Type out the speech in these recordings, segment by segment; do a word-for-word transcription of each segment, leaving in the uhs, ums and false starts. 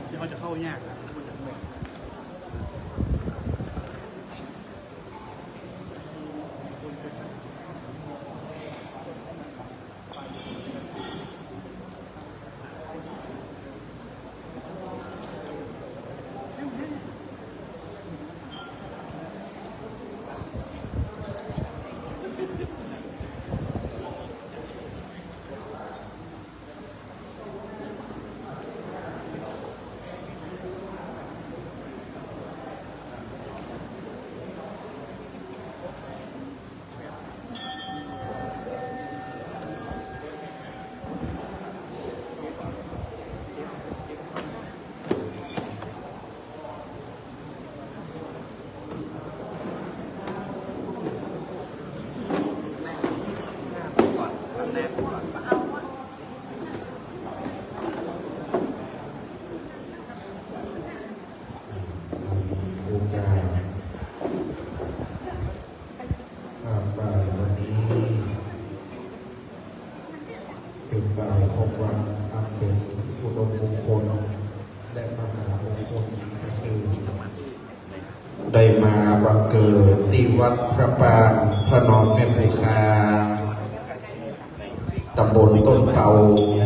เดี๋ยวเขาจะเข้ายากนะ ในโอกาสงานบ่ายวันนี้ เป็นบ่ายของวันอันเป็นอุดมมงคล และมหามงคลอันประเสริฐ ได้มาบังเกิดที่วัดพระปางพระนอนแม่ปูคา ตำบลต้นเปา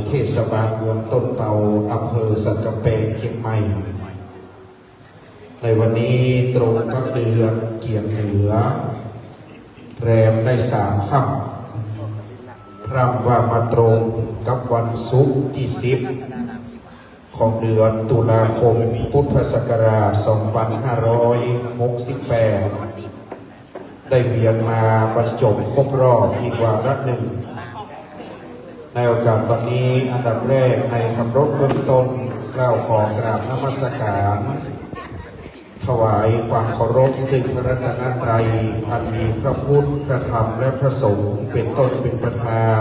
เทศบาลเมืองต้นเปา อำเภอสันกำแพง เชียงใหม่ ในวันนี้ตรงกับเดือนเกียรติเหนือ แรมได้สามค่ำ พร่ำว่ามาตรงกับวันศุกร์ที่สิบ ของเดือนตุลาคม พุทธศักราช สองพันห้าร้อยหกสิบแปด ได้เวียนมาบรรจบครบรอบอีกวาระหนึ่ง ในโอกาสวันนี้ อันดับแรกในคำรบเบื้องต้น กล่าวขอกราบนมัสการ ถวายความเคารพซึ่งพระรัตนตรัย อันมีพระพุทธ พระธรรม และพระสงฆ์เป็นต้นเป็นประธาน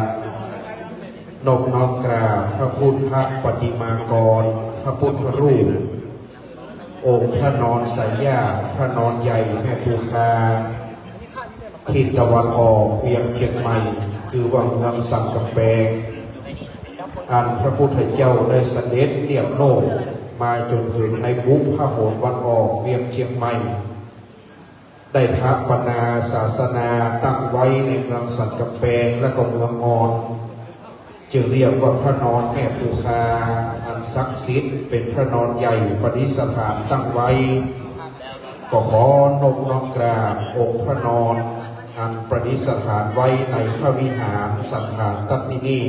นบน้อมกราบพระพุทธปฏิมากร พระพุทธรูป องค์พระนอนสายญาติ พระนอนใหญ่แม่ปูคา ทิศตะวันออกเวียงเชียงใหม่ คือว่าเมืองสันกำแพง อันพระพุทธเจ้าได้เสด็จเลียบโลกมาจนถึงในหุบพระโหนวันออกเวียงเชียงใหม่ ได้สถาปนาศาสนาตั้งไว้ในเมืองสันกำแพงและก็เมืองมอญ จึงเรียกว่าพระนอนแม่ปูคา อันศักดิ์สิทธิ์ เป็นพระนอนใหญ่ประดิษฐานตั้งไว้ ก็ขอนบน้อมกราบองค์พระนอน อันประดิษฐานไว้ในพระวิหารสันฐานทัตตินี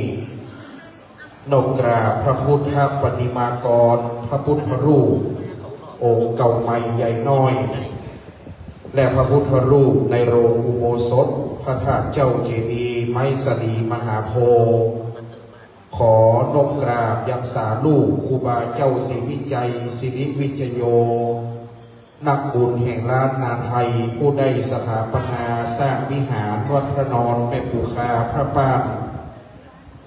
นบกราบพระพุทธปฏิมากร พระพุทธรูป องค์เก่าใหม่ใหญ่น้อย และพระพุทธรูปในโรงอุโบสถ พระธาตุเจ้าเจดีย์ไม้สลีมหาโพธิ์ ขอนบกราบยังสาลูกครูบาเจ้าศรีวิจัย สิริวิจโย นักบุญแห่งล้านนาไทย ผู้ได้สถาปนาสร้างวิหารวัดพระนอนแม่ปูคาพระบ้าน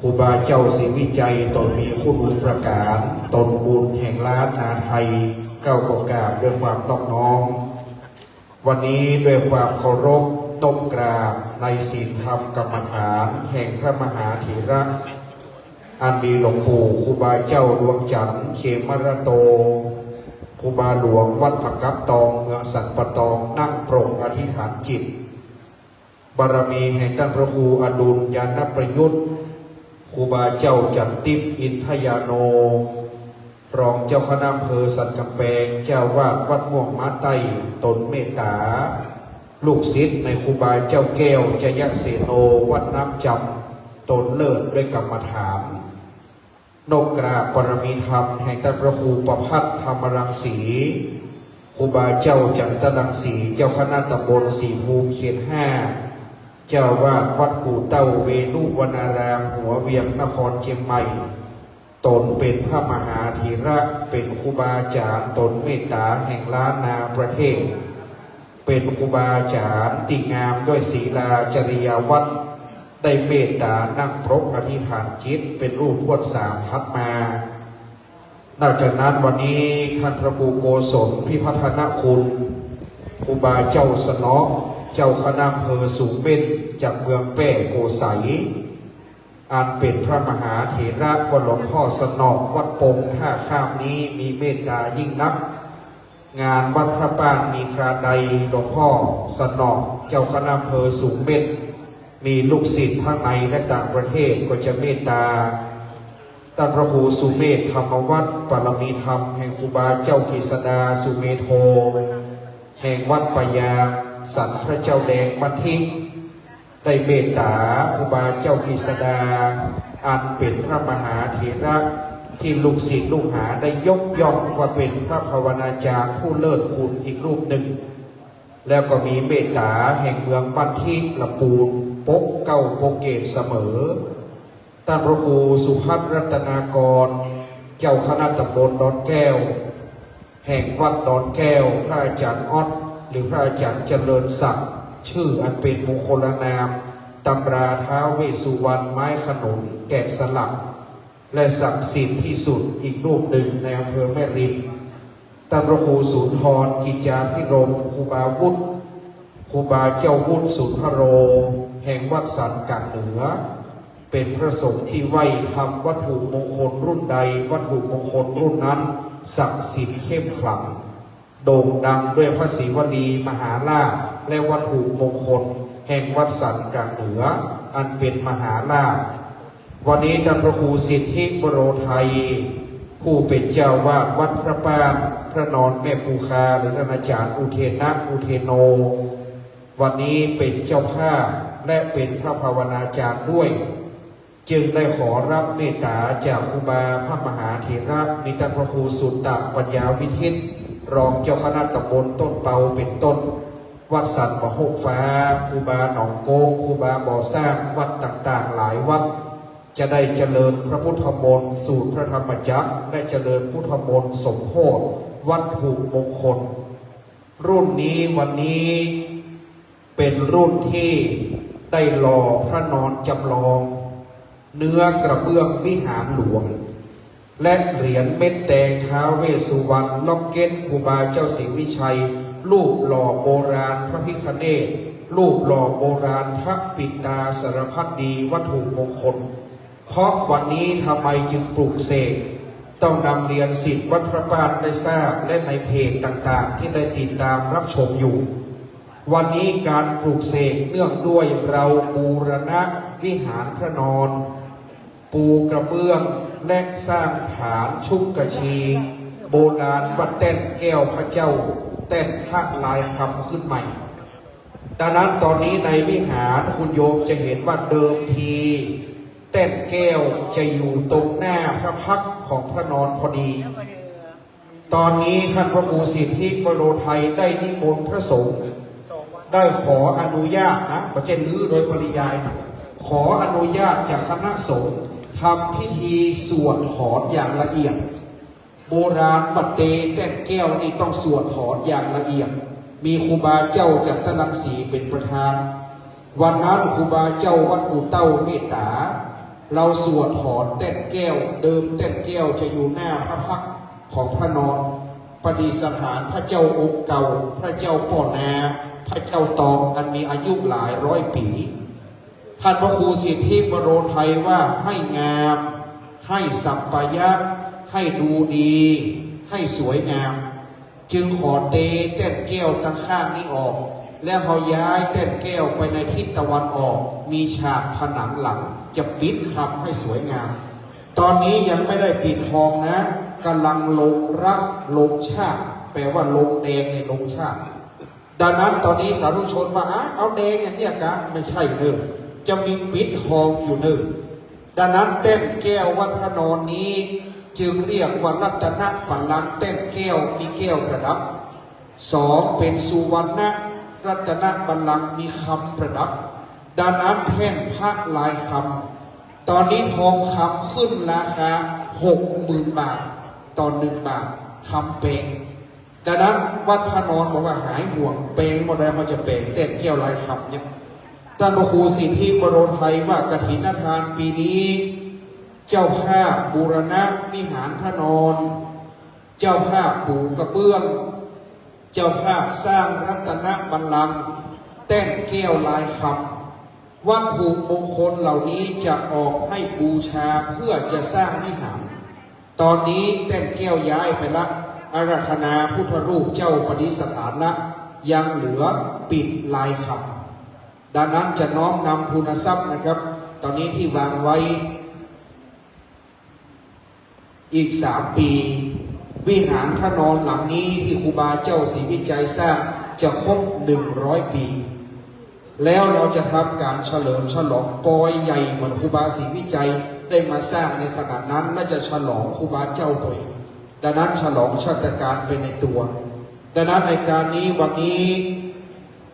ครูบาเจ้าศรีวิจัยตนมีคุณอุปการ ตนบุญแห่งล้านนาไทย เก้าก็กราบด้วยความนอบน้อม วันนี้ด้วยความเคารพนบกราบในศีลธรรมกรรมฐานแห่งพระมหาเถระ อันมีหลวงปู่ครูบาเจ้าดวงจันทร์ เขมรโต ครูบาหลวงวัดผักกับตอง เมืองสันป่าตอง นั่งปรงอธิษฐานจิต บารมีแห่งท่านพระครูอดุล ญาณประยุทธ์ ครูบาเจ้าจันติพย์ อินทยาโน รองเจ้าคณะอำเภอสันกำแพง เจ้าวาดวัดม่วงม้าใต้ ตนเมตตา ลูกศิษย์ในครูบาเจ้าแก้ว จยเสโน วัดน้ำจำ ตนเลิศด้วยกรรมฐาน นบกราบบารมีธรรมแห่งท่านพระครูประภัทร ธรรมรังสี ครูบาเจ้าจันทรังสี เจ้าคณะตำบลศรีภูมิ เขตห้า เจ้าวาดวัดกู่เต้า เวฬุวนาราม หัวเวียง นครเชียงใหม่ ตนเป็นพระมหาเถระ เป็นครูบาอาจารย์ ตนเมตตาแห่งล้านนาประเทศ เป็นครูบาอาจารย์ที่งามด้วยศีลาจริยาวัตร ได้เมตตานั่งปรกอธิษฐานจิตเป็นรูปพวดสามทัดมา นอกจากนั้นวันนี้ท่านพระครูโกศล พิพัฒนคุณ ครูบาเจ้าสนอ เจ้าคณะอำเภอสูงเม่น จากเมืองแป้โกไสย อันเป็นพระมหาเถระ ว่าหลวงพ่อสนอ วัดปงท่าข้ามนี้มีเมตตายิ่งนัก งานวัดพระบ้านมีคราใด หลวงพ่อสนอ เจ้าคณะอำเภอสูงเม่น มีลูกศิษย์ทั้งในและต่างประเทศก็จะเมตตา ท่านพระครูสุเมธ ธรรมวัฒน์ บารมีธรรมแห่งครูบาเจ้ากฤษดา สุเมโธ แห่งวัดป่ายาง สันพระเจ้าแดง มัทธิ ได้เมตตาครูบาเจ้ากฤษดา อันเป็นพระมหาเถระ ที่ลูกศิษย์ลูกหาได้ยกย่องว่าเป็นพระภาวนาจารย์ผู้เลิศคุณอีกรูปหนึ่ง แล้วก็มีเมตตาแห่งเมืองมัทธิ ละปูน ปกเกล้าปกเกล้าเสมอ ท่านพระครูสุพัฒน์ รัตนากร เจ้าคณะตำบลดอนแก้ว แห่งวัดดอนแก้ว พระอาจารย์ออด หรือพระอาจารย์เจริญศักดิ์ ชื่ออันเป็นมงคลนาม ตำราท้าวเวสสุวรรณ ไม้ขนุน แกะสลัก และศักดิ์สิทธิ์ที่สุดอีกรูปหนึ่งในอำเภอแม่ริม ท่านพระครูสุนทร กิจจาภิรมย์ ครูบาวุฒิ ครูบาเจ้าวุฒิ สุนทโร แห่งวัดสันกลางเหนือ เป็นพระสงฆ์ที่ไหว้ทำวัตถุมงคลรุ่นใด วัตถุมงคลรุ่นนั้นศักดิ์สิทธิ์เข้มขลัง โด่งดังด้วยพระศรีวลีมหาราช และวัตถุมงคลแห่งวัดสันกลางเหนือ อันเป็นมหาราช วันนี้ท่านพระครูสิทธิวโรไทย ผู้เป็นเจ้าวาดวัดพระบ้านพระนอนแม่ปูคา หรือท่านอาจารย์อุเทนะอุเทโน วันนี้เป็นเจ้าภาพและเป็นพระภาวนาจารย์ด้วย จึงได้ขอรับเมตตาจากครูบาพระมหาเถระ มีท่านพระครูสุตตะปัญญาวิทิต รองเจ้าคณะตำบลต้นเปาเป็นต้น วัดสันมะโฮกฟ้า ครูบาหนองโก๊ก ครูบาบ่อสร้าง วัดต่างๆหลายวัด จะได้เจริญพระพุทธมนต์สูตรพระธรรมจักร และเจริญพุทธมนต์สมโภชวัตถุมงคล รุ่นนี้วันนี้เป็นรุ่นที่ได้หล่อพระนอนจำลอง เนื้อกระเบื้องวิหารหลวง และเหรียญเม็ดแดงท้าวเวสสุวรรณ ล็อกเก็ตครูบาเจ้าศรีวิชัย รูปหล่อโบราณพระพิฆเนศ รูปหล่อโบราณพระปิดตาสารพัดดีวัตถุมงคล เพราะวันนี้ทำไมจึงปลุกเสก ต้องนำเรียนศิษย์วัดพระบ้านได้ทราบ และในเพจต่างๆที่ได้ติดตามรับชมอยู่ วันนี้การปลุกเสกเนื่องด้วยเราบูรณะวิหารพระนอน ปูกระเบื้องและสร้างฐานชุกกะชี โบราณวัดแต้นแก้วพระเจ้าแต้นพระลายคำขึ้นใหม่ ดังนั้นตอนนี้ในวิหารคุณโยมจะเห็นว่าเดิมทีแต้นแก้วจะอยู่ตรงหน้าพระพักตร์ของพระนอนพอดี ตอนนี้ท่านพระครูสิทธิวโรไทยได้นิมนต์พระสงฆ์ ได้ขออนุญาตนะ บ่ใจ้รื้อโดยปริยายนะ ขออนุญาตจากคณะสงฆ์ทำพิธีสวดถอนอย่างละเอียด โบราณวัดเตแต้นแก้วนี่ต้องสวดถอนอย่างละเอียด มีครูบาเจ้าจันทรังสีเป็นประธาน วันนั้นครูบาเจ้าวัดกู่เต้าเมตตา เราสวดถอนแต้นแก้ว เดิมแต้นแก้วจะอยู่หน้าพระพักตร์ของพระนอน ประดิษฐานพระเจ้าองค์เก่า พระเจ้าป้อนา พระเจ้าตอง อันมีอายุหลายร้อยปี ท่านพระครูสิทธิวโรไทยว่าให้งาม ให้สัปปายะ ให้ดูดี ให้สวยงาม จึงขอเตแต้นแก้วตั้งข้างนี้ออก แล้วเอาย้ายแต้นแก้วไปในทิศตะวันออก มีฉากผนังหลัง จะปิดคำให้สวยงาม ตอนนี้ยังไม่ได้ปิดทองนะ กำลังลงรักลงชาติ แปลว่าลงแดงในลงชาติ ดังนั้นตอนนี้สาธุชนว่า "อ่ะ เอาแดงอย่างเนี้ยกะ" ไม่ใช่เนอะ จะมีปิดทองอยู่เนอะ ดังนั้นแต้นแก้ววัดพระนอนนี้ จึงเรียกว่ารัตนบัลลังก์แต้นแก้ว มีแก้วประดับ สอง เป็นสุวรรณรัตนบัลลังก์ มีคำประดับ ดังนั้นแท่นพระลายคำ ตอนนี้ทองคำขึ้นราคาหกหมื่นบาท ต่อหนึ่งบาท คำแปลง ดังนั้นวัดพระนอนบอกว่าหายห่วง แปลงหมดแล้ว มันจะแปลงแต้นแก้วลายคำเนี่ย ท่านพระครูสิทธิวโรไทยว่ากฐินทานปีนี้ เจ้าภาพบูรณะวิหารพระนอน เจ้าภาพปูกระเบื้อง เจ้าภาพสร้างรัตนบัลลังก์ แต้นแก้วลายคำ วัตถุมงคลเหล่านี้จะออกให้บูชาเพื่อจะสร้างวิหาร ตอนนี้แต้นแก้วย้ายไปละ อาราธนาพุทธรูปเจ้าประดิษฐานละ ยังเหลือปิดลายคำ ดังนั้นจะน้อมนำทุนทรัพย์นะครับ ตอนนี้ที่วางไว้ อีกสามปี วิหารพระนอนหลังนี้ที่ครูบาเจ้าศรีวิชัยสร้างจะครบหนึ่งร้อยปี แล้วเราจะทำการเฉลิมฉลองปอยใหญ่เหมือนครูบาศรีวิชัยได้มาสร้างในขณะนั้น และจะฉลองครูบาเจ้าตัวเอง ดังนั้นฉลองชาตการเป็นในตัว ดังนั้นในการนี้วันนี้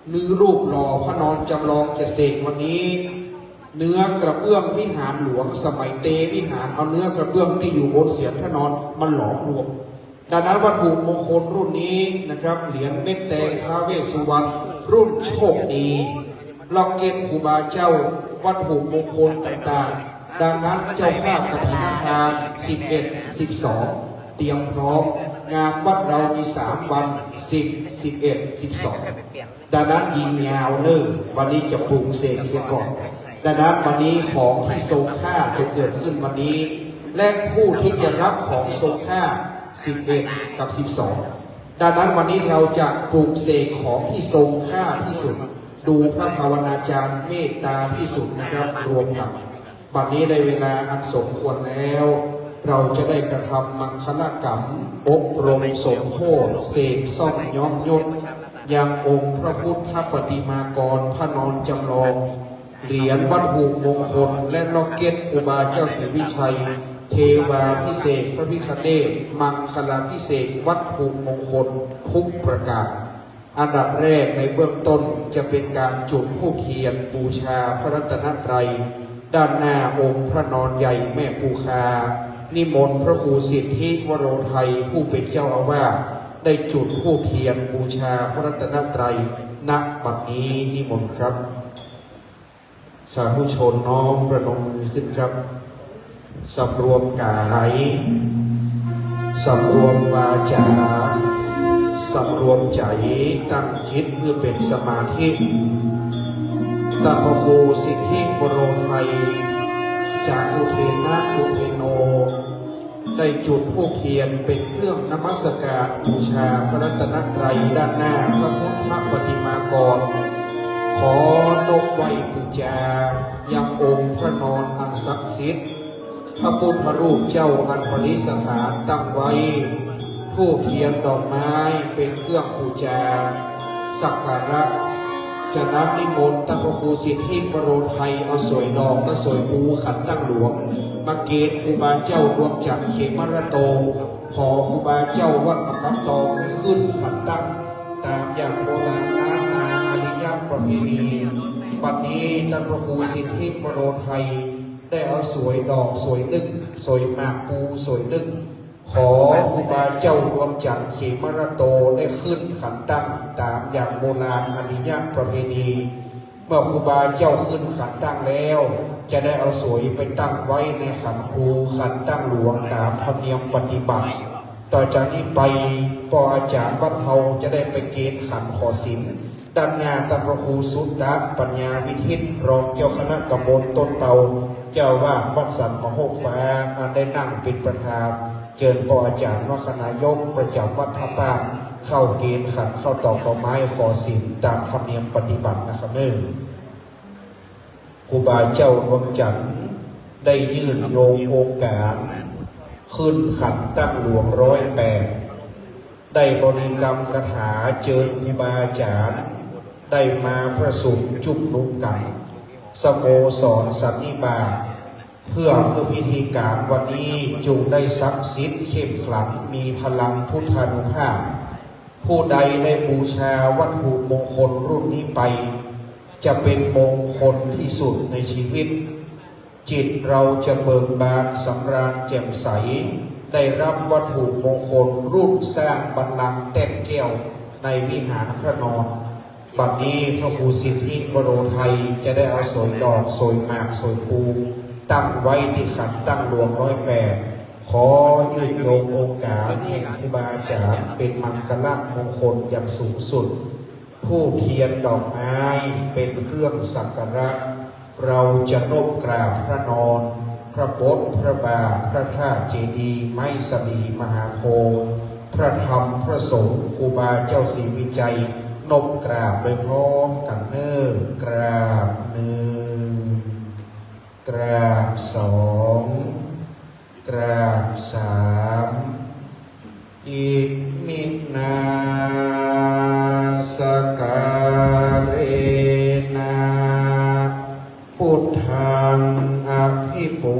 เนื้อรูปหล่อพระนอนจำลองจะเสกวันนี้ เนื้อกระเบื้องวิหารหลวงสมัยเตวิหาร เอาเนื้อกระเบื้องที่อยู่บนเศียรพระนอนมาหลอมรวม ดังนั้นวัตถุมงคลรุ่นนี้นะครับ เหรียญเม็ดแดงท้าวเวสสุวรรณ รุ่นโชคดี ล็อกเก็ตครูบาเจ้า วัตถุมงคลต่างๆ ดังนั้นเจ้าภาพกฐินทาน สิบเอ็ด สิบสอง เตรียมพร้อม งานวัดเรามีสามวัน สิบ สิบเอ็ด สิบสอง ดังนั้นยิงยาวเนิ่น วันนี้จะปลุกเสกเสียก่อน ดังนั้นวันนี้ของที่ทรงค่าจะเกิดขึ้นวันนี้ และผู้ที่จะรับของทรงค่า สิบเอ็ด กับ สิบสอง ดังนั้นวันนี้เราจะปลุกเสกของที่ทรงค่าที่สุด ดูพระภาวนาจารย์เมตตาที่สุดนะครับ รวมกัน บัดนี้ได้เวลาอันสมควรแล้ว เราจะได้กระทำมังคลกรรม อบรมสมโภช เสกซ่อมย้อมยศ ยังองค์พระพุทธปฏิมากร พระนอนจำลอง เหรียญวัตถุมงคล และล็อกเก็ตครูบาเจ้าศรีวิชัย เทวาพิเศษกพระพิฆเนศ มังคลาพิเศษกวัตถุมงคลทุกประการ อันดับแรกในเบื้องต้นจะเป็นการจุดธูปเทียนบูชาพระรัตนตรัย ด้านหน้าองค์พระนอนใหญ่แม่ปูคา นิมนต์พระครูสิทธิวโรไทยผู้เป็นเจ้าอาวาส ได้จุดธูปเทียนบูชาพระรัตนตรัย ณ บัดนี้นิมนต์ครับ สาธุชนน้อมประนมมือขึ้นครับ สำรวมกาย สำรวมวาจา สำรวมใจ ตั้งจิตเพื่อเป็นสมาธิ ท่านพระครูสิทธิวโรไทย จากอุเทนะอุเทโน ได้จุดธูปเทียนเป็นเครื่องนมัสการบูชาพระรัตนตรัย ด้านหน้าพระพุทธปฏิมากร ขอนบไหว้บูชายังองค์พระนอนอันศักดิ์สิทธิ์ พระพุทธรูปเจ้าอันประดิษฐานตั้งไว้ ธูปเทียนดอกไม้เป็นเครื่องบูชาสักการะ ฉะนั้นนิมนต์ท่านพระครูสิทธิวโรไทย เอาสวยดอกและสวยปูขันตั้งหลวง มาเกณฑ์ครูบาเจ้าดวงจันทร์เขมรโต ขอครูบาเจ้าวัดมะกำตองได้ขึ้นขันตั้ง ตามอย่างโบราณล้านนาอาริยประเพณี บัดนี้ท่านพระครูสิทธิวโรไทย ได้เอาสวยดอกสวยนึ่ง สวยหมากปูสวยนึ่ง ขอครูบาเจ้าดวงจันทร์เขมรโตได้ขึ้นขันตั้ง ตามอย่างโบราณอาริยประเพณี เมื่อครูบาเจ้าขึ้นขันตั้งแล้ว จะได้เอาสวยไปตั้งไว้ในขันครูขันตั้งหลวงตามธรรมเนียมปฏิบัติ ต่อจากนี้ไปป้ออาจารย์วัดเฮาจะได้ไปเกณฑ์ขันขอศีล ด้านหน้าท่านพระครูสุตตะปัญญาวิทิตรองเจ้าคณะตำบลต้นเตา เจ้าอาวาสวัดสันมโหกฟ้า อันได้นั่งเป็นประธาน เจิญป้ออาจารย์วัฒนายกประจำวัดพระปางเข้าเกณฑ์ขันเข้าตอกดอกไม้ขอศีลตามธรรมเนียมปฏิบัตินะครับเนอ ครูบาเจ้าดวงจันทร์ได้ยื่นโยงองค์การ ขึ้นขันตั้งหลวงร้อยแปด ได้บริกรรมคาถาเจิญครูบาอาจารย์ ได้มาประชุมจุมนุมกัน สโมสรสันนิบาต เพื่อให้พิธีการวันนี้จงได้ศักดิ์สิทธิ์เข้มขลัง มีพลังพุทธานุภาพ ผู้ใดได้บูชาวัตถุมงคลรุ่นนี้ไป จะเป็นมงคลที่สุดในชีวิต จิตเราจะเบิกบานสำราญแจ่มใส ได้รับวัตถุมงคลรุ่นสร้างบัลลังก์แต้มแก้วในวิหารพระนอน บัดนี้พระครูสิทธิวโรไทยจะได้เอาสวยดอกสวยหมากสวยปูตั้งไว้ที่ขันตั้งหลวงร้อยแปด ขอยื่นโยงองค์การแห่งครูบาอาจารย์เป็นมังคลมงคลอย่างสูงสุด ธูปเทียนดอกไม้เป็นเครื่องสักการะ เราจะนบกราบพระนอน พระบท พระบาท พระธาตุเจดีย์ ไม้สลี มหาโพธิ์ พระธรรม พระสงฆ์ ครูบาเจ้าศรีวิชัย นบกราบโดยพร้อมกันเนอ กราบหนึ่ง กราบสอง กราบสาม Iminā sakkārena buddhaṃ abhipūjayāma.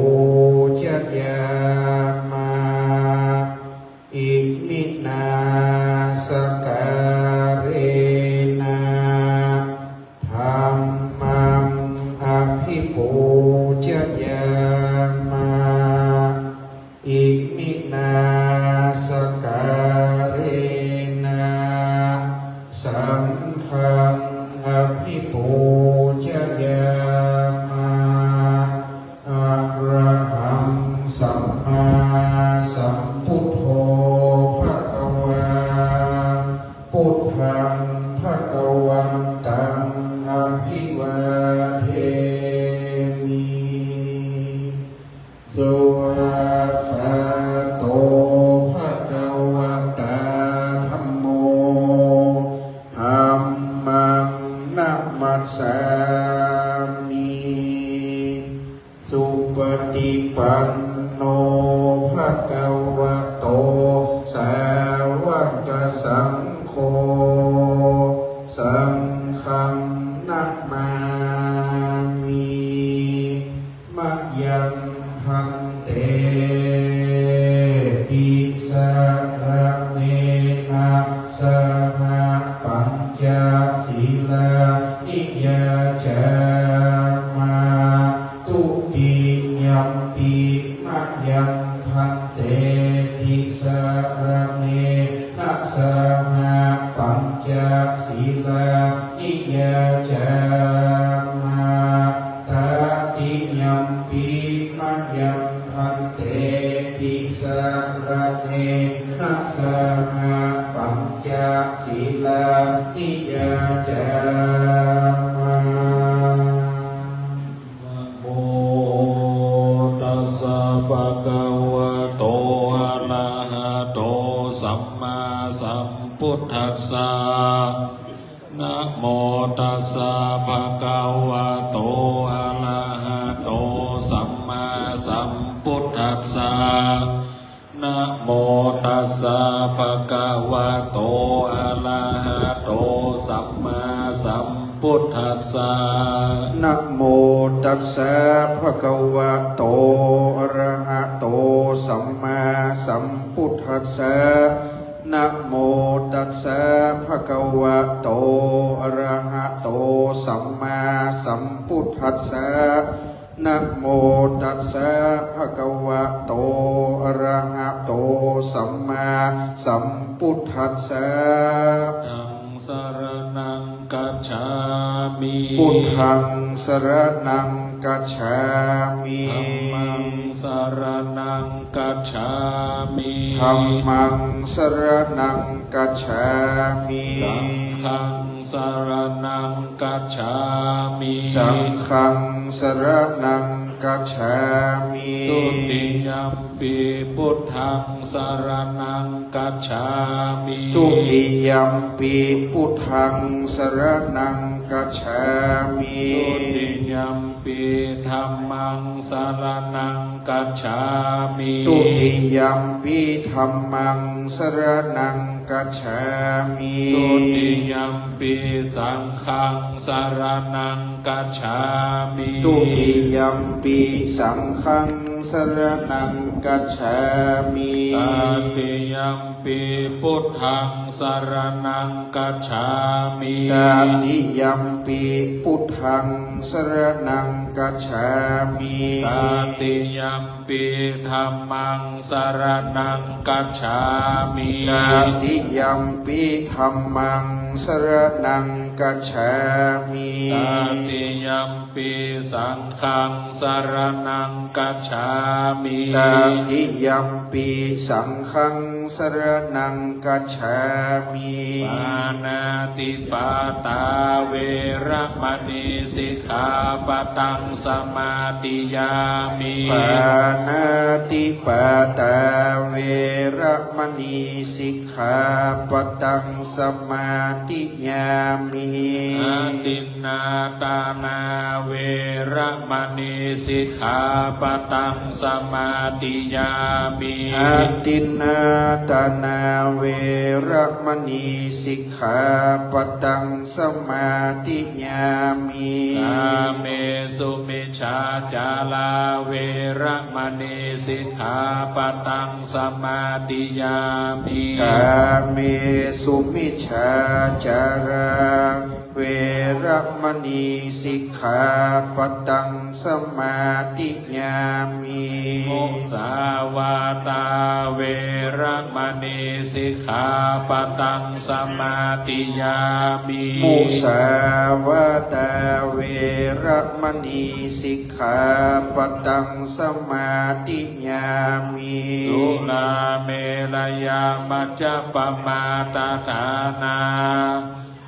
Iminā sakkārena dhammaṃ abhipūjayāma. Iminā sakkārena saṅghaṃ abhipūjayāma. Arahaṃ sammāsambuddho bhagavā. Buddhaṃ bhagavantaṃ abhivādemi. Svākkhāto bhagavatā dhammo. Dhammaṃ namassāmi. Su panno bhagavato sāvakasaṅgho, saṅghaṃ namāmi. Mayaṃ bhante tisaraṇena saha pañca sīlāni yācāma. Dutiyampi mayaṃ bhante tisaraṇena saha pañca sīlāni yācāma. Tatiyampi mayaṃ bhante tisaraṇena saha pañca sīlāni yācāma. Namo tassa bhagavato arahato sammāsambuddhassa. Namo tassa bhagavato arahato sammāsambuddhassa. Namo tassa bhagavato arahato sammāsambuddhassa. Namo tassa bhagavato arahato sammāsambuddhassa. Namo tassa bhagavato arahato sammāsambuddhassa. Namo tassa bhagavato arahato sammāsambuddhassa. Buddhaṃ saraṇaṃ gacchāmi. Buddhaṃ saraṇaṃ gacchāmi. Dhammaṃ saraṇaṃ gacchāmi. Dhammaṃ saraṇaṃ gacchāmi. Saṅghaṃ saraṇaṃ gacchāmi. Saṅghaṃ saraṇaṃ gacchāmi. Dutiyampi buddhaṃ saraṇaṃ gacchāmi. Dutiyampi buddhaṃ saraṇaṃ gacchāmi. Dutiyampi dhammaṃ saraṇaṃ gacchāmi. Dutiyampi dhammaṃ saraṇaṃ gacchāmi. Dutiyampi saṅghaṃ saraṇaṃ gacchāmi. Dutiyampi saṅghaṃ saraṇaṃ gacchāmi. Tatiyampi buddhaṃ saraṇaṃ gacchāmi. Tatiyampi buddhaṃ saraṇaṃ gacchāmi. Tatiyampi dhammaṃ saraṇaṃ gacchāmi. Tatiyampi dhammaṃ saraṇaṃ gacchāmi. Tatiyampi saṅghaṃ saraṇaṃ gacchāmi. Tatiyampi saṅghaṃ saraṇaṃ gacchāmi. Pāṇātipātā veramaṇī sikkhāpadaṃ samādiyāmi. Pāṇātipātā veramaṇī sikkhāpadaṃ samādiyāmi. Adinnādānā veramaṇī sikkhāpadaṃ samādiyāmi. Adinnādānā veramaṇī sikkhāpadaṃ samādiyāmi. Kāmesu micchācārā veramaṇī sikkhāpadaṃ samādiyāmi. Kāmesu micchācārā veramaṇī sikkhāpadaṃ samādiyāmi. Musāvādā veramaṇī sikkhāpadaṃ samādiyāmi. Musāvādā veramaṇī sikkhāpadaṃ samādiyāmi. Surāmerayamajjapamādaṭṭhānā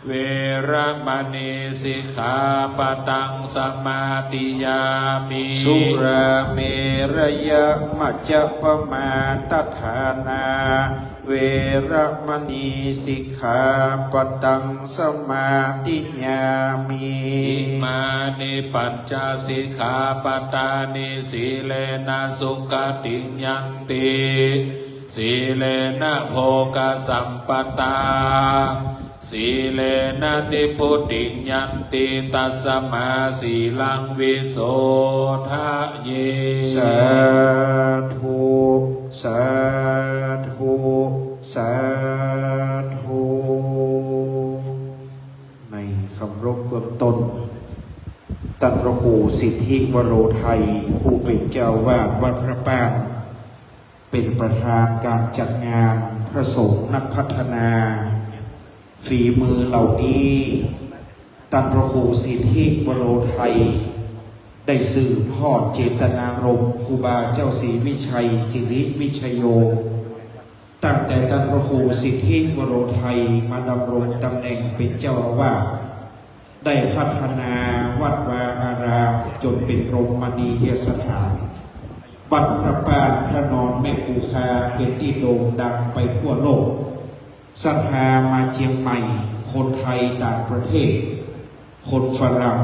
veramaṇī sikkhāpadaṃ samādiyāmi. Surāmerayamajjapamādaṭṭhānā veramaṇī sikkhāpadaṃ samādiyāmi. Imāni pañca sikkhāpadāni. Sīlena sugatiṃ yanti, sīlena bhogasampadā, sīlena nibbutiṃ yanti, tasmā sīlaṃ visodhaye. Sādhu, sādhu, sādhu. ในคำรบเบื้องต้น ท่านพระครูสิทธิวโรไทย ผู้เป็นเจ้าอาวาสวัดพระบ้าน เป็นประธานการจัดงานพระสงฆ์นักพัฒนา ฝีมือเหล่านี้ ท่านพระครูสิทธิวโรไทย ได้สืบทอดเจตนารมณ์ครูบาเจ้าศรีวิชัย สิริวิชโย ตั้งแต่ท่านพระครูสิทธิวโรไทยมาดำรงตำแหน่งเป็นเจ้าอาวาส ได้พัฒนาวัดวาอารามจนเป็นรมณียสถาน วัดพระบ้านพระนอนแม่ปูคาเป็นที่โด่งดังไปทั่วโลก ศรัทธามาเชียงใหม่ คนไทยต่างประเทศ คนฝรั่ง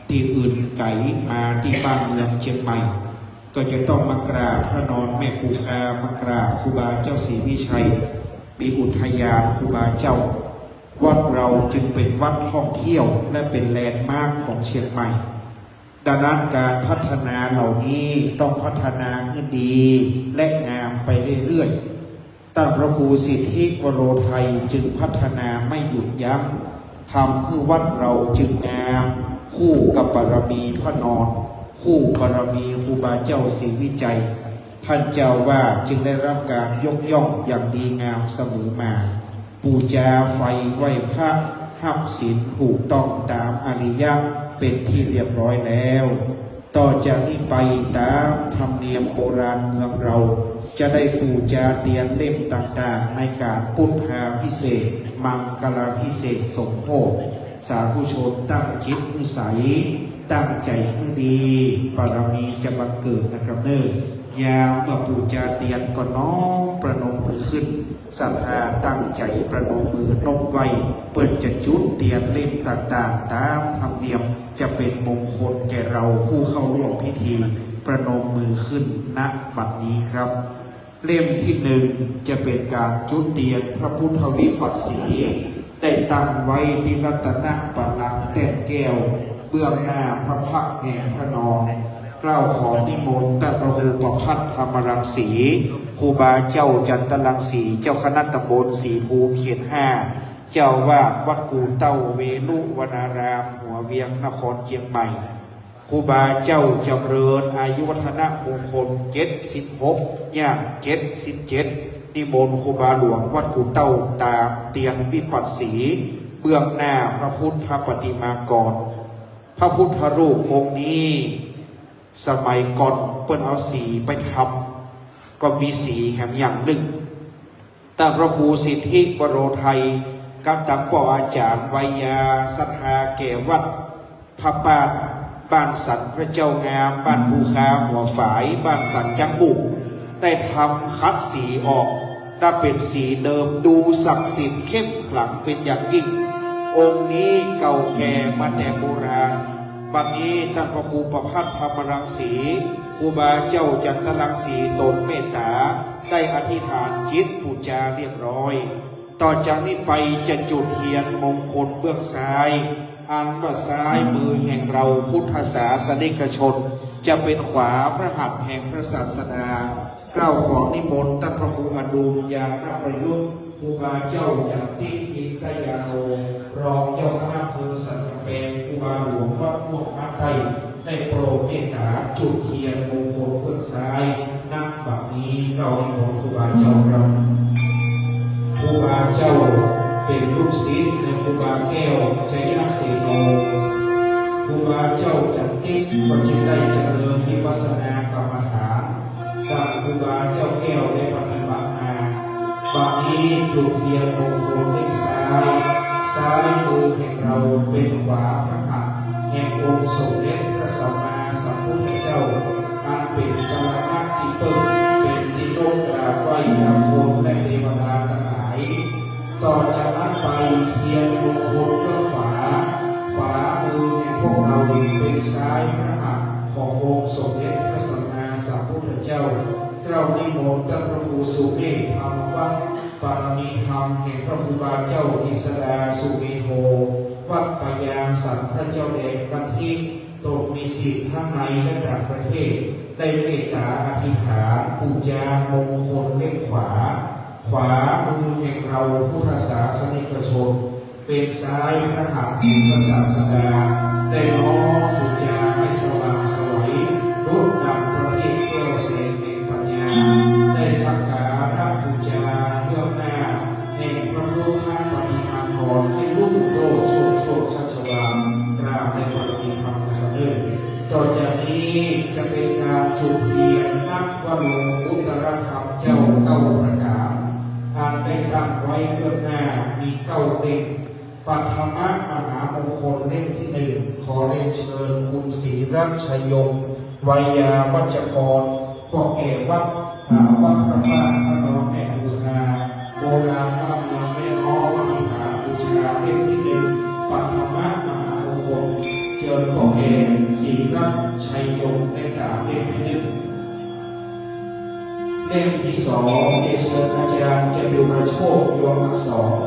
ที่อื่นไกลมาที่บ้านเมืองเชียงใหม่ ก็จะต้องมากราบพระนอนแม่ปูคา มากราบครูบาเจ้าศรีวิชัย มีอุทยานครูบาเจ้า วัดเราจึงเป็นวัดท่องเที่ยวและเป็นแลนด์มาร์คของเชียงใหม่ ดังนั้นการพัฒนาเหล่านี้ต้องพัฒนาให้ดีและงามไปเรื่อยๆ ท่านพระครูสิทธิวโรไทยจึงพัฒนาไม่หยุดยั้ง ทำให้วัดเราจึงงาม คู่กับบารมีพระนอน คู่บารมีครูบาเจ้าศรีวิชัย ท่านเจ้าอาวาสจึงได้รับการยกย่องอย่างดีงามเสมอมา ปูจาไฟไหว้พระ รับศีลถูกต้องตามอริยะเป็นที่เรียบร้อยแล้ว ต่อจากนี้ไปตามธรรมเนียมโบราณเมืองเรา จะได้ปูจาเตียนเล่มต่างๆ ในการพุทธาภิเษก มังคลาภิเษก สมโภช สาธุชนตั้งจิตให้ใส ตั้งใจให้ดี บารมีจะบังเกิดนะครับเนอะ ยามเมื่อปูจาเตียนก็น้อมประนมมือขึ้น ศรัทธาตั้งใจประนมมือนบไหว้ เพื่อจะจุดเตียนเล่มต่างๆ ตามธรรมเนียม จะเป็นมงคลแก่เราผู้เข้าร่วมพิธี ประนมมือขึ้น ณ บัดนี้ครับ เล่มที่หนึ่งจะเป็นการจุดเตียนพระพุทธวิปัสสี ได้ตั้งไว้ที่รัตนบัลลังก์แต้มแก้ว เบื้องหน้าพระพักตร์แห่งพระนอน เกล้าขอนิมนต์ท่านพระครูประภัทรธรรมรังสี ครูบาเจ้าจันทรังสี เจ้าคณะตำบลศรีภูมิเขตห้า เจ้าอาวาสวัดกู่เต้าเวฬุวนาราม หัวเวียง นครเชียงใหม่ ครูบาเจ้าจำเริญอายุวัฒนมงคลเจ็ดสิบหก ย่างเจ็ดสิบเจ็ด นิมนต์ครูบาหลวงวัดกู่เต้าตามเตียนวิปัสสี เบื้องหน้าพระพุทธปฏิมากร พระพุทธรูปองค์นี้ สมัยก่อนเปิ้นเอาสีไปทำ ก็มีสีแหมอย่างหนึ่ง ต้านพระครูสิทธิวโรไทย กับตังป้ออาจ๋ารย์ไวยาศรัทธาแก่วัดพระบ้าน บ้านสันพระเจ้างาม บ้านภูคาหัวฝาย บ้านสันจังบุก ได้ทำขัดสีออก นับเป็นสีเดิม ดูศักดิ์สิทธิ์เข้มขลังเป็นอย่างยิ่ง องค์นี้เก่าแก่มาแต่โบราณ บัดนี้ต้านพระครูประภัทรธรรมรังสี ครูบาเจ้าจันทรังสีตนเมตตา ได้อธิษฐานจิตปูจาเรียบร้อย ต่อจากนี้ไปจะจุดเทียนมงคลเบื้องซ้าย อันว่าซ้ายมือแห่งเราพุทธศาสนิกชน จะเป็นขวาพระหัตถ์แห่งพระศาสดา เกล้าขอนิมนต์ต้านพระครูอดุล ญาณประยุทธ์ ครูบาเจ้าจันติ อินทยาโน รองเจ้าคณะอำเภอสันกำแพง ครูบาหลวงวัดม่วงมัดไต้ ได้โปรดเมตตาจุดเทียนมงคลเบื้องซ้าย ณ บัดนี้ เกล้านิมนต์ครูบาเจ้าครับ ครูบาเจ้าเป็นลูกศิษย์ในครูบาแก้ว ชยเสโน ครูบาเจ้าจันติก็จึงได้เจริญวิปัสสนากรรมฐาน ดังครูบาเจ้าแก้วได้ปฏิบัติมา บัดนี้จุดเทียนมงคลเล่มซ้าย ซ้ายมือแห่งเราเป็นขวาพระหัตถ์แห่งองค์สมเด็จพระสัมมาสัมพุทธเจ้า อันเป็นสรณะที่พึ่ง เป็นที่นบกราบไหว้จากคนและเทวดา ซ้ายพระหัตถ์ขององค์สมเด็จพระสัมมาสัมพุทธเจ้า เกล้านิมนต์ท่านพระครูสุเมธธรรมวัฒน์ ปารมีธรรมแห่งพระครูบาเจ้ากฤษดาสุเมโธ วัดป่ายางสันพระเจ้าแดนบัณฑิต ตกมีสิทธิ์ทั้งในและต่างประเทศ ได้เมตตาอธิษฐานปูจามงคลเล่มขวา ขวามือแห่งเราพุทธศาสนิกชน เป็นซ้ายพระหัตถ์แห่งพระศาสดา ได้น้อมปูจาให้สว่างไสว รดดับประทีปแก้วแสงแห่งปัญญา ได้สักการะปูจาเบื้องหน้าแห่งพระพุทธปฏิมากรให้รุ่งโรจน์โชติโชติชัชวาล กราบในบารมีธรรมนะครับเด้อ ต่อจากนี้จะเป็นการจุดเทียนณวโรกุตรธรรมเจ้าเก้าประการ อันได้ตั้งไว้เบื้องหน้ามีเก้าเล่ม ปัทมมหามงคลเล่มที่หนึ่ง ขอเรียนเชิญคุณศรีรัตน์ชัยยง ไวยาวัจกร พ่อแก่วัด อ่า วัดพระธาตุพระนอนแม่อุฮา โบราณร่ำนำแม่น้องมหาบูชาเล่มที่หนึ่ง ปัทมมหามงคล เชิญพ่อแก่ศรีรัตน์ชัยยงได้กราบเล่มที่หนึ่ง เล่มที่สอง เรียนเชิญอาจารย์จตุรโชค ยวงอักษร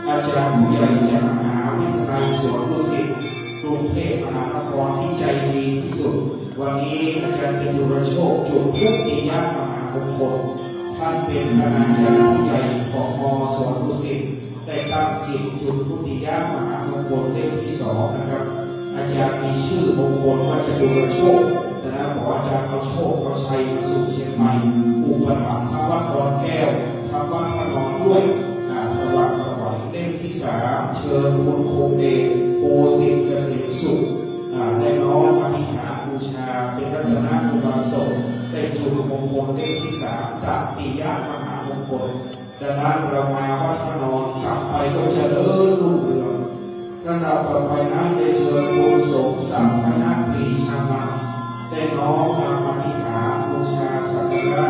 อาจารย์ผู้ใหญ่จากมหาวิทยาลัยสวนดุสิต กรุงเทพมหานครที่ใจดีที่สุด วันนี้อาจารย์จตุรโชค จุดทุติยมหามงคล ท่านเป็นคณาจารย์ผู้ใหญ่ของม.สวนดุสิต ได้ตั้งจิตจุดทุติยมหามงคลเล่มที่สองนะครับ อาจารย์มีชื่อมงคลว่าจตุรโชค แต่นะ ขออาจารย์เอาโชคเอาชัยมาสู่เชียงใหม่ อุปถัมภ์ทั้งวัดดอนแก้ว ทั้งวัดพระนอนด้วย อ่า สว่างไสว เล่มที่สาม เชิญคุณคงเดช โพสิทธิ์เกษมสุข อ่า ได้น้อมอธิษฐานบูชาเป็นรัตนอุบาสก ได้จุดมงคลเล่มที่สาม ตติยมหามงคล ดังนั้นเรามาวัดพระนอน กลับไปก็เจริญรุ่งเรือง ลำดับต่อไปนั้นได้เชิญคุณสมศักดิ์ ธนปรีชามา ได้น้อมนำอธิษฐานบูชาสักการะ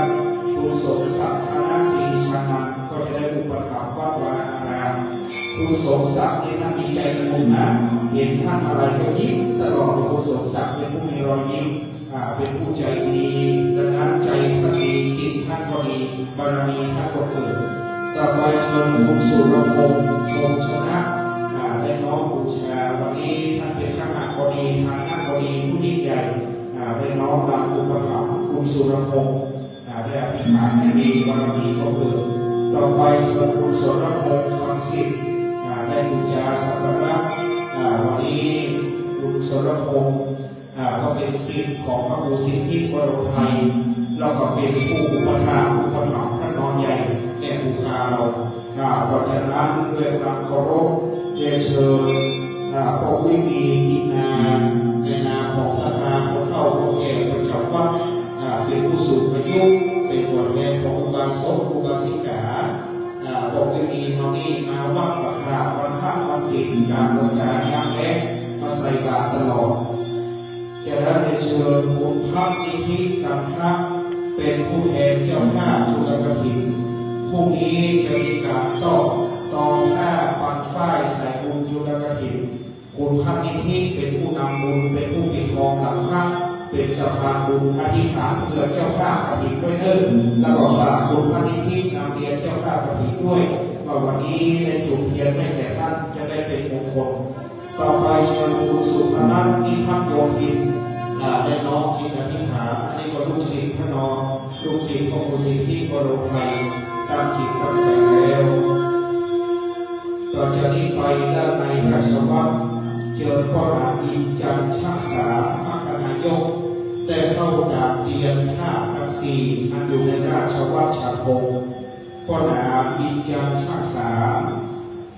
คุณสมศักดิ์ ธนปรีชามา ก็จะได้อุปถัมภ์วัดวาอาราม คุณสมศักดิ์นี่ท่านมีใจบุญนะ เห็นท่านอะไรก็ยิ้มตลอดเลย คุณสมศักดิ์เป็นผู้มีรอยยิ้ม อ่า เป็นผู้ใจดี ดังนั้นใจท่านดี จิตท่านก็ดี บารมีท่านก็เกิด ต่อไปเชิญคุณสุรพงษ์ พงษ์ชนะ อ่า ได้น้อมบูชา วันนี้ท่านเป็นคหบดี ฐานะบดี ผู้ยิ่งใหญ่ อ่า ได้น้อมนำอุปถัมภ์คุณสุรพงษ์ อ่า ได้อธิษฐานให้มีบารมีก็เกิด ต่อไปเชิญคุณสรพงษ์ คำสิทธิ์ อ่า ได้บูชาสักการะ อ่า วันนี้คุณสรพงษ์ อ่า ก็เป็นศิษย์ของพระครูสิทธิวโรไทย แล้วก็เป็นผู้อุปถากอุปถัมภ์พระนอนใหญ่แห่งบูชาเรา อ่า ต่อจากนั้นด้วยความเคารพเรียนเชิญ อ่า พ่อวิมี จิตนา ในนามของศรัทธาคนเฒ่าคนแก่ประจำวัด อ่า เป็นผู้สูงอายุ เป็นตัวแทนของอุบาสกอุบาสิกา อ่า พ่อวิมีเฮานี่มาวัดประคาวันพระวันศีล การประสานงานและมาใส่บาตรตลอด จะได้เรียนเชิญคุณพัฒนิธิ กันทะ เป็นผู้แทนเจ้าภาพจุลกฐิน พรุ่งนี้จะมีการต้อน ตองผ้าปันฝ้ายสายบุญจุลกฐิน คุณพัฒนิธิเป็นผู้นำบุญ เป็นผู้ปิดทองหลังพระ เป็นสะพานบุญ อธิษฐานเผื่อเจ้าภาพกฐินด้วยเถิด แล้วก็ฝากคุณพัฒนิธินำเรียนเจ้าภาพกฐินด้วย ว่าวันนี้ได้จุดเทียนให้แก่ท่าน จะได้เป็นมงคล ต่อไปเชิญคุณสุพนัท นิพัฒน์โยธิน อ่า ได้น้อมจิตอธิษฐาน อันนี้ก็ลูกศิษย์พระนอน ลูกศิษย์ของครูสิทธิวโรไทย ตั้งจิตตั้งใจแล้ว ต่อจากนี้ไปด้านในราชวัตร เชิญพ่อหลานอินจันทร์ชะสา มคณายก ได้เข้ากราบเตียนธาตุทั้งสี่ อันอยู่ในราชวัตรฉัตรพงศ์ พ่อหลานอินจันทร์ชะสา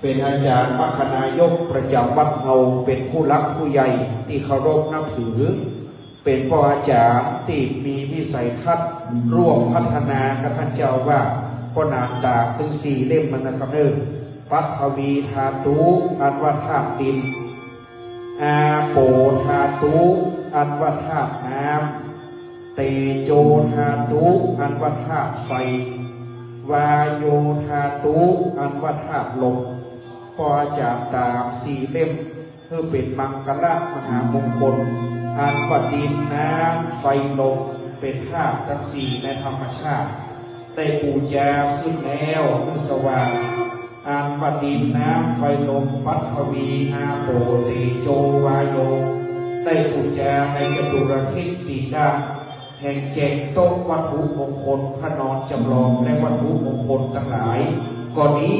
เป็นอาจารย์มคณายกประจำวัดเฮา เป็นผู้หลักผู้ใหญ่ที่เคารพนับถือ เป็นพ่ออาจารย์ที่มีวิสัยทัศน์ร่วมพัฒนากับท่านเจ้าอาวาส พ่อหลานตากถึงสี่เล่มมันนะครับเด้อ ปัทวีธาตุ อันว่าธาตุดิน อาโปธาตุ อันว่าธาตุน้ำ เตโจธาตุ อันว่าธาตุไฟ วาโยธาตุ อันว่าธาตุลม พ่ออาจารย์ตากสี่เล่ม เพื่อเป็นมังคละมหามงคล อันว่าดินน้ำไฟลมเป็นธาตุทั้งสี่ในธรรมชาติ ได้ปูจาขึ้นแล้วเมื่อสว่าง อันว่าดินน้ำไฟลม ปัทวี อาโป เตโจ วาโย ได้ปูจาในจตุรทิศสี่ด้าน แห่งแจงโต๊ะวัตถุมงคล พระนอนจำลอง และวัตถุมงคลทั้งหลาย ก็ดี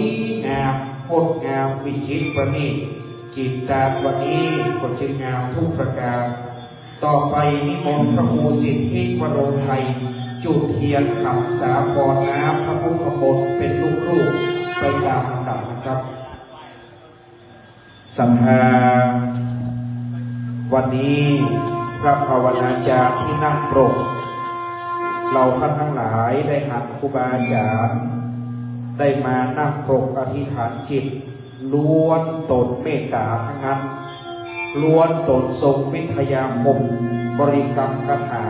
งามงดงามวิจิตรประณีต จิตตาวันนี้ก็จึงงามทุกประการ ต่อไปนิมนต์พระครูสิทธิวโรไทย จุดเทียนขันสาครน้ำพระพุทธมนต์เป็นลูกๆไปตามลำดับนะครับ ศรัทธา วันนี้พระภาวนาจารย์ที่นั่งปรก เราท่านทั้งหลายได้หันครูบาอาจารย์ ได้มานั่งปรกอธิษฐานจิต ล้วนตนเมตตาทั้งนั้น ล้วนตนทรงวิทยาคม บริกรรมคาถา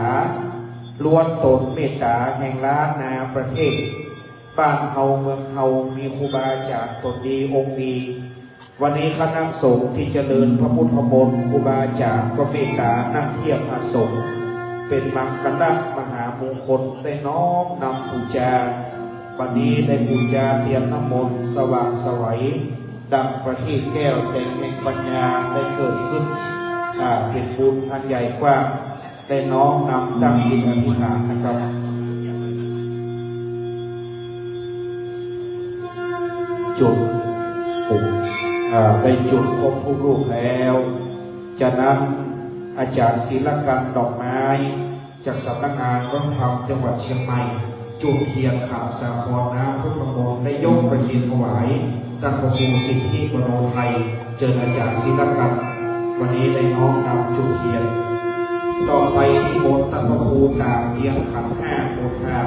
ล้วนตนเมตตาแห่งล้านนาประเทศ บ้านเฮาเมืองเฮามีครูบาอาจารย์ตนดีองค์ดี วันนี้คณะสงฆ์ที่เจริญพระพุทธมนต์ ครูบาอาจารย์ก็เมตตานั่งเทียบอาสม เป็นมังคละมหามงคล ได้น้อมนำปูจา วันนี้ได้ปูจาเทียนน้ำมนต์สว่างไสว ดังประทีปแก้วแสงแห่งปัญญาได้เกิดขึ้น อ่า เป็นบุญอันใหญ่กว้าง ได้น้อมนำตั้งจิตอธิษฐานนะครับ จุด อ่า ได้จุดครบทุกรูปแล้ว จากนั้นอาจารย์ศิลกันต์ดอกไม้ จากสำนักงานวัฒนธรรมจังหวัดเชียงใหม่ จุดเทียนขันสาครน้ำพุทธมนต์ ได้ยกประเคนถวาย ท่านพระครูสิทธิวโรไทย เจิญอาจารย์ศิลกันต์ วันนี้ได้น้อมนำจุดเทียน ต่อไปนิมนต์ท่านพระครูต่างเทียนขันห้าโพธา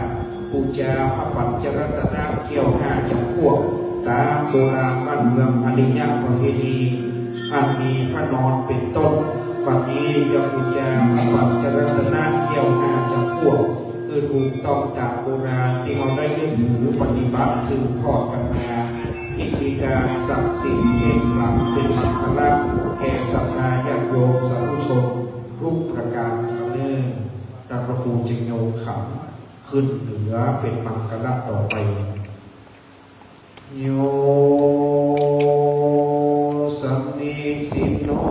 ปูจาพระปัญจรัตนะแก้วห้าจำพวก ตามโบราณบ้านเมืองอริยประเพณี อันมีพระนอนเป็นต้น วันนี้จะปูจาพระปัญจรัตนะแก้วห้าจำพวก คือถูกต้องตามโบราณที่เราได้ยึดถือปฏิบัติสืบทอดกันมา พิธีการศักดิ์สิทธิ์เข้มขลังเป็นมังคละแก่ศรัทธาญาติโยมสาธุชนทุกประการเทอญ ท่านพระครูจึงโยงขันขึ้นเหนือเป็นมังคละต่อไป Yo sannisinno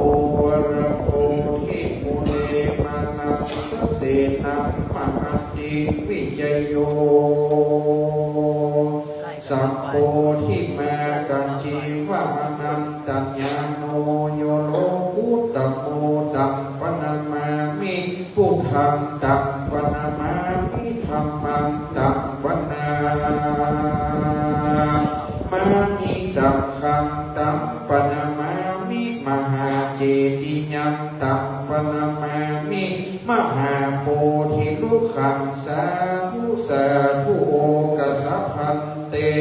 varabodhimūle māraṃ sasenaṃ mahatiṃ vijayo sambodhimāgaccheva anantañāṇo yo lokuttamo taṃ paṇamāmi buddhaṃ taṃ paṇamāmi dhammaṃ taṃ paṇamāmi saṅghaṃ taṃ paṇamāmi mahācetiyaṃ taṃ paṇamāmi mahābodhirukkhaṃ sādhu sādhu okāsa bhante.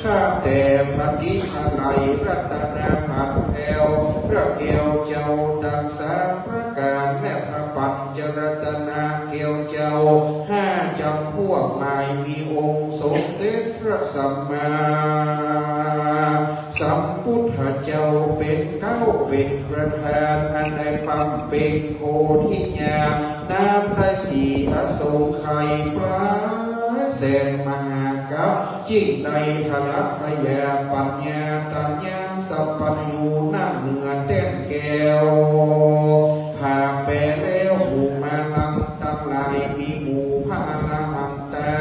ข้าแต่พระศรีอริยรัตนบาทแถวพระแก้วเจ้าตังสามประการและพระปัญจรัตนแก้วเจ้าห้าจำพวกหมายมีองค์สมเด็จพระสัมมาสัมพุทธเจ้าเป็นเก๊าเป็นประธานอันได้บำเพ็ญโพธิญาณ น้ำได้สีอสงไขยปลายแสนมหากัป ยิ่งได้ทรัพยาปัญญาตญาณสัพพัญญูนั่งเหนือแท่นแก้ว หากแปลแล้วหมู่มาลังทั้งหลายมีหมู่พระอรหันตา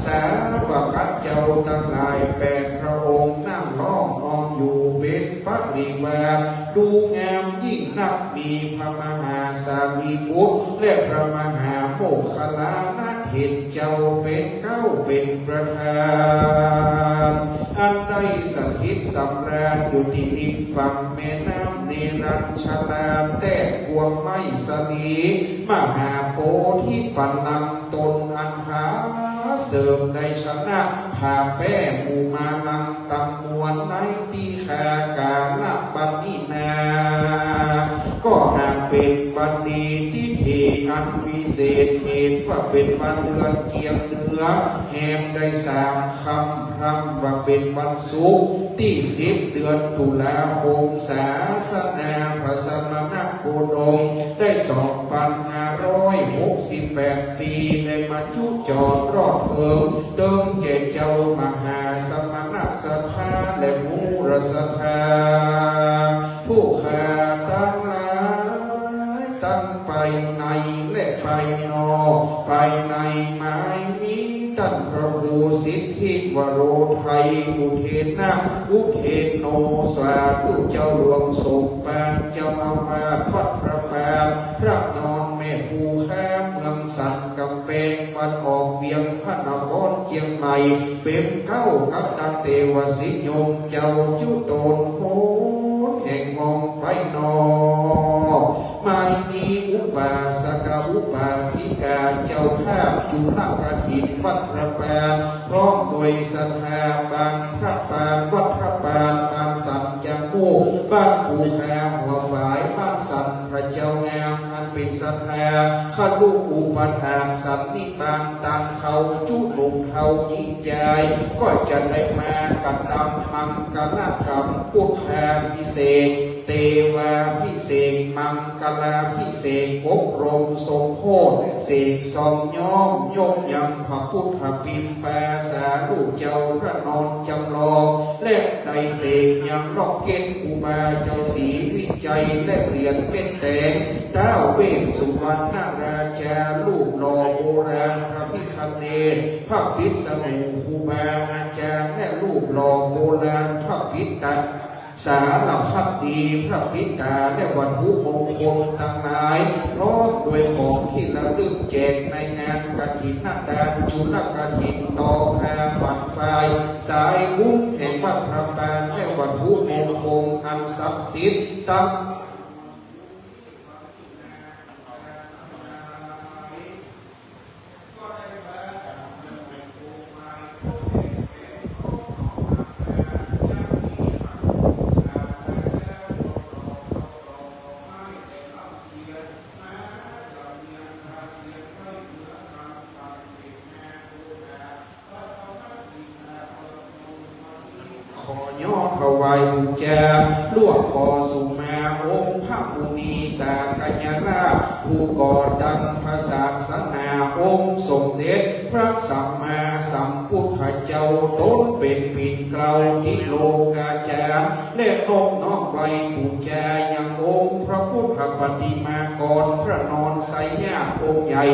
สาวกเจ้าทั้งหลายแปดพระองค์นั่งล้อมอ้อมอยู่เป็นปริวาร ดูงามยิ่งนักมีพระมหาสารีบุตรและพระมหาโมคคัลลานะเถรเจ้าเป็นเก๊าเป็นประธาน อันได้สถิตสำราญอยู่ที่ริมฝั่งแม่น้ำเนรัญชราแท่นกวงไม้สาลี มหาโพธิบัลลังก์ตนอันผาเสริมได้ชนะผ่าแพ้หมู่มาลัง ตังมวลในตี้ข้ากาลบัดนี้นา ก็หากเป็นวันดีทิเถอันวิเศษ เหตุว่าเป็นวันเดือนเกียงเดือ แฮมได้สามค่ำ พร่ำว่าเป็นวันศุกร์ตี้สิบเดือนตุลาคม ศาสนาพระสมณ โคดม ได้สองปันห้าร้อยหกสิบแปดปี ได้มาจุจอดรอดเถิง เติมแก่เจ้ามหาสมณสภา และหมู่ราชสภา ผู้ข้าทั้งหลาย ทั้งภายในและภายนอก ภายในหมายมีท่านพระครูสิทธิวโรไทย อุเทนะ อุเทนโน สาธุเจ้าหลวงสมภาร เจ้าอาวาสวัดพระบาท พระนอนแม่ภูคา เมืองสันกำแพง วันออกเวียงพระนครเชียงใหม่ เป๋นเก๊ากับตังเตวสิยมเจ้า อยู่ต๋นโพนแห่งมองไปนอก หมายมีอุบาสกอุบาสิกา เจ้าภาพจุลกฐินวัดพระบาท พร้อมโดยศรัทธา บ้านพระบาท วัดพระบาท บ้านสันจมูก บ้านภูคา หัวฝาย บ้านสันพระเจ้างาม อันเป๋นศรัทธา คฤอุปถากสันนิบาต ตังเค้าจุหนุ่มเฒ่าหญิงจาย ก็จะได้มากระทำมังคลกรรม พุทธาภิเษก เตวาภิเษก มังคลาภิเษก อบรมสมโภช เสกสมยอม ยกยังพระพุทธปิมปา สาธุเจ้าพระนอนจำลอง และได้เสกยังลอกเกณฑ์ครูบาเจ้าศรีวิชัย และเหรียญเม็ดแดง ท้าวเวสสุวรรณราชา รูปหล่อโบราณพระพิฆเนศ พระพิษณุครูบาอาจารย์ และรูปหล่อโบราณพระปิตา สารพัดดี พระปิตา และวัตถุมงคลทั้งหลาย พร้อมด้วยของที่ระลึกแจกในงานกฐินทานจุลกฐิน ต่อหน้าบั้งไฟ สายบุญแห่งวัดพระบาท และวัตถุมงคลอันศักดิ์สิทธิ์ทั้งขอย่อถวายบูชา ลวงขอสุมาองค์พระมุนีสากยราช ผู้ก่อตั้งพระศาสนา องค์สมเด็จพระสัมมาสัมพุทธเจ้า ต๋นเป๋นปิ่นเกล้าติโลกาจารย์ และนอบน้อมไหว้บูชายังองค์พระพุทธปฏิมากร พระนอนไชยนาถองค์ใหญ่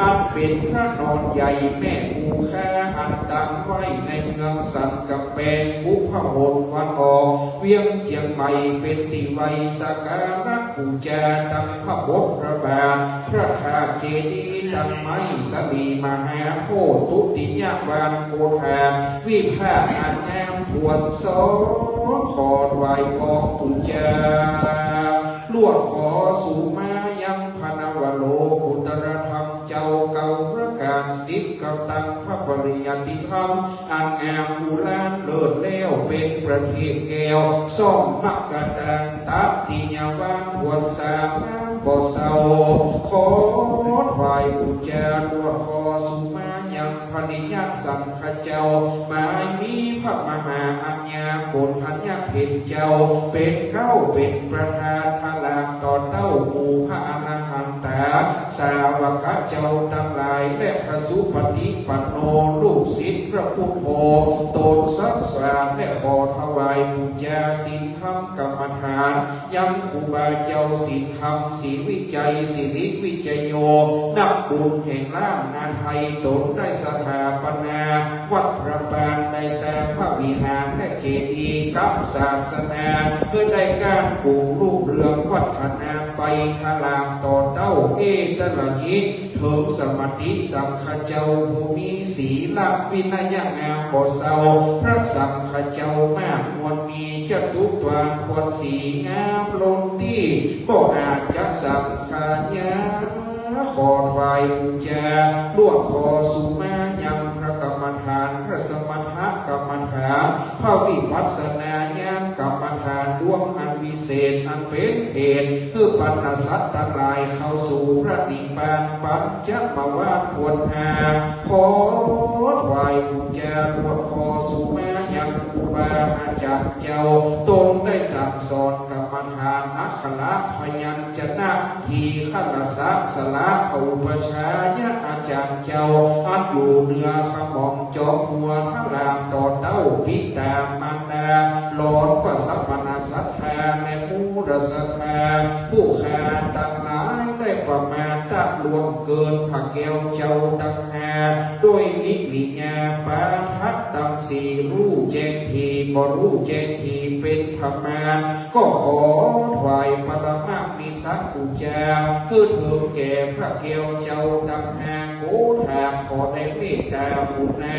อันเป๋นพระนอนใหญ่แม่ภูคา อันตั้งไว้ในเมืองสันกำแพง ภูผาม่านวันออก เวียงเชียงใหม่ เป๋นตี้ไหว้สักการะบูชา ตังพระบทพระบาท พระธาตุเจดีย์ ตังไม้สลีมหาโพธิ์ ทุติยวานโกฏา วิภาคอันงาม ควรสอง ขอถวายของบูชา ลวงขอสุมายังพระนวโลกุตตรธรรมเจ้า เก้าประการ สิบเก้า ตังพระปริยัติธรรม อันงามอุราเลิศแล้ว เป๋นประทีปแก้ว ส่องมรรคทาง ตติยวาน ควรสามงามบ่เศร้า ขอถวายบูชา ลวงขอสุมายังพระริยสังฆเจ้า หมายมีพระมหาอัญญาโกณฑัญญะเถรเจ้า เป๋นเก๊าเป๋นประธาน พระลามต่อเต้าหมู่พระอรหันตา สาวกเจ้าตังหลาย และพระสุปฏิปันโน ลูกศิษย์พระพุทโธ ตนสังสาร และขอถวายบูชาศีลธรรมกรรมฐาน ยังครูบาเจ้าศีลธรรม ศรีวิชัย สิริวิชโย นักบุญแห่งล้านนาไทย ตนได้สถาปนาวัดพระบาท ได้สร้างพระวิหารและเจดีย์กับศาสนา เพื่อได้ก้านกุ่งรุ่งเรืองวัฒนาไป พระลามต่อเต้าเอตระหิ เถิงสมณะสังฆเจ้าผู้มีศีลวินัยงามบ่เศร้า พระสังฆเจ้ามากมวลมี จตุตวาควรสีงามล้นตี้ บ่อาจจะสังขยา ขอถวายบูชา ล่วงขอสุมายังพระกรรมฐาน พระสมถกรรมฐาน พระวิปัสสนาญาณกรรมฐาน ดวงอันวิเศษ อันเป็นเหตุ คือปัณณสัตว์ทั้งหลายเข้าสู่พระนิพพาน ปัญจมวาทวนหา ขอถวายบูชา ล่วงขอสุมายังครูบาอาจารย์เจ้า ตนได้สั่งสอนกรรมฐานอักขระพยัญชนะ ทีฆรสะสระ พระอุปัชฌายะอาจารย์เจ้า อันอยู่เหนือขมองจอมหัว พระรามต่อเต้าปิตามารดา หลอนประสมณสัตธา และมูลสัตธา ผู้ข้าทั้งหลายได้ประมาทตะล่วงเกินพระแก้วเจ้าทั้งห้า โดยอิริยาปาททั้งสี่ รู้แจ้งทีบ่รู้แจ้งทีเป็นประมาท ก็ขอถวายปรมมิสบูชา เพื่อเถิงแก่พระแก้วเจ้าทั้งห้า โกฏฐา ขอได้เมตตากรุณา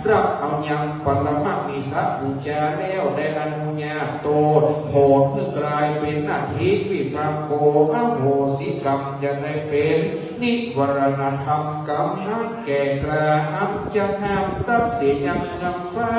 รับเอายังปรมมิสบูชาแล้ว ได้อนุญาโตษโทษให้กลายเป็นอธิวิปากโก อโหสิกรรม จะได้เป็นนิวรณธรรมกรรมนั้นแก่กล้า อันจะห้ามตัดเสียยังเมืองฟ้า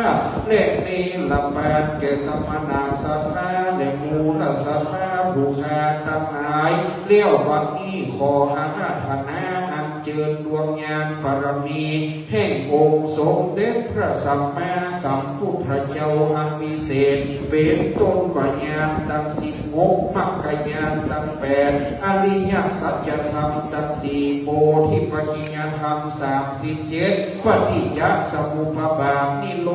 และเนรปานแก่สมณสัตธา และมูลสัตธาผู้ข้าทั้งหลาย แล้ววันนี้ขออาราธนาอัญเชิญดวงญาณบารมี แห่งองค์สมเด็จพระสัมมาสัมพุทธเจ้าอันวิเศษ เป็นต้นว่าญาณตังสิบหก มรรคญาณตังแปด อริยสัจธรรมตังสี่ โพธิปัจจยธรรมสามสิบเจ็ด ปฏิจจสมุปบาท นิโร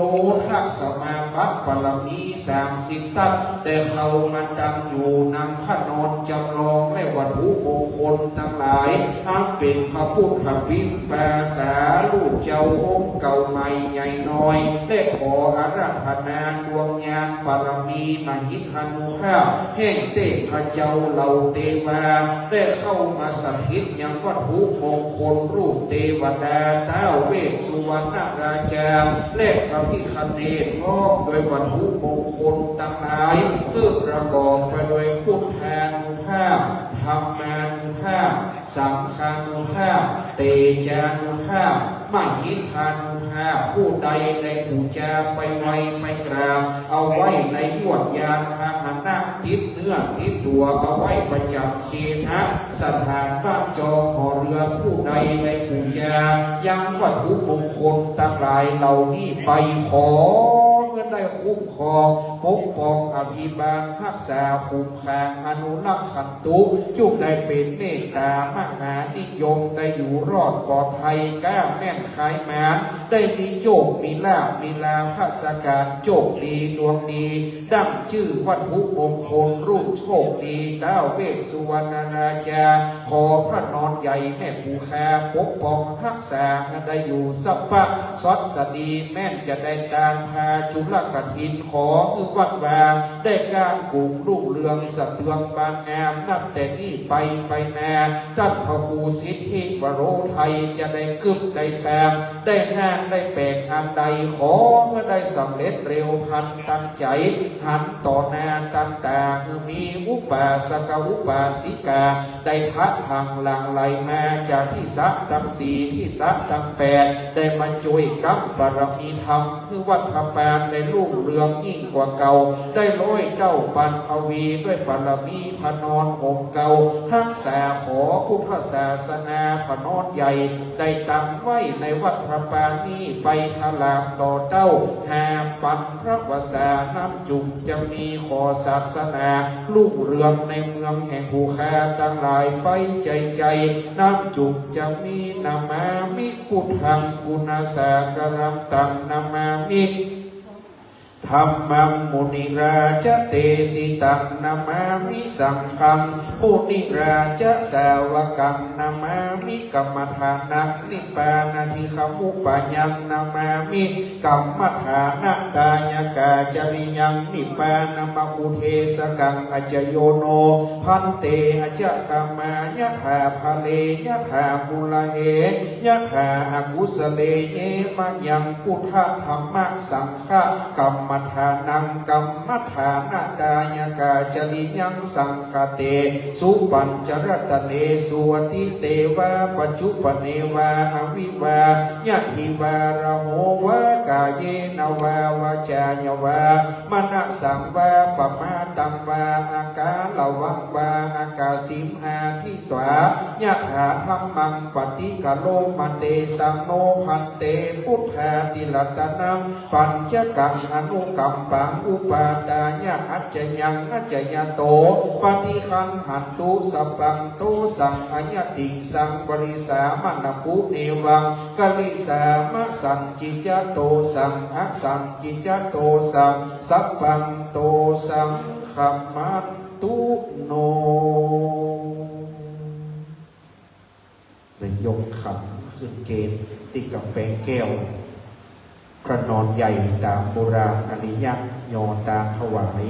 ธสมาบัติบารมี สามสิบทัศน์ ได้เข้ามาตั้งอยู่นำพระนอนจำลอง และวัตถุมงคลทั้งหลาย อันเป็นพระพุทธปิณฑปาสารูปเจ้าองค์เก่าใหม่ใหญ่น้อย และขออาราธนาดวงญาณบารมีมหิทธานุภาพ แห่งเทพเจ้าเหล่าเทวา ได้เข้ามาสถิตยังวัตถุมงคลรูปเทวดา ท้าวเวสสุวรรณราชา และพระพิฆเนศ พร้อมด้วยวัตถุมงคลทั้งหลาย คือประกอบไปด้วยพุทธานุภาพ ธรรมานุภาพ สังฆานุภาพ เตจานุภาพ มหิทธานุภาพ ผู้ใดได้บูชาไปไหว้ไปกราบ เอาไว้ในยวดยานพาหนะ ติดเนื้อติดตัวเอาไว้ประจำเคหสถานบ้านจองหอเรือน ผู้ใดได้บูชายังวัตถุมงคลทั้งหลายเหล่านี้ไป ขอเพื่อได้คุ้มครองปกป้องอภิบาลรักษาคุ้มครองอนุรักษ์ขันตุ จุ่งได้เป็นเมตตามหานิยม ได้อยู่รอดปลอดภัย กล้าแม่นขายหมาน ได้มีโชคมีลาภมีลาภสการโชคดีดวงดี ดังชื่อวัตถุมงคลรูปโชคดี ท้าวเวสสุวรรณราชา ขอพระนอนใหญ่แม่ผู้ข้าปกป้องรักษาให้ได้อยู่สัพพะสัสดี แม่นจะได้ตานพาจุลกฐิน ขอคือวัดวาได้ก้านกุ่งรุ่งเรืองสะเทืองบานงาม นับแต่นี้ไปไปนา ท่านพระครูสิทธิวโรไทยจะได้กึ๊บได้แซม ได้ห้างได้แปลกอันใด ขอเมื่อได้สำเร็จเร็วพลันทันใจ หันต่อหน้าทันตา คือมีอุปาสกอุปาสิกา ได้ทะลักหลั่งไหลมาจากทิศทั้งสี่ ทิศทั้งแปด ได้มาช่วยกำบารมีธรรม คือวัดพระปานได้รุ่งเรืองยิ่งกว่าเก่า ได้ร้อยเท่าพันทวี ด้วยบารมีพระนอนห่มเกล้า รักษาขอพุทธศาสนาพระนอนใหญ่ ได้ตั้งไว้ในวัดพระปานนี้ไปทลามต่อเต้าห้าพันพระวรรษา นั้นจุ่งจะมีขอศาสนารุ่งเรืองในเมืองแห่งผู้ข้าทั้งหลายไปใหญ่ๆ นั้นจุ่งจะมี นามามิ พุทธัง ปุณณสากาลันตัง นามามิ ธัมมัง มุนิราจเตสิตัง นามามิ สังฆัง มุนิราจสาวกัง นามามิ กรรมฐานัง นิพพานาธิกามุปปายัง นามามิ กรรมฐานะทายกาจริยัง นิพพานมกุเทสกัง อัจจโยโน ภันเต อัจจคามายะถาภะเร ยะถามุลาเฮ ยะถาอากุสะเล เย มะยัง พุทธธัมมะสังฆะ กัมม dānaṃ kammadānattāyakā cariyaṃ saṅkhate supañcaratane suvatite vā paccuppane vā avivā yahi vā raho vā kāyena vā vācāya vā manasā vā pamādaṃ vā akālavā vā akāsi mhā disvā yathā dhammaṃ paṭikaroma tesaṃ no bhante buddhāti ratanaṃ pañcakaṃ anukampaṃ upādāya accayaṃ accayato paṭiggaṇhantu sabbaṃ dosaṃ ayatiṃsaṃ varisāmanapunevaṃ karisāma sañcicca dosaṃ asañcicca dosaṃ sabbaṃ dosaṃ khamantu no. ได้ยกขันขึ้นเกณฑ์ติดกำแพงแก้ว พระนอนใหญ่ตามโบราณอริยะ ยอตาถวาย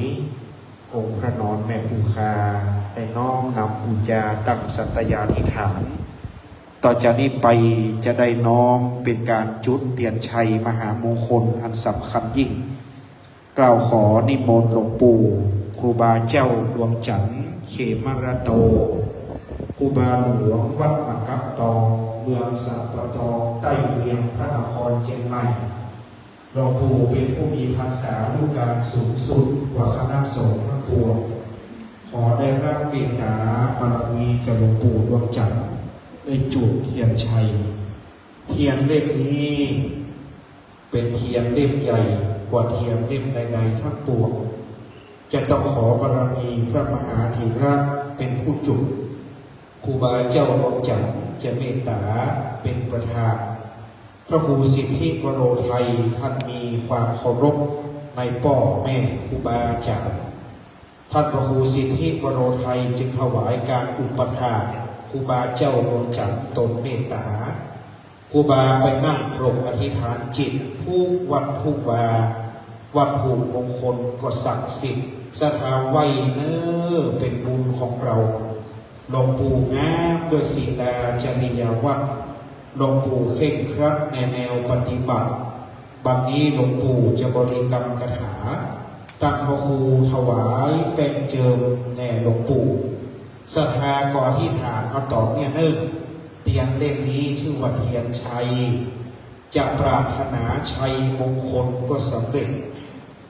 องค์พระนอนแม่คงคา ได้น้อมนำบูชาตั้งสัตยาธิษฐาน ต่อจากนี้ไปจะได้น้อมเป็นการจุดเทียนชัยมหามงคลอันสำคัญยิ่ง กล่าวขอนิมนต์หลวงปู่ครูบาเจ้าดวงจันทร์ เขมรัตโต ครูบาหลวงวัดหมากกับตอง เมืองสัมปะตอง ใต้เวียงพระนครเชียงใหม่ หลวงปู่เป็นผู้มีพรรษาอายุการสูงสุดกว่าคณะสงฆ์ทั้งปวง ขอได้รับเมตตาบารมีจากหลวงปู่ดวงจันทร์ ได้จุดเทียนชัย เทียนเล่มนี้ เป็นเทียนเล่มใหญ่กว่าเทียนเล่มใดๆทั้งปวง จะต้องขอบารมีพระมหาเถระเป็นผู้จุด ครูบาเจ้าดวงจันทร์จะเมตตาเป็นประธาน พระครูสิทธิวโรไทยท่านมีความเคารพในป้อแม่ครูบาอาจารย์ ท่านพระครูสิทธิวโรไทยจึงถวายการอุปถากครูบาเจ้าดวงจันทร์ตนเมตตา ครูบาไปนั่งปรกอธิษฐานจิตทุกวัดทุกวา วัตถุมงคลก็ศักดิ์สิทธิ์ ศรัทธาไหว้เน้อ เป็นบุญของเรา หลวงปู่งามด้วยศีลาจริยาวัตร หลวงปู่เคร่งครัดในแนวปฏิบัติ บัดนี้หลวงปู่จะบริกรรมคาถา ตั้งพระครูถวายแป้งเจิมแด่หลวงปู่ ศรัทธาก็อธิษฐานเอาต่อเนื่องเน้อ เทียนเล่มนี้ชื่อว่าเทียนชัย จะปรารถนาชัยมงคลก็สำเร็จ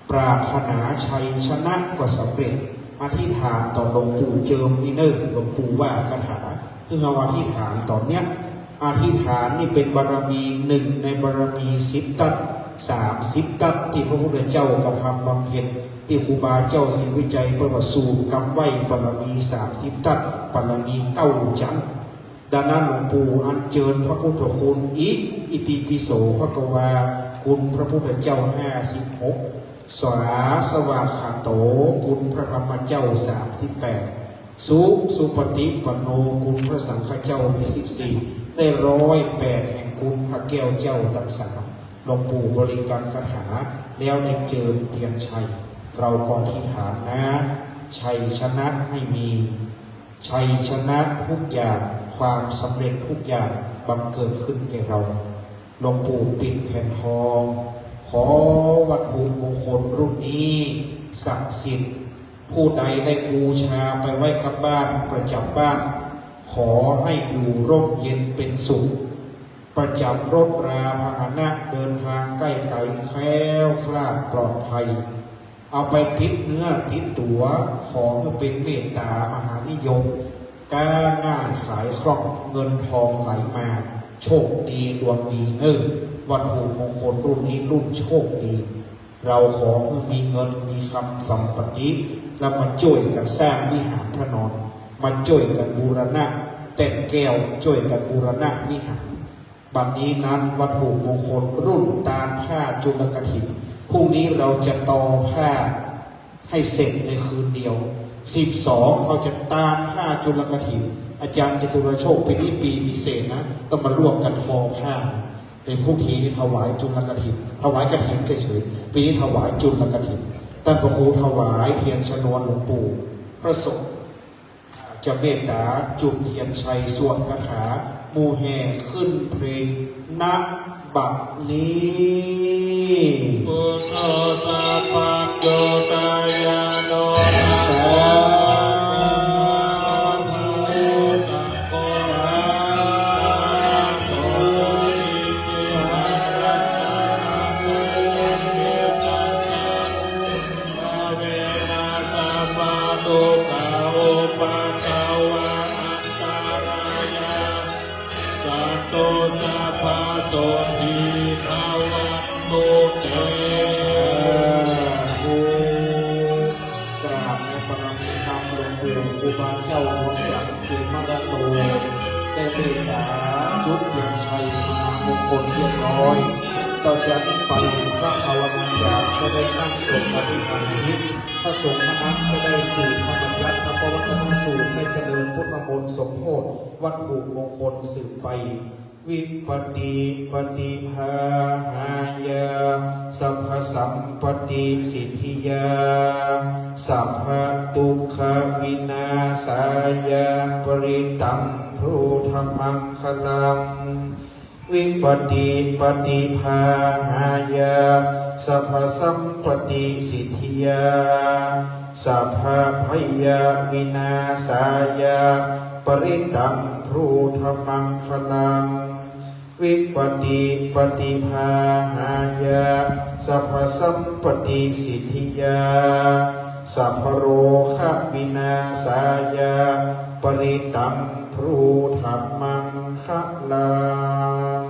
ปรารถนาชัยชนะก็สำเร็จ อธิษฐานต่อหลวงปู่เจิมนี่เน้อ หลวงปู่ว่าคาถา คือเฮาอธิษฐานตอนเนี้ย อธิษฐานนี่เป็นบารมีหนึ่งในบารมีสิบทัศน์ สามสิบทัศน์ที่พระพุทธเจ้ากระทำบำเพ็ญ ที่ครูบาเจ้าศรีวิชัยเพิ่นว่าสูบกำไว้บารมีสามสิบทัศน์ บารมีเก้าจันทร์ ดังนั้นหลวงปู่อัญเชิญพระพุทธคุณ อิ อิติปิโส ภะคะวา คุณพระพุทธเจ้าห้าสิบหก สาสวากขาโต คุณพระธรรมเจ้าสามสิบแปด สุ สุปฏิปันโน คุณพระสังฆเจ้ามีสิบสี่ ได้ร้อยแปดแห่งคุณพระแก้วเจ้าทั้งสาม หลวงปู่บริกรรมคาถา แล้วได้เจิมเทียนชัย เราก็อธิษฐานนะ ชัยชนะให้มี ชัยชนะทุกอย่าง ความสำเร็จทุกอย่างบังเกิดขึ้นแก่เรา หลวงปู่ปิดแผ่นทอง ขอวัตถุมงคลรุ่นนี้ศักดิ์สิทธิ์ ผู้ใดได้บูชาไปไว้กับบ้านประจำบ้าน ขอให้อยู่ร่มเย็นเป็นสุข ประจำรถราพาหนะเดินทางใกล้ไกลแคล้วคลาดปลอดภัย เอาไปติดเนื้อติดตัว ขอให้เป็นเมตตามหานิยม ค้าง่ายขายคล่อง เงินทองไหลมา โชคดีดวงดีเน้อ วัตถุมงคลรุ่นนี้รุ่นโชคดี เราขอให้มีเงินมีคำสัมปติ แล้วมาช่วยกันสร้างวิหารพระนอน มาช่วยกันบูรณะแท่นแก้ว ช่วยกันบูรณะวิหาร บัดนี้นั้นวัตถุมงคลรุ่นตานผ้าจุลกฐิน พรุ่งนี้เราจะทอผ้าให้เสร็จในคืนเดียว สิบสอง เราจะตานผ้าจุลกฐิน อาจารย์จตุรโชค ปีนี้ปีพิเศษนะ ต้องมาร่วมกันทอผ้านะ เป็นผู้ทีนี่ถวายจุลกฐิน ถวายกฐินเฉยๆ ปีนี้ถวายจุลกฐิน ท่านพระครูถวายเทียนชนวนหลวงปู่ พระสงฆ์ อาจ จะเมตตาจุดเทียนชัยสวดคาถาหมู่แห่ขึ้นเพลง ณ บัดนี้ Buddho sabbaññutañāṇo สาธุ sāvako สาธุ สาธุ bhāvena sabbadukkhā upaddavā antarāyā santu sabbasampattī bhavantu te. สาธุ กราบในพระนามหลวงปู่ครูบาเจ้าหลวงจันทร์เขมรโต ได้เมตตาจุดเทียนชัยมหามงคลเรียบร้อย ต่อจากนี้ไปพระภาวนาจารย์ก็ได้ตั้งสมาธิอธิษฐานจิต พระสงฆ์คณะก็ได้สวดพระบัญญัติทปวัตนสูตร ให้เจริญพุทธมนต์สมโภชวัตถุมงคลสืบไป Vipattipaṭibāhāya sabbasampattisiddhiyā sabbadukkhavināsāya parittaṃ brūtha maṅgalaṃ. Vipattipaṭibāhāya sabbasampattisiddhiyā sabbabhayavināsāya parittaṃ brūtha maṅgalaṃ. Vipattipaṭibāhāya sabbasampattisiddhiyā sabbarogavināsāya parittaṃ brūtha maṅgalaṃ.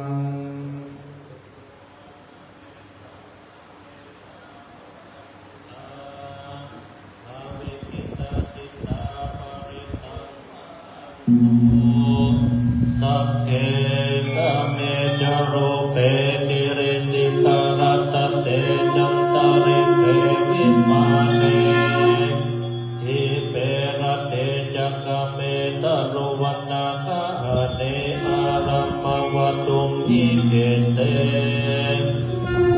Sagge kāme ca rūpe girisikharataṭe cantalikkhe vimāne dīpe raṭṭhe ca gāme taruvanagahane arāmavaṭuṃ khette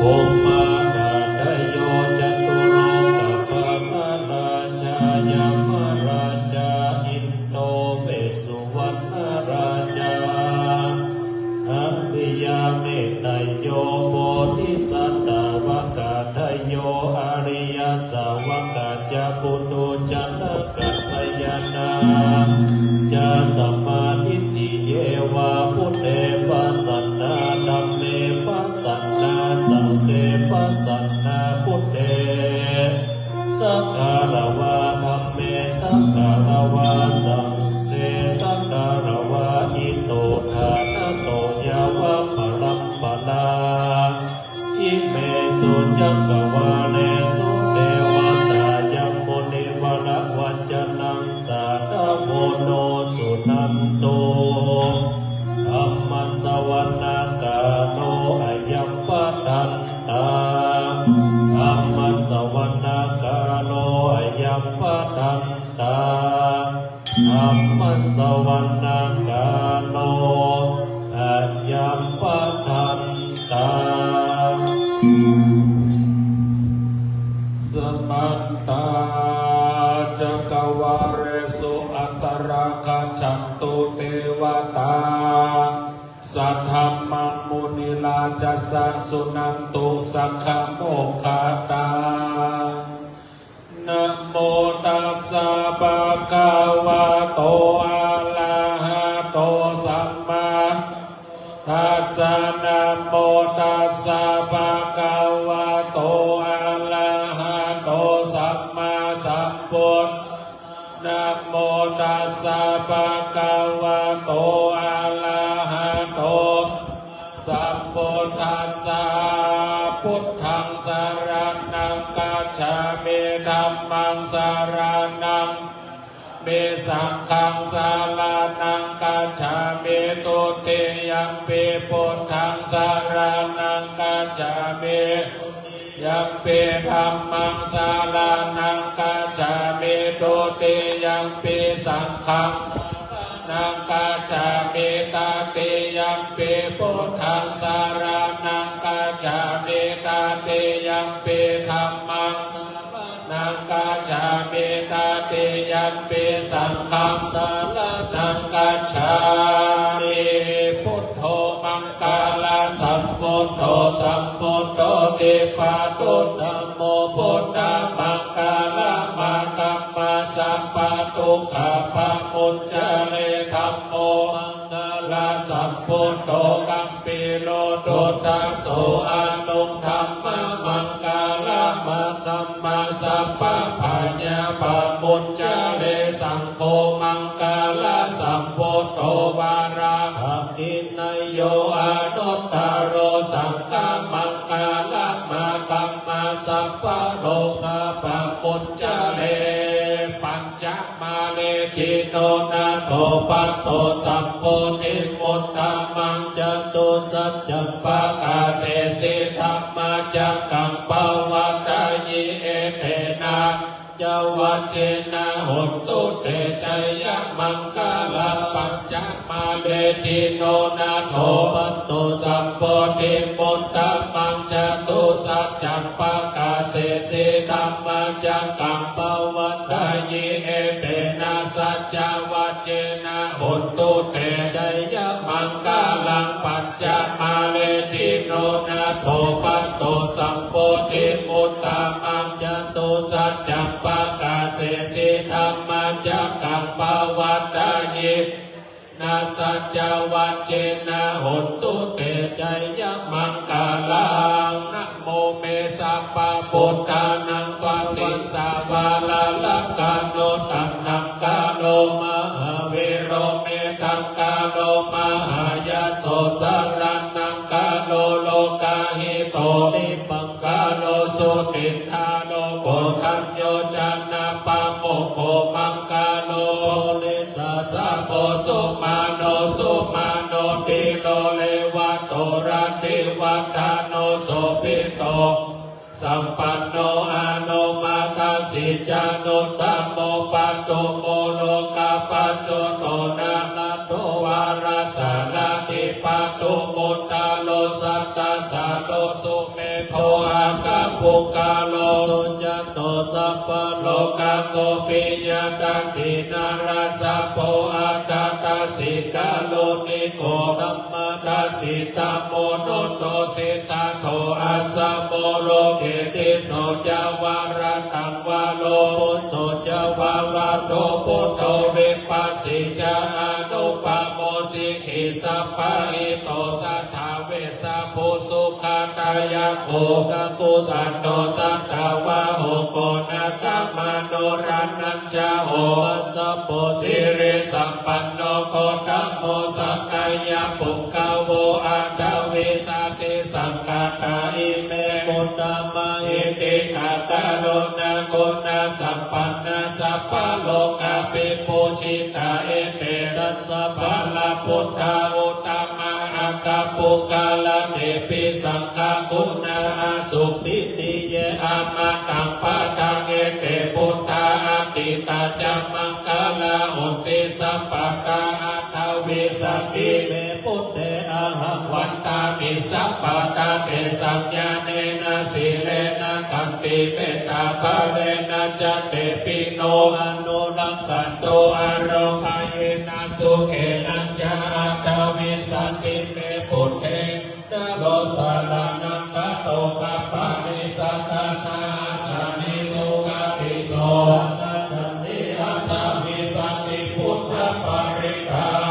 buddhārādayo catulokapālā rājā yamarājā indo vessuvaṇṇarājā ariyametteyyo bodhisattāvakādayo ariyasāvakā ca puthujjanakālyanā ca samādiṭṭhī ye vā buddhe pasannā dhamme pasannā saṅghe pasannā buddhe sagāravā dhamme sagāravā saṅghe sagāravā ito ṭhānato yāva paramparā imesu cakkavāḷesu devatā yaṃ munivaravacanaṃ sādhavo no suṇantu. Dhammassavanakālo ayambhadantā. Dhammassavanakālo ayambhadantā. Dhammassavanakālo ayambhadantā. Samantā cakkavāḷesu atrāgacchantu devatā saddhammaṃ munirājassa suṇantu saggamokkhadaṃ. Namo tassa bhagavato arahato sammāsambuddhassa. Namo tassa bhagavato arahato sammāsambuddhassa. Namo tassa bhagavato arahato sambuddhassa. Buddhaṃ saraṇaṃ gacchāmi. Dhammaṃ saraṇaṃ gacchāmi. Saṅghaṃ saraṇaṃ gacchāmi. Dutiyampi buddhaṃ saraṇaṃ gacchāmi. Dutiyampi dhammaṃ saraṇaṃ gacchāmi. Dutiyampi saṅghaṃ saraṇaṃ gacchāmi. Tatiyampi buddhaṃ saraṇaṃ gacchāmi. Tatiyampi dhammaṃ saraṇaṃ gacchāmi. Tatiyampi saṅghaṃ Buddhaṃ saraṇaṃ gacchāmi. Buddho maṅgalasambhūto sambuddho dīpaduttammo buddhamaṅgalamāgamma sabbadukkhā pamuñcare. Dhammo maṅgalasambhūto gambhīro duddaso aṇuṃ dhammamaṅgalamāgamma sabbabhayā pamuñcare. Saṅgho maṅgalasambhūto vārāhagirājo anuttaro saṅghamaṅgalamāgamma sabbarogā pamuñcare. Pañca māre jino nātho patto sambodhimuttamaṃ catusaccāṃ pakāsesi dhammacakkaṃ pavattayi etena saccavajjena hontu te jayamaṅgalaṃ. Pañca māre jino nātho patto sambodhimuttamaṃ catusaccāṃ pakāsesi dhammacakkaṃ pavattayi etena saccavajjena hontu te jayamaṅgalaṃ. Pañca māre jino nātho patto sambodhimuttamaṃ catusaccāṃ pakāsesi dhammacakkaṃ pavattayi etena saccavajjena hontu te jayamaṅgalaṃ. Namo me sabbabuddhānaṃ dvattiṃsavāralakkhaṇo taṇhaṅkaro mahāvīro medhaṅkaro mahāyaso saraṇaṅkaro lokahito dipaṅkaro jotindharo koṇḍañño janapāmokho maṅgalo purisadammasārathi sumano sumano dhīro revato rativaḍḍhano sobhito sampanno anomadassī januttamo padumo lokapajjoto nārado varasārathī padumuttaro sattasāro sumedho akkhapuggalā sujjhato sabbalokaggo piyadassī narāsabho atthadassī kāruṇiko dhamma dassī tappamootto siddhattho āsavo loke tisso ca varataṃ varo phusso ca varado buddho vipassī ca anūpamo sikhī sabbahito saṭhā vessabhū sukhadāyako kakusandho satthavāho koṇāgamano raṇañjaho kassapo sirisampanno gotamo sakyapuṅgavo aṭṭhavīsati saṅkhātā ime buddha mahiddhikā karuṇāguṇasampanna sabbalokavibhūjitā ete dasabalābuddhā uttamā aggapuggala tepi saṅghaguṇā āsuṃ dvitiye amataṃ padaṃ ete buddhā atītā ca maṅgalā honti sabbadā aṭṭhavīsatime buddhe ahaṃ vandāmi sabbadā tesaṃ ñāṇena sīlena khantimettābalena ca tepi no anurakkhantu ārogena sukhena ca aṭṭhavīsatime buddhe naro saraṇaṃ gato gabbhāni satta sahassāni dukkhāti so aṭṭhavīsati buddhaparittaṃ.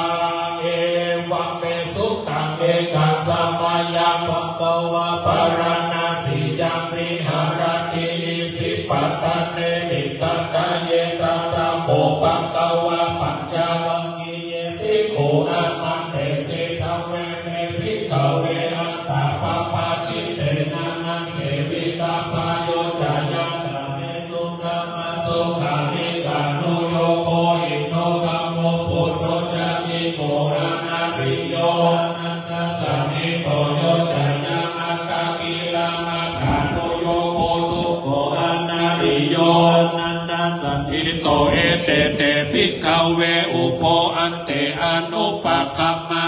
Evaṃ me sutaṃ ekaṃ samayaṃ bhagavā bārāṇasiyaṃ viharati isipatane migadāye. Tatra kho bhagavā pañcavaggiye bhikkhū āmantesi dveme bhikkhave antā pabbajitena na sevitabbā. Yo cāyaṃ kāmesu kāmasukhallikānuyogo hīno gammo pothujjaniko anariyo anatthasañhito, yo cāyaṃ attakilamathānuyogo dukkho anariyo anatthasañhito, ete te bhikkhave ubho ante anupagamma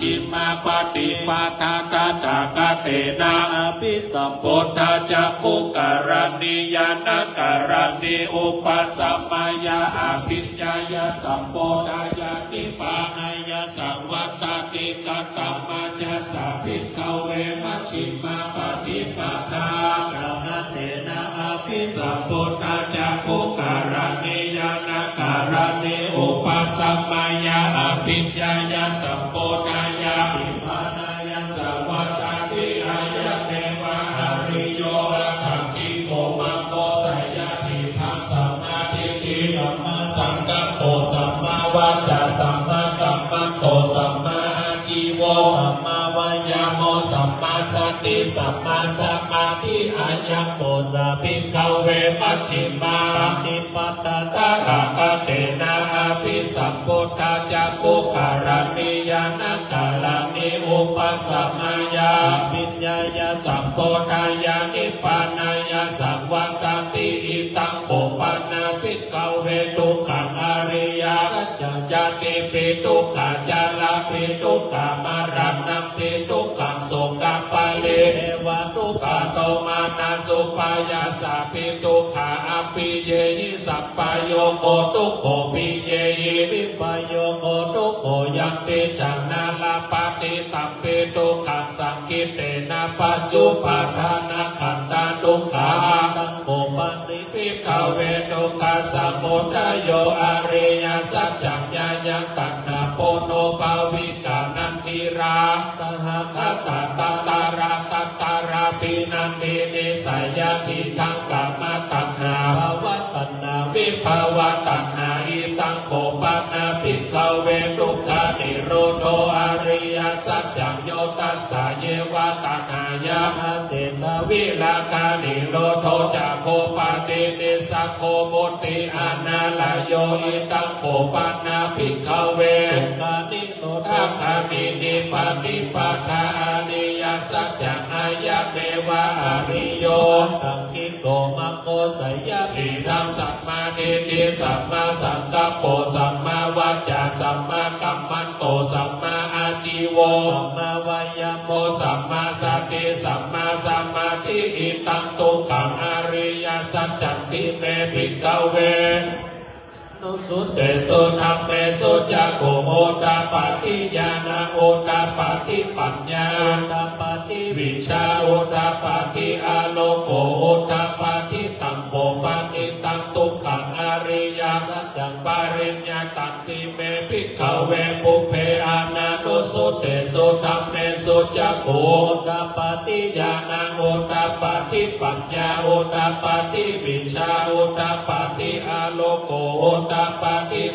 Majjhimā paṭipadā tathāgatena abhisambuddhā cakkhukaraṇī ñāṇakaraṇī upasamāya abhiññāya sambodhāya nibbānāya saṃvattati. Katamā ca sā bhikkhave majjhimā paṭipadā tathāgatena abhisambuddhā cakkhukaraṇī ñāṇakaraṇī upasamāya abhiññāya sambodhāya nibbānāya saṃvattati? Ayameva ariyo aṭṭhaṅgiko maggo, seyyathīdaṃ: sammādiṭṭhi sammāsaṅkappo sammāvācā sammākammanto sammāājīvo sammāvāyāmo sammāsati sammāsamādhi. Ayaṃ kho sā bhikkhave majjhimā paṭipadā tathāgatena abhisambuddhā cakkhukaraṇī ñāṇakaraṇī upasamāya abhiññāya sambodhāya nibbānāya saṃvattati. Idaṃ kho pana bhikkhave dukkhaṃ ariyasaccaṃ: jātipi dukkhā jarāpi dukkhā maraṇampi dukkhaṃ sokaparidevadukkhadomanassupāyāsāpi dukkhā appiyehi sampayogo dukkho piyehi vippayogo dukkho. Yampicchaṃ na labhati tampi dukkhaṃ saṅkhittena pañcupādānakkhandhā dukkhā. Idaṃ kho pana bhikkhave dukkhasamudayo ariyasaccaṃ: yāyaṃ taṇhā ponobbhavikā nandirāgasahagatā tatra tatrābhinandinī, seyyathīdaṃ: kāmataṇhā bhavataṇhā vibhavataṇhā. Idaṃ kho pana bhikkhave dukkhanirodho ariyasaccaṃ: yo tassāyeva taṇhāya asesavirāganirodho cāgo paṭinissaggo mutti anālayo. Idaṃ kho pana bhikkhave dukkhanirodhagāminī paṭipadā ariyasaccaṃ: ayameva ariyo aṭṭhaṅgiko maggo, seyyathīdaṃ: sammādiṭṭhi sammāsaṅkappo sammāvācā sammākammanto sammāājīvo sammāvāyāmo sammāsati sammāsamādhi. Idaṃ dukkhaṃ ariyasaccanti me bhikkhave. Nussutesu dhammesu cakkhuṃ udapādi ñāṇaṃ udapādi paññā udapādi vijjā udapādi āloko udapādi. Taṃ kho panidaṃ dukkhaṃ ariyasaccaṃ pariññātanti me bhikkhave pubbe ananussutesu dhammesu cakkhuṃ udapādi ñāṇaṃ udapādi paññā udapādi vijjā udapādi āloko udapādi.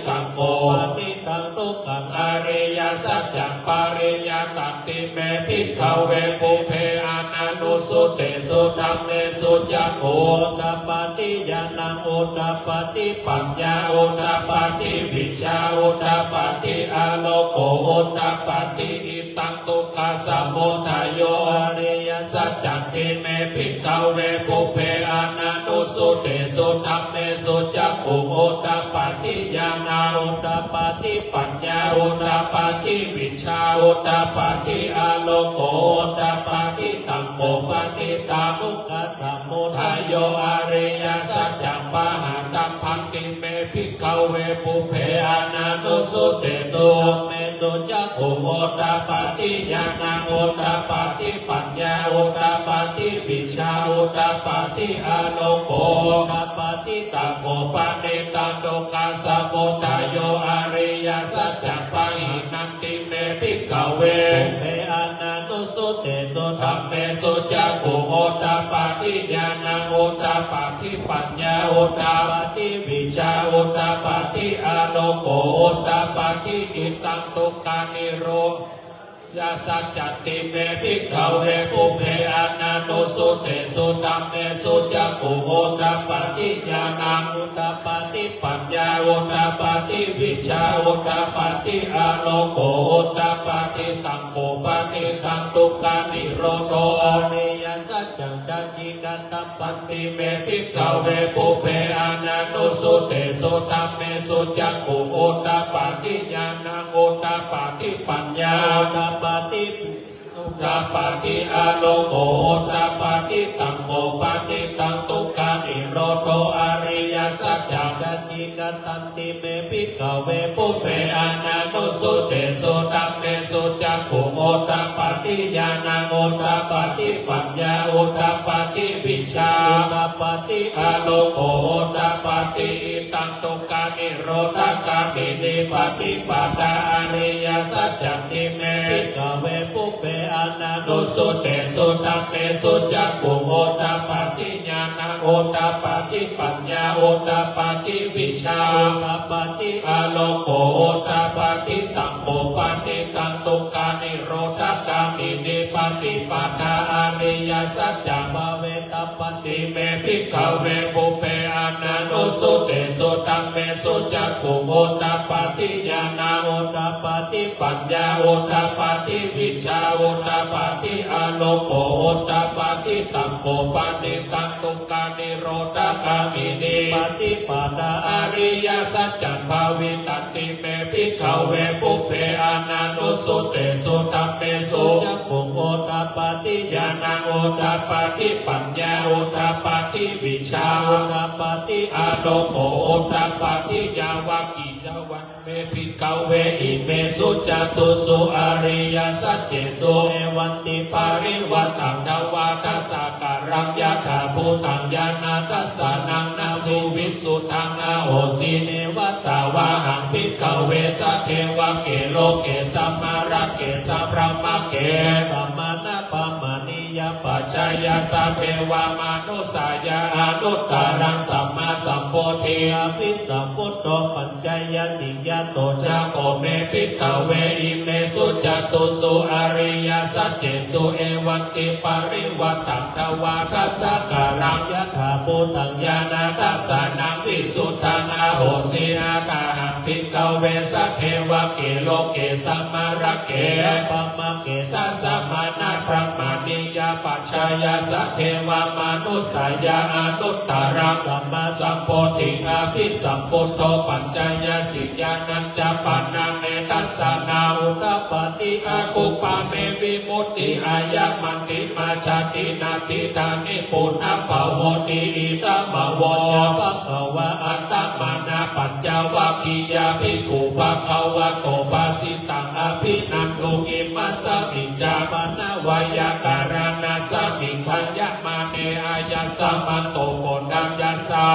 Taṃ kho panidaṃ dukkhaṃ ariyasaccaṃ pariññātanti me bhikkhave pubbe ananussutesu dhammesu cakkhuṃ udapādi ñāṇaṃ udapādi paññā udapādi vijjā udapādi āloko udapādi. Idaṃ dukkhasamudayo ariyasaccanti me bhikkhave pubbe ananussutesu dhammesu cakkhuṃ udapādi ñāṇaṃ udapādi paññā udapādi vijjā udapādi āloko udapādi. Taṃ kho panidaṃ dukkhasamudayo ariyasaccaṃ pahātabbanti me bhikkhave pubbe ananussutesu dhammesu cakkhuṃ udapādi ñāṇaṃ udapādi paññā udapādi vijjā udapādi āloko udapādi. Taṃ kho panidaṃ dukkhasamudayo ariyasaccaṃ pahīnanti me bhikkhave pubbe ananussutesu dhammesu cakkhuṃ udapādi ñāṇaṃ udapādi paññā udapādi vijjā udapādi āloko udapādi. Idaṃ dukkhanirodho ariyasaccanti me bhikkhave pubbe ananu Sutesu dhammesu cakkhuṃ udapādi ñāṇaṃ udapādi paññā udapādi vijjā udapādi āloko udapādi. Taṃ kho panidaṃ dukkhanirodho ariyasaccaṃ sacchikatabbanti me bhikkhave pubbe ananussutesu dhammesu cakkhuṃ udapādi ñāṇaṃ udapādi paññā udapādi udapādi āloko udapādi. Taṃ kho panidaṃ dukkhanirodho ariyasaccaṃ sacchikatanti me bhikkhave pubbe ananussutesu dhammesu cakkhuṃ udapādi ñāṇaṃ udapādi paññā udapādi vijjā udapādi āloko udapādi. Taṃ dukkhanirodhagāminī paṭipadā ariyasaccanti me bhikkhave pubbe ananussutesu dhammesu cakkhuṃ udapādi ñāṇaṃ udapādi paññā udapādi vijjā udapādi āloko udapādi. Taṃ kho panidaṃ dukkhanirodhagāminī paṭipadā ariyasaccaṃ bhāve tabbanti me bhikkhave pubbe ananussutesu dhammesu cakkhuṃ udapādi ñāṇaṃ udapādi paññā udapādi vijjā udapādi āloko udapādi. Taṃ kho panidaṃ dukkhanirodhagāminī paṭipadā ariyasaccaṃ bhāvitanti me bhikkhave pubbe ananussutesu dhammesu cakkhuṃ udapādi ñāṇaṃ udapādi paññā udapādi vijjā udapādi āloko udapādi. Yāvakīyavanaṃ me bhikkhave imesu catūsu ariyasaccesu evantiparivaṭṭaṃ dvādasākāraṃ yathābhūtaṃ ñāṇadassanaṃ na suvisuddhaṃ ahosi. Neva tāvāhaṃ bhikkhave sadevake loke samārake sabrahmake samānabrāhmaṇiyā pajāya sadevamanussāya anuttaraṃ sammāsambodhiṃ abhisambuddho pañcayasiṃ. Yato ca kho me bhikkhave imesu catūsu ariyasaccesu evantiparivaṭṭaṃ dvādasākāraṃ yathābhūtaṃ ñāṇadassanaṃ visuddhaṃ ahosi. Athāhaṃ bhikkhave sadevake loke samārake sabrahmake sassamaṇabrāhmaṇiyā pajāya sadevamanussāya anuttaraṃ sammāsambodhiṃ abhisambuddho pañcayasiṃ ñāṇañca pana me dassanaṃ udapādi. Akuppā me vimutti ayamantimā jāti natthidāni punabbhavoti. Idamavoca bhagavā. Attamanā pañcavaggiyā bhikkhū bhagavato bhāsitaṃ abhinanduṃ. Imasmiñca pana veyyākaraṇasmiṃ bhaññamāne āyasmato koṇḍaññassa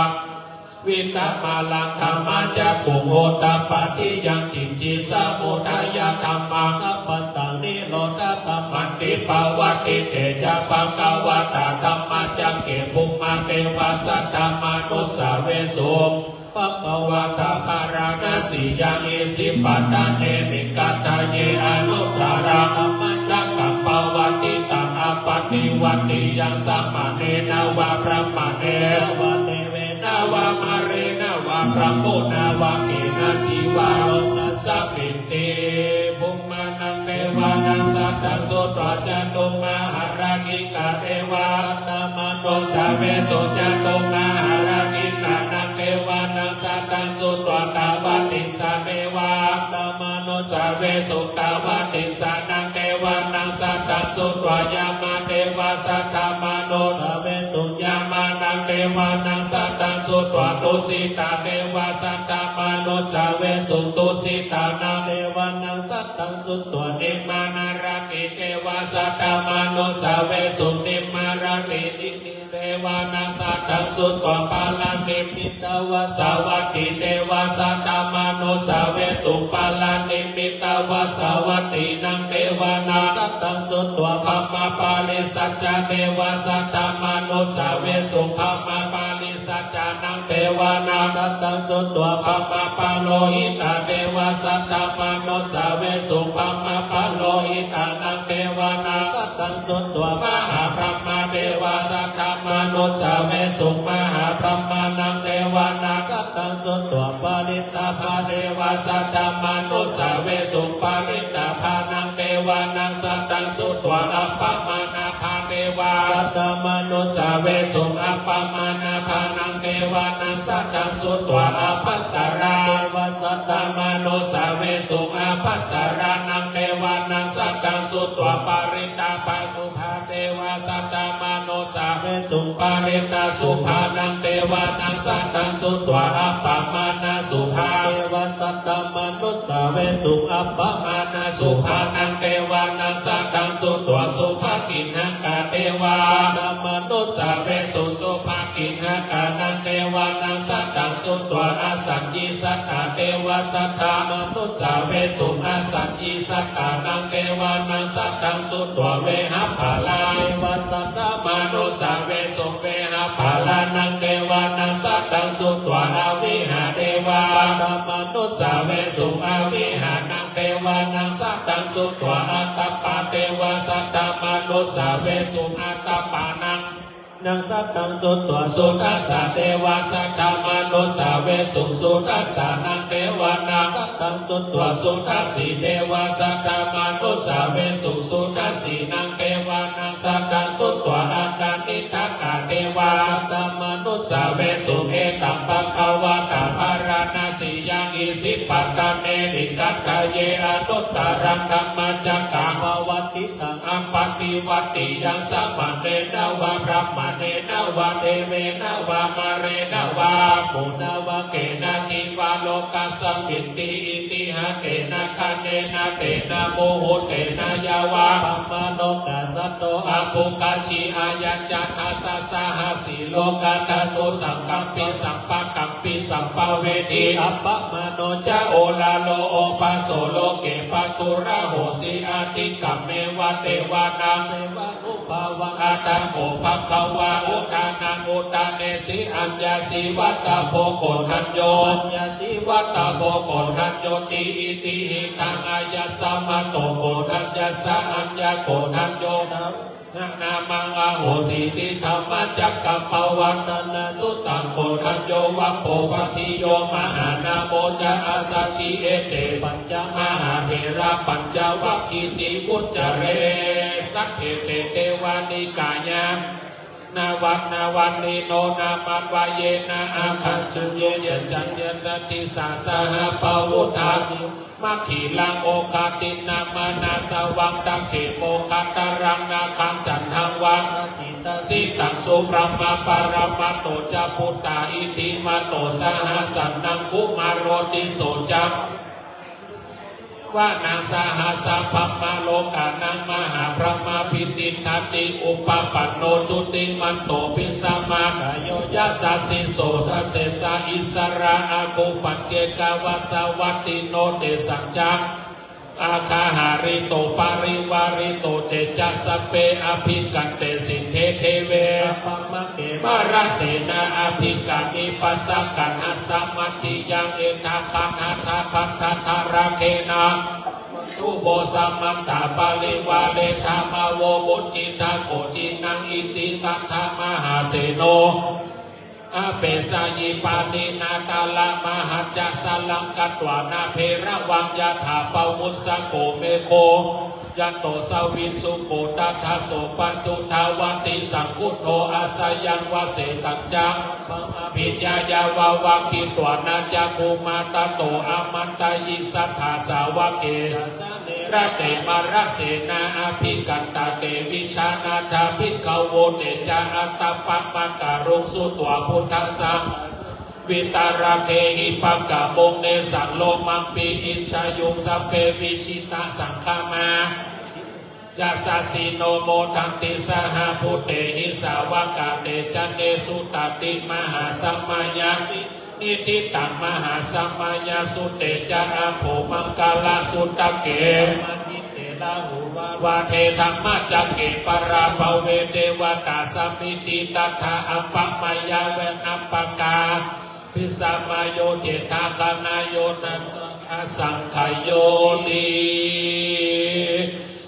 vītamalaṃ dhammacakkhuṃ udapādi yaṅkiñci samudayadhammaṃ sabbantaṃ nirodhadhammanti. Pavattite ca bhagavatā dhammacakke bhummā devā saddamanussāvesuṃ. Bhagavatā bārāṇasiyaṃ isipatane migadāye anuttaraṃ dhammacakkaṃ pavattitaṃ appaṭivattiyaṃ samaṇena vā brāhmaṇena vā devena vā mārena vā brahmunā vā kenaci vā lokasminti. Bhummānaṃ devānaṃ saddaṃ sutvā cātummahārājikā devā saddamanussāvesuṃ. Cātummahārājikānaṃ devānaṃ saddaṃ sutvā tāvatiṃsā devā saddamanussāvesuṃ. Tāvatiṃsānaṃ devānaṃ saddaṃ sutvā yāmā devā saddamanussāvesuṃ. Yāmānaṃ devānaṃ saddaṃ sutvā tusitā devā saddamanussāvesuṃ. Tusitānaṃ devānaṃ saddaṃ sutvā nimmānaratī devā saddamanussāvesuṃ. Nimmānaratī devānaṃ saddaṃ sutvā paranimmitavasavattī devā saddamanussāvesuṃ. Paranimmitavasavattīnaṃ devānaṃ saddaṃ sutvā brahmapārisajjā devā saddamanussāvesuṃ. Brahmapārisajjānaṃ devānaṃ saddaṃ sutvā brahmapurohitā devā saddamanussāvesuṃ. Brahmapurohitānaṃ devānaṃ saddaṃ sutvā mahābrahmā devā saddamanussāvesuṃ. Mahābrahmānaṃ devānaṃ saddaṃ sutvā parittābhā devā saddamanussāvesuṃ. Parittābhānaṃ devānaṃ saddaṃ sutvā appamāṇābhā devā saddamanussāvesuṃ. Appamāṇābhānaṃ devānaṃ saddaṃ sutvā ābhassarā devā saddamanussāvesuṃ. Ābhassarānaṃ devānaṃ saddaṃ sutvā parittābhā subhā devā saddamanussāvesuṃ. Parittasubhānaṃ devānaṃ saddaṃ sutvā appamāṇasubhā devā saddamanussāvesuṃ. Appamāṇasubhānaṃ devānaṃ saddaṃ sutvā subhakiṇhakā devā saddamanussāvesuṃ. Subhakiṇhakānaṃ devānaṃ saddaṃ sutvā asaññī satthā devā saddamanussāvesuṃ. Asaññī sattānaṃ devānaṃ saddaṃ sutvā vehapphalā devā saddamanussāvesuṃ. Vehapphalānaṃ devānaṃ saddaṃ sutvā avihā devā saddamanussāvesuṃ. Avihānaṃ devānaṃ saddaṃ sutvā atappā devā saddamanussāvesuṃ. Atappānaṃ naṃ saddaṃ sutvā sudassā devā saddamanussāvesuṃ. Sudassānaṃ devānaṃ saddaṃ sutvā sudassī devā saddamanussāvesuṃ. Sudassīnaṃ devānaṃ saddaṃ sutvā akaniṭṭhakā devā saddamanussāvesuṃ. Etaṃ bhagavatā bārāṇasiyaṃ isipatane migadāye anuttaraṃ dhammacakkaṃ pavattitaṃ appaṭivattiyaṃ samaṇena vā brāhmaṇena vā devena vā mārena vā brahmunā vā kenaci vā lokasminti. Itiha tena khaṇena tena muhuttena yāva brahmalokā saddo abbhuggacchi. Ayañca dasasahassī lokadhātu saṅkampi sampakampi sampavedhi. Appamāṇo ca oḷāro obhāso loke pāturahosi atikkammeva devānaṃ devānubhāvaṃ. Atha kho bhagavā udānaṃ udānesi: Aññāsi vata bho koṇḍañño, aññāsi vata bho koṇḍaññoti. Itihidaṃ āyasmato koṇḍaññassa aññākoṇḍañño nāmaṃ ahosīti dhammacakkaṃ pavattana. Suttaṃ koṇḍañño vappo pattiyo mahānāmo ca āsajjī. Ete pañca mahātherā pañcavaggitti vuccare. Saṭṭhete devanikāyā navana vanino nāmanvayena āgañchuṃ. Ye caññe disā saha pavutthajā maggīlaṃ oghatiṇṇamanāsavaṃ dakkhemoghataraṃ nāgaṃ candaṃva asitātitaṃ subrahmā paramatto ca puttā iddhimato saha sanaṅkumāro tisso ca devānaṃ sahassā brahmalokānaṃ mahābrahmābhitiṭṭhati. Upapanno jutimanto bhismākāyo yasassi so. Dasettha issarā āgū paccekavasavattino tesañca āgā hārito parivārito te ca sabbe abhikkante sinde deve sabrahmake mārasenā abhikkāmi. Passa kaṇhassa mandiyaṃ etha gaṇhatha bandhatha rāgena bhaṇāma se. Bhū bho samantā parivāretha mā vo muñcittha koci naṃ. Iti tattha mahāseno apesayi pāṇinā talamāhacca saraṃ katvāna bheravaṃ yathā pāvussako megho. Yanto saviṃsuṃ kuṭṭhaso paccudāvatti saṅkuddho asayaṃvase tañca abhiññāya vavakkhitvāna cakkhumā tato āmantayi satthā sāvake sāsane rate mārasenā abhikkantā te vijānātha bhikkhavo. Te ca ātappamakaruṃ sutvā buddhassa vītarāgehi pakkāmuṃ nesaṃ lomaṃ pī ijjhāyuṃ. Sabbe vijitasaṅgāmā yasassino modanti saha bhūtehi sāvakā te janesutāti. Mahāsamayā niṭṭhitaṃ mahāsamayasutte ca āgū maṅgalasuttake brahmagīte rāhuvā vāde dhammacakke parabhave devatā samitiṃ tattha appamayā vena paṭṭhābhisamayo cetāgaṇayo tattha saṅgayoti.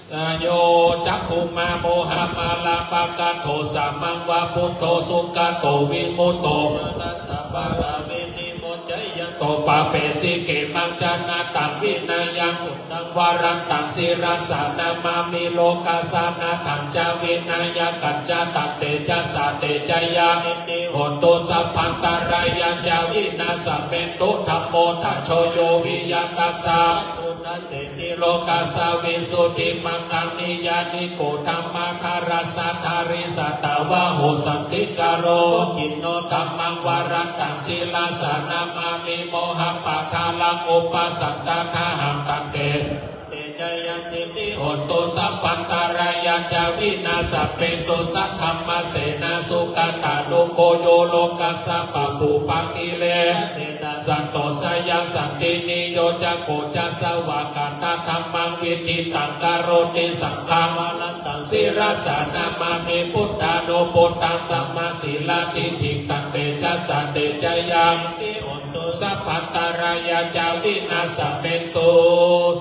Ayo cakkhumā mohamalāpakaṭṭho, samaṃ va buddho sugato vimutto, mārassa pāṇāvi nimoccayā, to pāpesi khemaṃ janataṃ vinayaṃ. Buddhaṃ varantaṃ sirasā namāmi, lokassa nāthañca vināyakañca, tantejasā te jayasiddhi hotu, sabbantarāyā ca vināsamentu. Dhammo dhajo yo viya tassa, buddhasīti lokassa visuddhimaggaṃ niyyāniko, dhammadharassa dhārī sattāvaho santikaro, suciṇṇo. Dhammaṃ varantaṃ sirasā namāmi, mohappadālaṃ upasantadāhaṃ, tantejasā te jayasiddhi hotu, sabbantarāyā ca vināsamentu. Saddhammasenā sugatānugo yo, lokassa pāpūpakilesajetā, santo sayaṃ santiniyojako ca, svākkhātadhammaṃ viditaṃ karoti, saṅghaṃ varantaṃ sirasā namāmi, buddhānubuddhaṃ samasīladiṭṭhiṃ, tantejasā te jayasiddhi hotu, sabbantarāyā ca vināsamentu.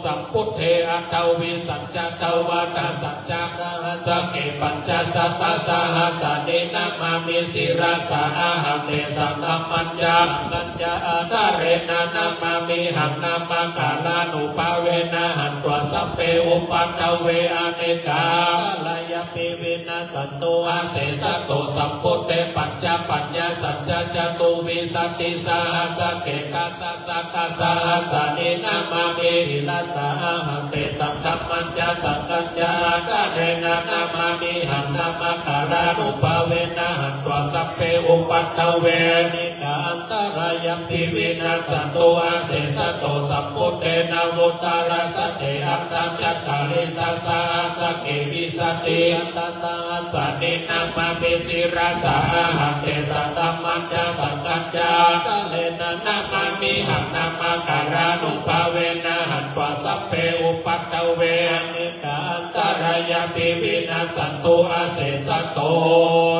Sambuddhe aṭṭhavīsañca dvādasañca, sahassake pañcasatasahassāni, namāmi sirasā ahaṃ, tesaṃ dhammañca saṅghañca, ādarena namāmihaṃ, namakārānubhāvena hantvā sabbe upaddave, anekā antarāyāpi vinassantu asesato. Sambuddhe pañcapaññāsañca catuvīsatisahassake, dasasatasahassāni, namāmi sirasā ahaṃ, tesaṃ dhammañca saṅghañca, ādarena namāmihaṃ, namakārānubhāvena hantvā sabbe upaddave, anekā antarāyāpi vinassantu asesato. Sambuddhe navuttarasate aṭṭhacattāḷīsasahassake, vīsati sahassāni, namāmi sirasā ahaṃ, tesaṃ dhammañca saṅghañca, ādarena namāmihaṃ, namakārānubhāvena hantvā sabbe upaddave, anekā antarāyāpi vinassantu asesato.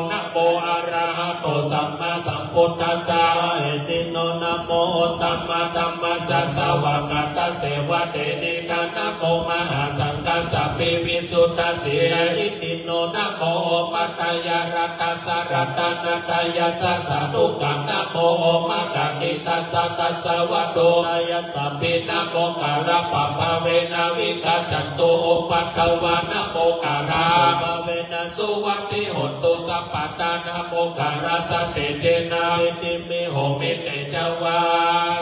Namo arahato sammāsambuddhassa, mahesino, namo uttamadhammassa svākkhātasseva tenidha, namo mahāsaṅghassāpi visuddhasīladiṭṭhino, namo omātyāraddhassa ratanattayassa sādhukaṃ, namo omakātītassa tassa vatthuttayassapi, namokārappabhāvena vigacchantu upaddavā, namokārappabhāvena suvatthi hotu sabbadā, namokārassa tejena vidhimhi homi tejavā.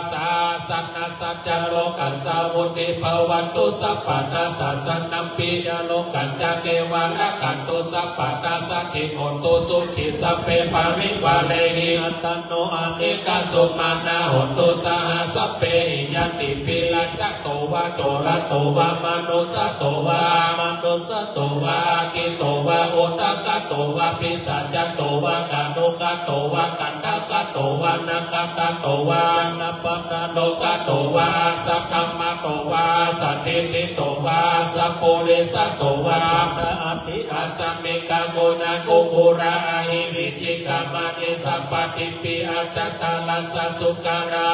Sāsanassa ca lokassa vuḍḍhī bhavantu sabbadā, sāsanampi ca lokassa devā rakkhantu sabbadā, saddhiṃ hontu sukhī sabbe parivārehi, attāno anekā sumanā hontu saha sabbehi ñātibhi. Rājato vā corato vā manussato vā amanussato vā aggito vā udakato vā pisācato vā khāṇukato vā kaṇṭakato vā nakkhattato vā janapadarogato vā asaddhammato vā asandiṭṭhito vā asappurisato vā chaṇḍahatthi-āsamnikā guṇakukkura ahi vicchikamaṇisappadīpī acchataracchasūkarā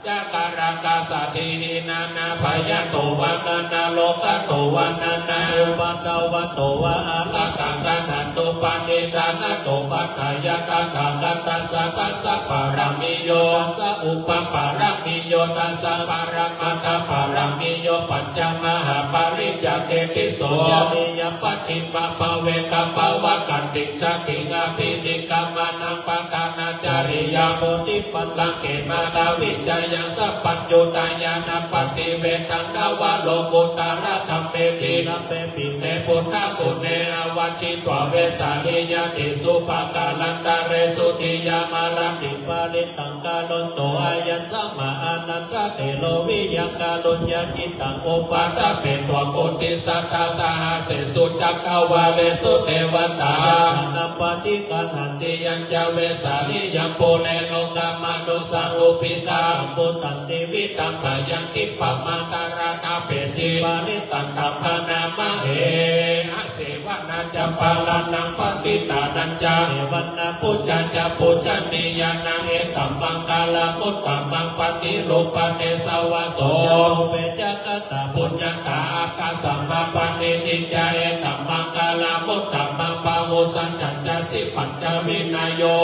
ca kārakā satthihi nānābhayato vā nānārogato vā nānāupaddavato vā ārakkhaṃ gaṇhantu paṇḍitā. Natthupādāya tathāgatassa dasa pāramiyo dasa upapāramiyo dasa paramatthapāramiyo pañca mahāpariccāge tisso cariyā pacchimabbhave gabbhāvakkantiṃ jātiṃ abhinikkhamanaṃ padhānacariyaṃ bodhipallaṅke māravijayaṃ sabbaññutañāṇappaṭivedhaṃ navalokuttaradhammeti. Sabbepime buddhaguṇe āvajjitvā vesāliyā tīsu pākārantaresu tiyāmarattiṃ parittaṃ karonto āyasmā ānandatthero viya kāruññacittaṃ upaṭṭhapetvā kothisattasahassesu cakkavāḷesu devatā ānānāpaṭiggaṇhanti yañca vesāliyaṃ pure rogāmanussadubbhikkhā Bhūtanti viṭṭhabbyaṃ khippamātaraṃ tāpesi parittaṃ taṃ bhaṇāma he. Asevanā ca bālānaṃ paṇḍitānañca sevanā pūjā ca pūjanīyānaṃ etammaṅgalamuttamaṃ. Paṭirūpadesavāso ca pubbe ca katapuññatā attasammāpaṇidhi ca etammaṅgalamuttamaṃ. Bāhusaccañca sippañca vinayo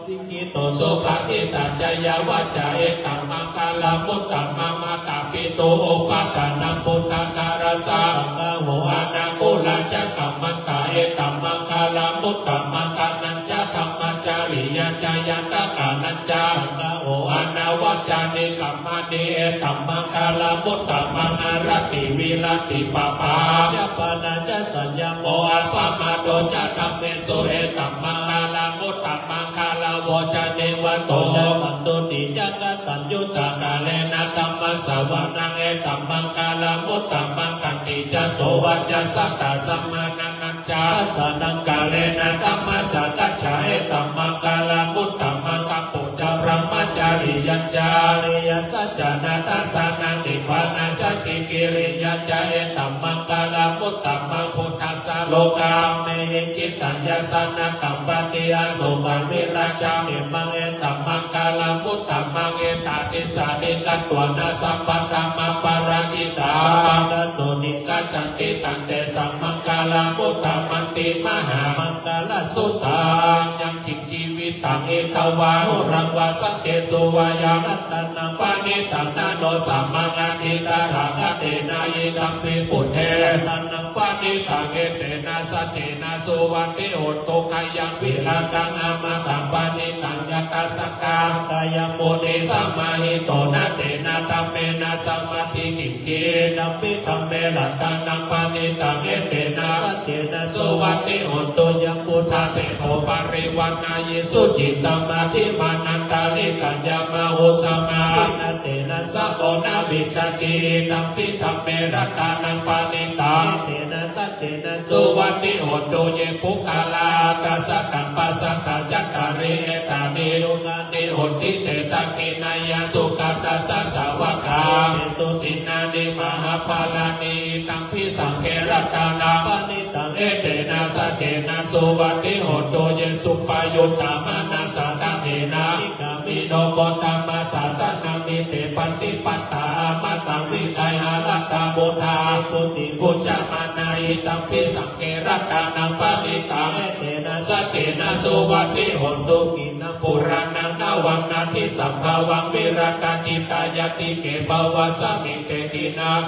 sikkhito subhāsitā ca yā vācā etammaṅgalamuttamaṃ. Mātāpituupaṭṭhānaṃ puttadārassa saṅgaho anākulā ca kammantā etammaṅgalamuttamaṃ. Dānañca dhammacariyā ca ñātakānañca saṅgaho anavajjāni kammāni etammaṅgalamuttamaṃ. Āratī viratī pāpā majjapānā ca saññamo appamādo ca dhammesu etammaṅgalamuttamaṃ. Gāravo ca nivāto ca santuṭṭhī ca kataññutā kālena dhammassavanaṃ etammaṅgalamuttamaṃ. Khantī ca sovacassatā samaṇānañca dassanaṃ kālena dhammasākacchā etammaṅgalamuttamaṃ. Tapo ca brahmacariyañca ariyasaccāna dassanaṃ nibbānasacchikiriyā ca etammaṅgalamuttamaṃ. Phuṭṭhassa lokadhammehi cittaṃ yassa na kampati asokaṃ virajaṃ khemaṃ etammaṅgalamuttamaṃ. Etādisāni katvāna sabbatthamaparājitā apaddasoti gacchanti tantesaṃ maṅgalamuttamanti. Mahāmaṅgalasūtraṃ. Yaṅkiñci vittaṃ idha vā huraṃ vā saggesu vā yaṃ ratanaṃ paṇītaṃ na no samaṃ atthi tathāgatena idampi buddhe ratanaṃ paṇītaṃ etena saccena suvatthi hotu. Khayaṃ virāgaṃ amataṃ paṇītaṃ yadajjhagā sakyamunī samāhito na tena dhammena samatthi kiñci idampi dhamme ratanaṃ paṇītaṃ etena saccena suvatthi hotu. Yambuddhaseṭṭho parivaṇṇayī suciṃ samādhimānantarikaññamāhu samāhina tena samo na vijjati idampi dhamme ratanaṃ paṇītaṃ etena saccena suvatthi hotu. Ye puggalā aṭṭha sataṃ pasatthā cattāri etāni yugāni honti te dakkhiṇeyyā sugatassa sāvakā etesu dinnāni mahapphalāni idampi saṅghe ratanaṃ paṇītaṃ etena saccena suvatthi hotu. Ye suppayuttā manasā daḷhena nikkāmino gotamasāsanamhi te pattipattā amataṃ vigayha laddhā mudhā nibbutiṃ bhuñjamānā idampi saṅghe ratanaṃ paṇītaṃ etena saccena suvatthi hotu. Khīṇaṃ purāṇaṃ navaṃ natthi sambhavaṃ virattacittāyatike bhavasmiṃ te khīṇaṃ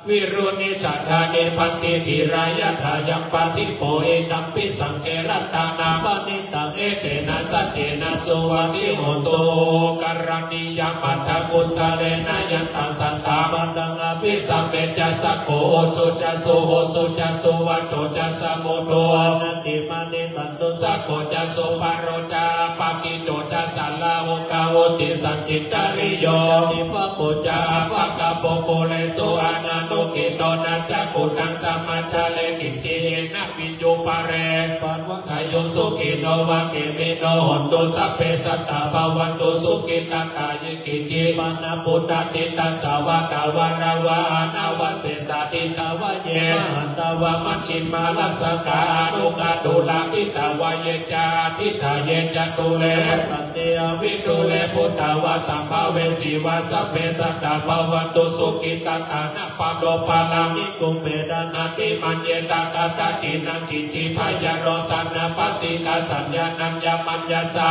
virūḷhichandā nibbanti dhīrā yathāyampadīpo idampi saṅghe ratanaṃ paṇītaṃ etena saccena suvatthi hotu. Karaṇīyamatthakusalena yantaṃ santaṃ padaṃ abhisamecca sakko ujū ca suhujū ca suvaco cassa mudu anatimānī santussako ca subharo ca appakicco ca sallahukavutti santindriyo ca nipako ca appagabbho kulesu ananugiddho. Na ca khuddaṃ samācare kiñci yena viññū pare upavadeyyuṃ sukhino vā khemino hontu sabbe sattā bhavantu sukhitattā. Ye keci pāṇabhūtatthi tasā vā thāvarā vā anavasesā dīghā vā ye mahantā vā majjhimā rassakā aṇukathūlā diṭṭhā vā ye ca adiṭṭhā ye ca dūre vasanti avidūre bhūtā vā sambhavesī vā sabbe sattā bhavantu sukhitattā. Na paro paraṃ nikubbetha nātimaññetha katthaci naṃ kiñci byārosanā paṭighasaññā nāññamaññassa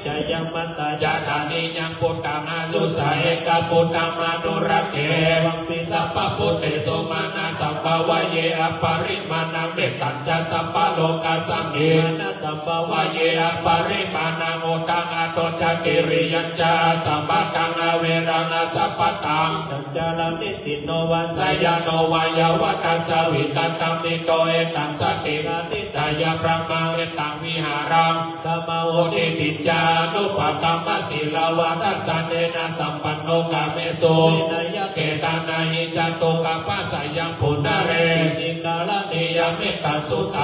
ca yaṃ matthā ca thānīyaṃ buddhāna āyusā ekaputtamanurakkhe. Evampi sabbabhūtesu mānasambhāvaye aparimāṇaṃ mettañca sabbalokasmiṃ mānasambhāvaye aparimāṇaṃ uddhaṃ adho ca tiriyañca asambādhaṃ averaṃ asapattaṃ. Aṭṭhaṃ caraṃ nisinno vā sayāno vā yāvatassa vigatamiddho etaṃ satiṃ adhiṭṭheyya brahmametaṃ vihāraṃ ārammaṃ oti. Diṭṭhiñca anupagamma sīlavā dassanena sampanno kāmesu vineyya Etanahi jāto gabbhaseyyaṃ punaretikaraṇīyamettasuttaṃ.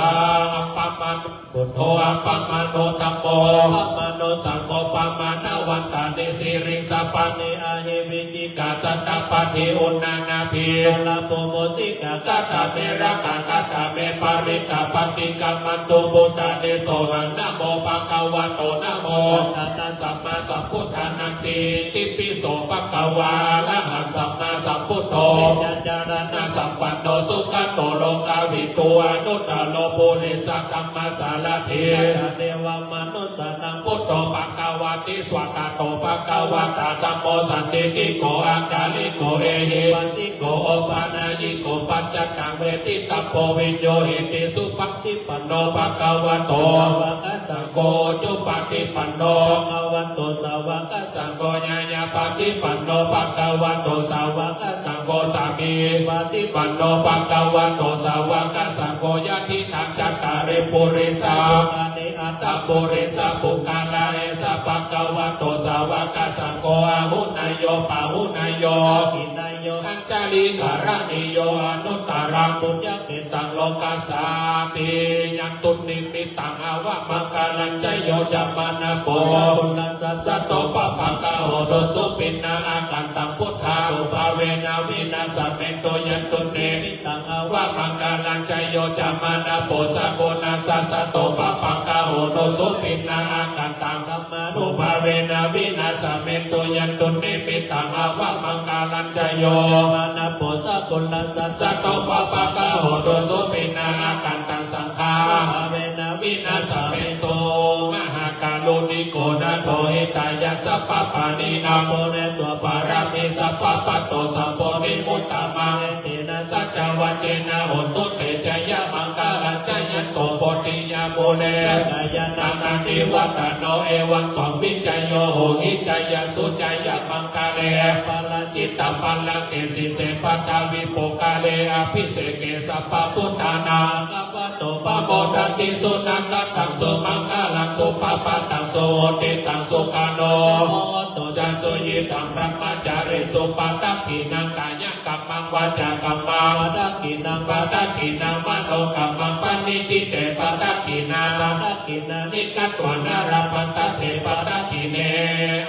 Appamāṇo buddho, appamāṇo dhammo, appamāṇo saṅgho, pamāṇavantāni siriṃsapāni ahi vicchikā satapadī uṇṇānābhī sarabū mūsikā. Katā me rakkhā, katā me parittā, paṭikkamantu bhūtāni. Sohaṃ namo bhagavato, namo sattannaṃ sammāsambuddhānanti. Itipi so bhagavā arahaṃ sammāsambuddho vijjācaraṇasampanno sugato lokavidū anuttaro purisadammasārathi satthā devamanussānaṃ buddho bhagavāti. Svākkhāto bhagavatā dhammo sandiṭṭhiko akāliko ehipassiko opanayiko paccattaṃ veditabbo viññūhīti. Supaṭipanno bhagavato sāvakasaṅgho, ujupaṭipanno bhagavato sāvakasaṅgho, ñāyapaṭipanno bhagavato sāvakasaṅgho, sāmīcipaṭipanno bhagavato sāvakasaṅgho, yadidaṃ cattāri purisayugāni aṭṭha purisapuggalā, esa bhagavato sāvakasaṅgho, āhuneyyo pāhuneyyo dakkhiṇeyyo añjalikaraṇīyo anuttaraṃ puññakkhettaṃ lokassāti. Yaṃ dunnimittaṃ avamaṅgalañca yo cāmanāpo sakuṇassa saddo pāpaggaho dussupinaṃ akantaṃ buddhānubhāvena vināsamentu. Yaṃ dunnimittaṃ avamaṅgalañca yo cāmanāpo sakuṇassa saddo pāpaggaho dussupinaṃ akantaṃ dhammānubhāvena vināsamentu. Yaṃ dunnimittaṃ avamaṅgalañca yo cāmanāpo sakuṇassa saddo pāpaggaho dussupinaṃ akantaṃ saṅghānubhāvena vināsamentu. Mahākāruṇiko nātho hitāya sabbapāṇinaṃ pūretvā pāramī sabbā patto sambodhimuttamaṃ. Etena saccavajjena hotu te jayamaṅgalaṃ. Jayanto bodhiyā mūle sakyānaṃ nandivaḍḍhano evaṃ tvaṃ vijayo hohi jayassu jayamaṅgale. Aparājitapallaṅke sīse paṭhavipokkhare abhiseke sabbabuddhānaṃ aggappatto pamodati. Sunakkhattaṃ sumaṅgalaṃ supabhātaṃ suhuṭṭhitaṃ sukhaṇo sumuhutto ca suyiṭṭhaṃ brahmacārisu. Padakkhiṇaṃ kāyakammaṃ vācākammaṃ padakkhiṇaṃ padakkhiṇaṃ manokammaṃ paṇidhī te padakkhiṇā padakkhiṇāni katvāna labhantatthe padakkhiṇe.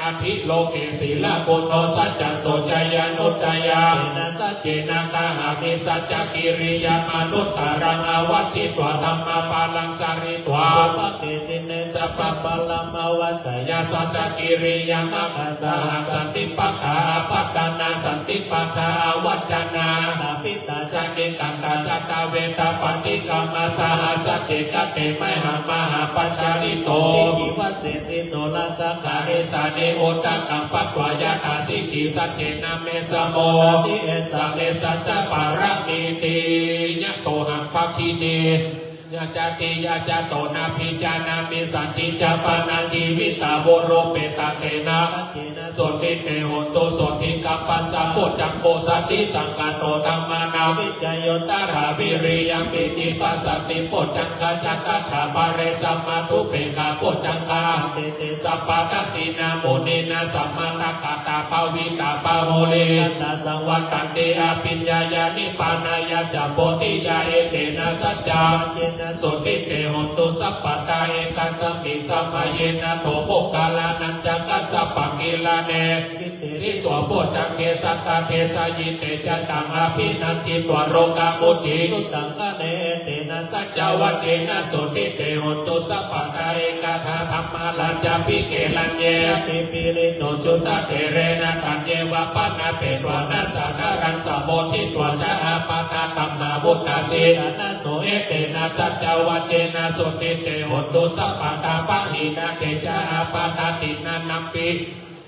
Atthi loke sīlaguṇo saccaṃ soceyyanuddayā etena saccena kāhāmi saccakiriyamanuttaraṃ āvajjitvā dhammabalaṃ sāritvā pubbe sinde sabbapalamāvassayā saccakiriyamakkhasahaṃ. Santi pakkhā apattanā santi pādā avañcanā sthāpitā ca nikkhantā ca tvaṃ veda paṭikkama. Saha sacce kate mayhaṃ mahāpajjalito iddhībhāseti soḷasa karīsāni udakaṃ patvā yathā sikhī saccena me samo ati esa me saccapāramīti. Yatohaṃ bhagini ñātiyā jāto nābhijānāmi sañcicca pāṇā jīvitā voropetā tena saccena sotthi te hotu. Sotthi kappassa bojjhaṅgo satisaṅkhāto dhammānaṃ vicayo tthārā vīriyampīti passaddhi bojjhaṅgā ca tathāpare samādhupekkhabojjhaṅgā ante te sabbadassinā muninā sammadakkhātā bhāvitā bahulīkatā saṃvattanti abhiññāya nibbānāya ca bodhiyā. Etena saccavajjena sotthi te hotu sabbadā. Ekasmiṃ samaye nātho moggallānañca kassapaṃ gilāne diso bojjhaṅge satta desayi te ca taṃ abhinanditvā rogā mucciṃsu taṅkhaṇe. Etena saccavajjena sotthi te hotu sabbadā. Ekadā dhammarājāpi gelaññe pīḷito cūḷaterena taññeva bhaṇāpetvāna sādaraṃ sammoditvā ca ābādhā tamhā vuṭṭhāsi ṭhānaso. Etena saccavajjena sotthi te hotu sabbadā. Pahīnā te ca ābādhā tiṇṇannampi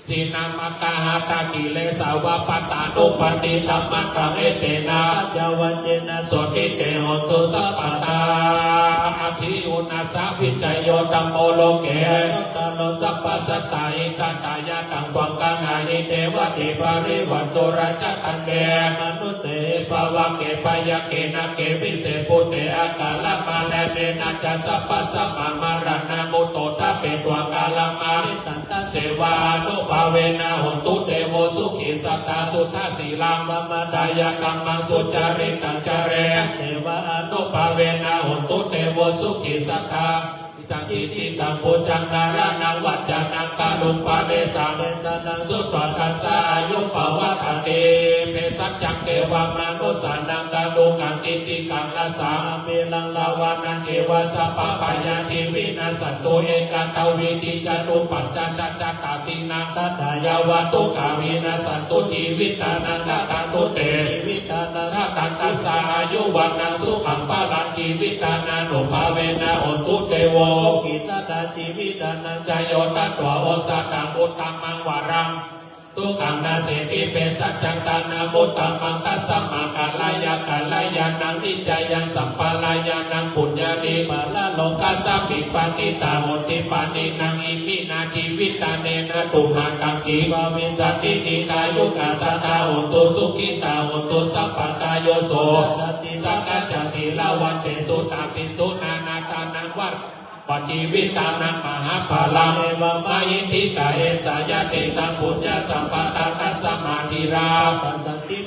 dinnā maggāhatakilesā va pattānuppattidhammataṃ. Etena saccavajjena sotthi te hotu sabbadā. Ādiyunnassa vijayo dhammo loke anuttaro sabbasattahitatthāya taṃ paṇḍaṃ hīti devatī parivañcū rājadaṇḍe manusse pāvake byagghe nāge vise bhūte akālamaraṇena ca sabbasammā maraṇā mutto ṭhapetvā kālamāritattā sevā ānubhāvena hotu devo sukhī sadā suddhasīlaṃ samādāya dhammaṃ sucaritaṃ care sevā ānubhāvena hotu devo sukhī sadā. Idaṃ kiñcidaṃ puññaṃ dhāraṇaṃ vañcanaṃ kāruṃ pāresaṃ desanaṃ sutvā tassa āyuṃ pavaḍḍhatīti. Bhejajjaṃ devamanussānaṃ ṭhātukaṃ kiñcikaṃ rājā abhilaṃ ravanaṃ ceva sabbabhayā vivinassantu ekadā vītiyānupassā satta ṭhānaṃ tathāya vā dukkhā vinassantu jīvitānaṃ dadantu te jīvitaṃ dadaṃ tassa āyu vaṇṇaṃ sukhaṃ balaṃ jīvitānānubhāvena hotu devo sukhī sadā jīvitaṃ dadantu te. Yo tattva osathaṃ uttamaṃ varaṃ dukkhaṃ nassanti bhejajjaṃ ṭhānamuttamaṃ tasmā kālāya kalyāṇaṃ niccāya sampādāya puññāni paralokasmiṃ patiṭṭhā honti pāṇinā iminā jīvitane na tumhākaṃ kiṃ bhavissati dīghāyukā sadā hontu sukhitā hontu sabbadā. Yo so dadanti saṅghassa sīlavantesu ñātesu dānaṃ dānaṃ varaṃ jīvitā mahapphalaṃ evamāhi ṭhitā esa ñātena puññasampadaṃ tasmā dhīrā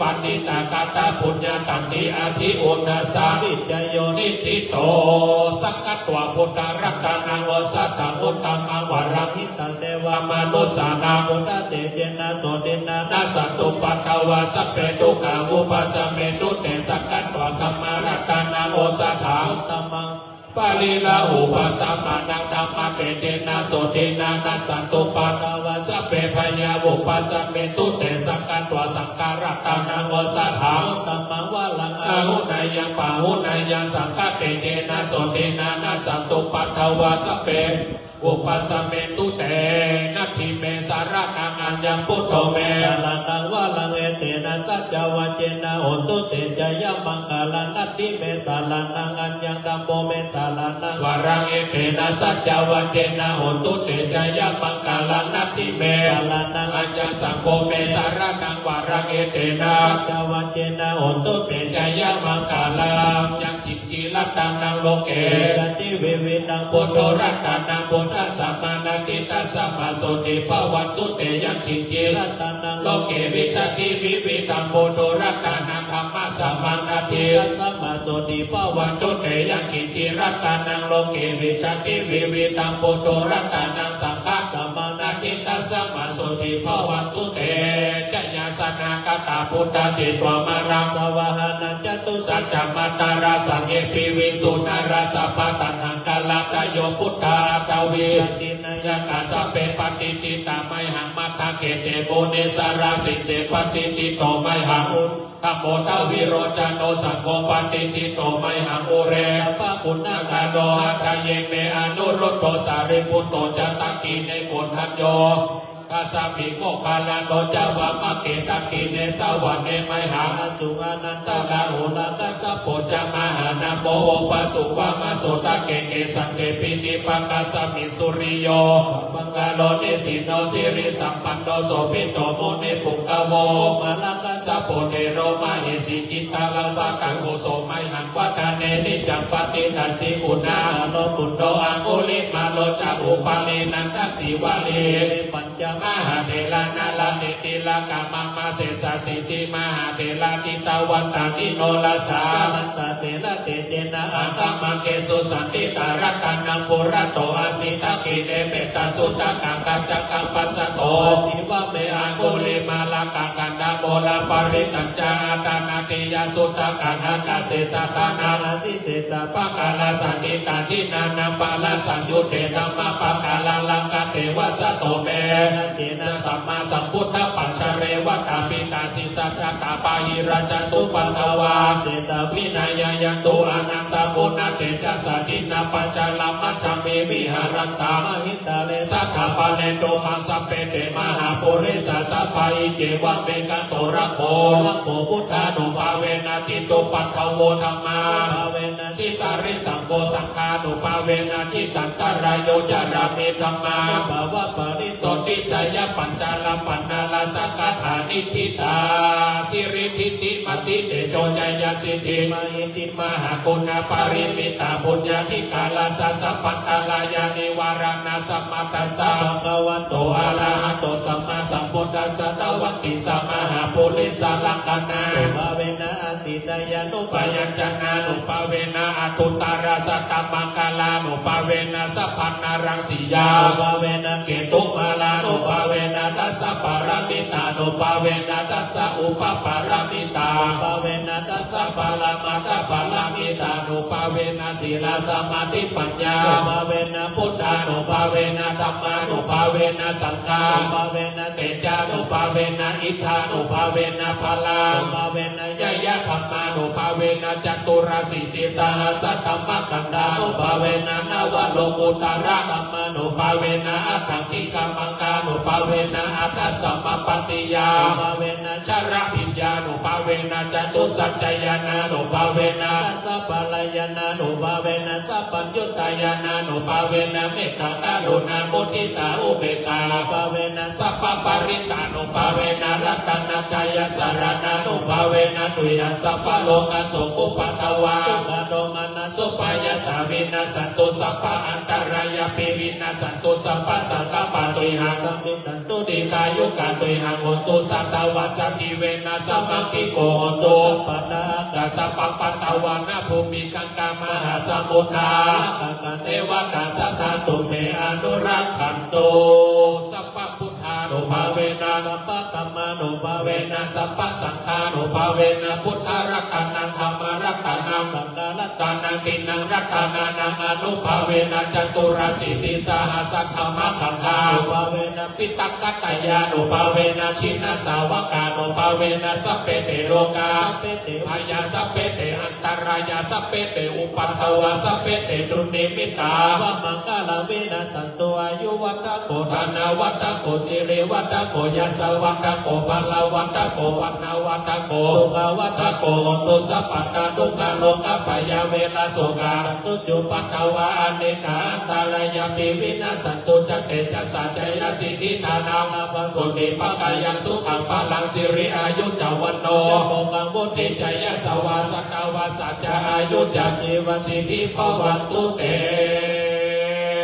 paṇḍitākatā puññatantī adhiunnassa vijayo niṭṭhito. Sakkatvā buddharatanaṃ osathaṃ uttamaṃ varaṃ hitaṃ devamanussānaṃ buddhatejena sotthinā nassantupaddavā sabbe dukkhā vūpasamentu te. Sakkatvā dhammaratanaṃ osathaṃ uttamaṃ pariḷāhūpasamanaṃ dhammatejena sotthinā nassantupaddavā sabbe bhayā vūpasamentu te. Sakkatvā saṅgharatanaṃ osathaṃ uttamaṃ varaṃ āhuneyyaṃ pāhuneyyaṃ saṅghatejena sotthinā nassantupaddavā sabbe vūpasamentu te. Natthi me saraṇaṃ aññaṃ buddho me saraṇaṃ varaṃ etena saccavajjena hotu te jayamaṅgalaṃ. Natthi me saraṇaṃ aññaṃ dhammo me saraṇaṃ varaṃ etena saccavajjena hotu te jayamaṅgalaṃ. Natthi me saraṇaṃ aññaṃ saṅgho me saraṇaṃ varaṃ etena saccavajjena hotu te jayamaṅgalaṃ. Yaṅkiñci ratanaṃ loke vijjati vividhaṃ puthu ratanaṃ buddhasamaṃ natthi tasmā sotthī bhavantu te. Yaṅkiñci ratanaṃ loke vijjati vividhaṃ puthu ratanaṃ dhammasamaṃ natthi tasmā sotthī bhavantu te. Yaṅkiñci ratanaṃ loke vijjati vividhaṃ puthu ratanaṃ saṅghasamaṃ natthi tasmā sotthī bhavantu te. Jayāsanākatā buddhā jetvā māraṃ savāhanaṃ catusaccāmatarasaṃ ye piviṃsu narāsabhā. Taṇhaṅkarādayo buddhā aṭṭhavīsa gitiṃ nāyakā sabbe patiṭṭhitā mayhaṃ matthake te munissarā. Sīse patiṭṭhito mayhaṃ buddho dhammo dvilocano saṅgho patiṭṭhito mayhaṃ ure sabbaguṇākaro. Hadaye me anuruddho sārīputto ca dakkhiṇe koṇḍañño kasmiṃ moggallāno ca vāmake. Dakkhiṇe savane mayhaṃ āsuṃ ānandarāhulā kassapo ca mahānāmo ubhāsuṃ vāmasotake. Kesante piṭṭhibhāgasmiṃ suriyo pabhaṅkaro nisinno sirisampanno sobhito munipuṅgavo. Kumārakassapo thero mahesī cittavādako so mayhaṃ vadane niccaṃ patiṭṭhāsi guṇākaro buddho. Aṅgulimālo ca upālī nandasīvalī ca mahātherā nalāṭe tilakā mama. Sesāsīti mahātherā jitavanto jinorasā jalantā sīlatejena aṅgamaṅgesu saṇṭhitā. Ratanaṃ purato āsi dakkhiṇe mettasuttakaṃ dhajaggaṃ pacchato āsi vāme aṅgulimālakaṃ. Khandhamoraparittañca āṭānāṭiyasuttakaṃ ākāse chadanaṃ āsi sesā pākārasaṇṭhitā. Jinā nānāvarasaṃyuttā Dhammappakāralaṅkateva sato me. Yaṅkiñci sammāsambuddhapañjare vaṭṭhāmi tassa sijjhatā bāhirajjhattupaddavā sesā vināyayantu anantaguṇatejasā. Jinapañjaramajjhamhi viharantaṃ mahītale sadā pālentu maṃ sabbe te mahāpurisāsabhā. Iccevamekato rakkho rakkho buddhānubhāvena jitupaddavo dhammānubhāvena jitārisaṅgho saṅghānubhāvena jitantarāyo carāmi dhammānubhāvapālito. Ticcayapañjarapaṇṇarasaṅgathanidhitā siridhitipatitejojayasiddhimahiddhimahāguṇāparimitapuññādhikārassa sabbantarāyanivāraṇasamatthassa bhagavato arahato sammāsambuddhassa dvattiṃsamahāpurisalakkhaṇā nubhāvena asītyānubyañjanānubhāvena aṭṭhuttarasatamaṅgalānubhāvena sabbanaraṃ siyānubhāvena ketumālānubhāvena dasapāramitānubhāvena dasaupapāramitānubhāvena dasaparamatthapāramitānubhāvena sīlasamādhipaññānubhāvena buddhānubhāvena dhammānubhāvena saṅghānubhāvena tejānubhāvena iddhānubhāvena balānubhāvena ñāyadhammānubhāvena caturāsītisahassadhammakkhandhānubhāvena navalokuttaradhammānubhāvena aṭṭhaṅgikamaggānubhāvena aṭṭhasamāpattiyānubhāvena chaḷabhiññānubhāvena catusaccañāṇānubhāvena dasabalañāṇānubhāvena sabbaññutañāṇānubhāvena mettākaruṇāmuditāupekkhānubhāvena sabbaparittānubhāvena ratanattayasaraṇānubhāvena tuyhaṃ sabbalokasokoupaddavadukkhadomana- supāyāsā vinassantu sabba-antarāyāpi vinassantu sabbasaṅkapā tuyhaṃ samijjhantu dīghāyukā tuyhaṃ hotu satavassajīvena samaṅgiko hotu sabbadā sabbapaddavāna bhūmigaṅgāmahāsamuddā devatā sadā tumhe anurakkhantu. Sabbabuddhānubhāvena sabbadhammānubhāvena sabbasaṅghānubhāvena buddharatanaṃ dhammaratanaṃ saṅgharatanaṃ tiṇṇaṃ ratanānaṃ ānubhāvena caturāsītisahassadhammakkhandhānubhāvena piṭakattayānubhāvena jinasāvakānubhāvena sabbe te rogā sabbe te bhayā sabbe te antarāyā sabbe te upaddavā sabbe te dunnimittā avamaṅgalā vinassantu. Āyuvaḍḍhako dhanavaḍḍhako sirivaḍḍhako yasavaḍḍhako balavaḍḍhako vaṇṇavaḍḍhako sukhavaḍḍhako hotu sabbadā. Dukkharogabhayā verā sokā sattu cupaddavā anekā antarāyāpi vinassantu ca tejasā. Jayasiddhi dhanaṃ lābhaṃ sotthi bhāgyaṃ sukhaṃ balaṃ siri āyu ca vaṇṇo ca bhogaṃ vuḍḍhī ca yasavā satavassā ca āyū ca jīvasiddhī bhavantu te.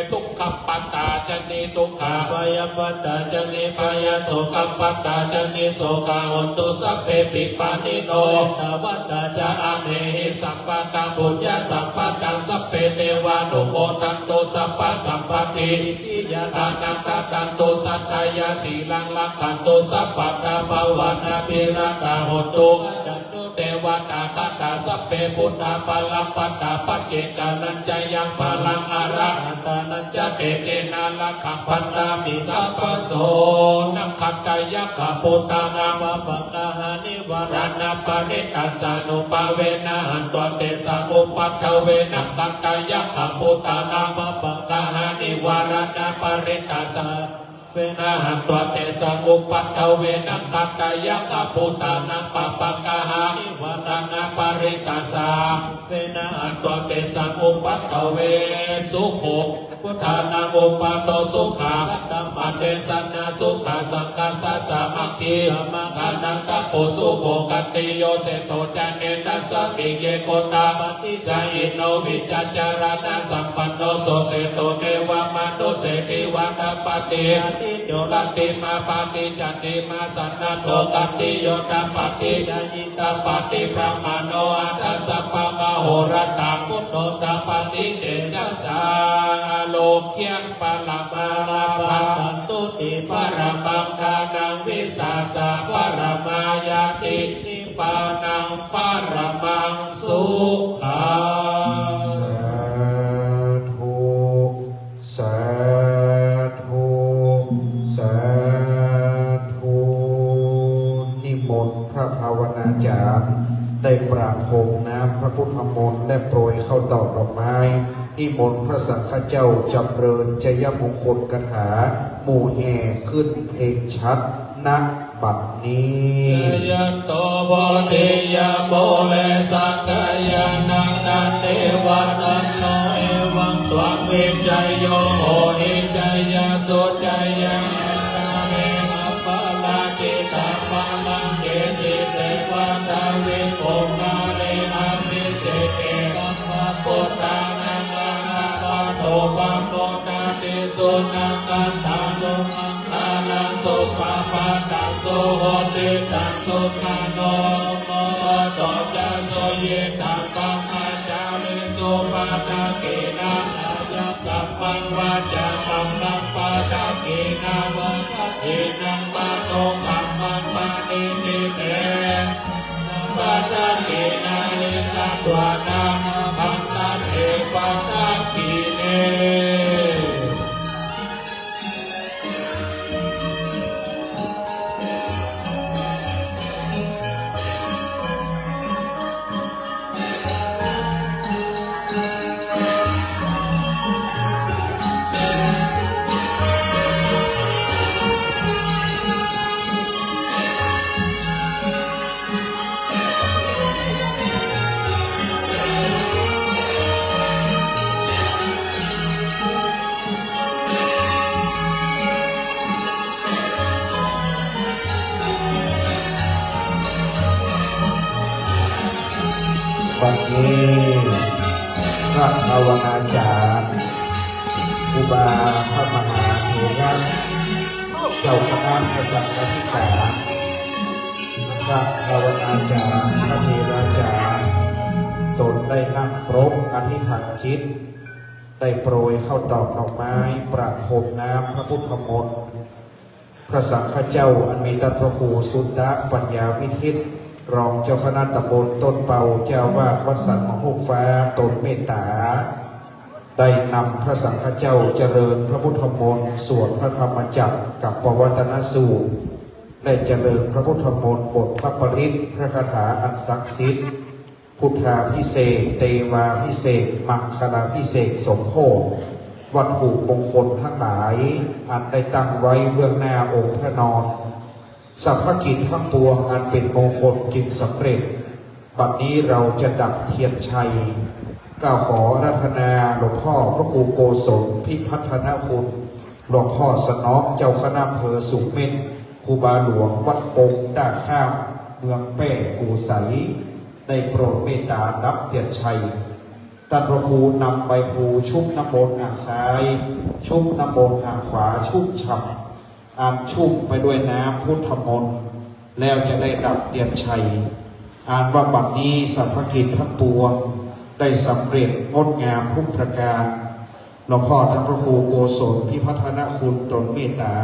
Dukkhappattā ca niddukkhā bhayappattā ca nibbhayā sokappattā ca nissokā hontu sabbepi pāṇino. Ettāvatā ca amhehi sambhataṃ puññasampadaṃ sabbe devānumodantu sabbasampattisiddhiyā. Dānaṃ dadantu saddhāya sīlaṃ rakkhantu sabbadā bhāvanābhiratā hontu gacchantu devatāgatā. Sabbe buddhā balappattā paccekānañca yaṃ balaṃ arahantānañca tejena rakkhaṃ bandhāmi sabbaso. Nakkhattayakkhabhūtānaṃ pāpaggahanivāraṇā parittassānubhāvena hantvā tesaṃ upaddave. Nakkhattayakkhabhūtānaṃ pāpaggahanivāraṇā parittassā vena hantvā tesaṃ upaddave. Nakkhattayakkhabhūtānaṃ pāpaggahanivāraṇā parittassānubhāvena hantvā tesaṃ upaddave. Sukho buddhānaṃ uppādo sukhā dhammadesanā sukhā saṅghassa sāmaggī samaggānaṃ tapo sukho. Khattiyo seṭṭho jāne, tasmiṃ ye gotā paṭi jhāyino vijjācaraṇasampanno so seṭṭho devamanussena vā tapati. Khattiyo rattimābhāti candimā sannaddho, khattiyo tapati jhāyī tapati brāhmaṇo athassaṃ pāmahorattaṃ buddho tapati tejasā. Ārogyam paramālābhaṃ santuṭṭhiṃ paramaṃ dhanaṃ vissāsaṃ paramāyati nibbānaṃ paramaṃ sukhaṃ. Sādhu, sādhu. น้ำพระพุทธมนต์และโปรยข้าวตอกดอกไม้ นิมนต์พระสังฆเจ้าจำเริญชัยมงคลคาถา หมู่แห่ขึ้นเพลงฉัตร ณ บัดนี้ Jayanto bodhiyā mūle sakyānaṃ nandivaḍḍhano, evaṃ tvaṃ vijayo hohi jayassu jayamaṅgale. Aparājitapallaṅke sīse paṭhavipokkhare, abhiseke sabbabuddhānaṃ aggappatto pamodati. Sunakkhattaṃ sumaṅgalaṃ supabhātaṃ suhuṭṭhitaṃ, sukhaṇo sumuhutto ca suyiṭṭhaṃ brahmacārisu. Padakkhiṇaṃ kāyakammaṃ vācākammaṃ padakkhiṇaṃ, padakkhiṇaṃ manokammaṃ paṇidhī te padakkhiṇāni katvāna labhantatthe padakkhiṇe. บัดนี้ พระภาวนาจารย์ ครูบาพระมหาเถระ เจ้าคณะพระสังฆาธิการ พระภาวนาจารย์ พระเถราจารย์ ตนได้นั่งปรกอธิษฐานจิต ได้โปรยข้าวตอกดอกไม้ ประพรมน้ำพระพุทธมนต์ พระสังฆเจ้าอันมีท่านพระครูสุตตะปัญญาวิทิต รองเจ้าคณะตำบลต้นเปา เจ้าวาดวัดสันมะโฮกฟ้า ตนเมตตา ได้นำพระสังฆเจ้าเจริญพระพุทธมนต์ สวดพระธรรมจักรกัปปวัตตนสูตร และเจริญพระพุทธมนต์ บทพระปริตร พระคาถาอันศักดิ์สิทธิ์ พุทธาภิเษก เตวาภิเษก มังคลาภิเษก สมโภช วัตถุมงคลทั้งหลาย อันได้ตั้งไว้เบื้องหน้าองค์พระนอน สรรพกิจทั้งปวงอันเป็นมงคลจึงสำเร็จ บัดนี้เราจะดับเทียนชัย กล่าวขออาราธนาหลวงพ่อพระครูโกศลพิพัฒนคุณ หลวงพ่อสนอง เจ้าคณะอำเภอสูงเม่น ครูบาหลวงวัดปงต้าข้าม เมืองแป้โกไสย ได้โปรดเมตตาดับเทียนชัย ท่านพระครูนำใบพลูชุบน้ำมนต์อ่างซ้าย ชุบน้ำมนต์อ่างขวาชุ่มฉ่ำ อันชุ่มไปด้วยน้ำพุทธมนต์ แล้วจะได้ดับเทียนชัย อันว่าบัดนี้สรรพกิจทั้งปวงได้สำเร็จงดงามทุกประการ หลวงพ่อท่านพระครูโกศลพิพัฒนคุณตนเมตตา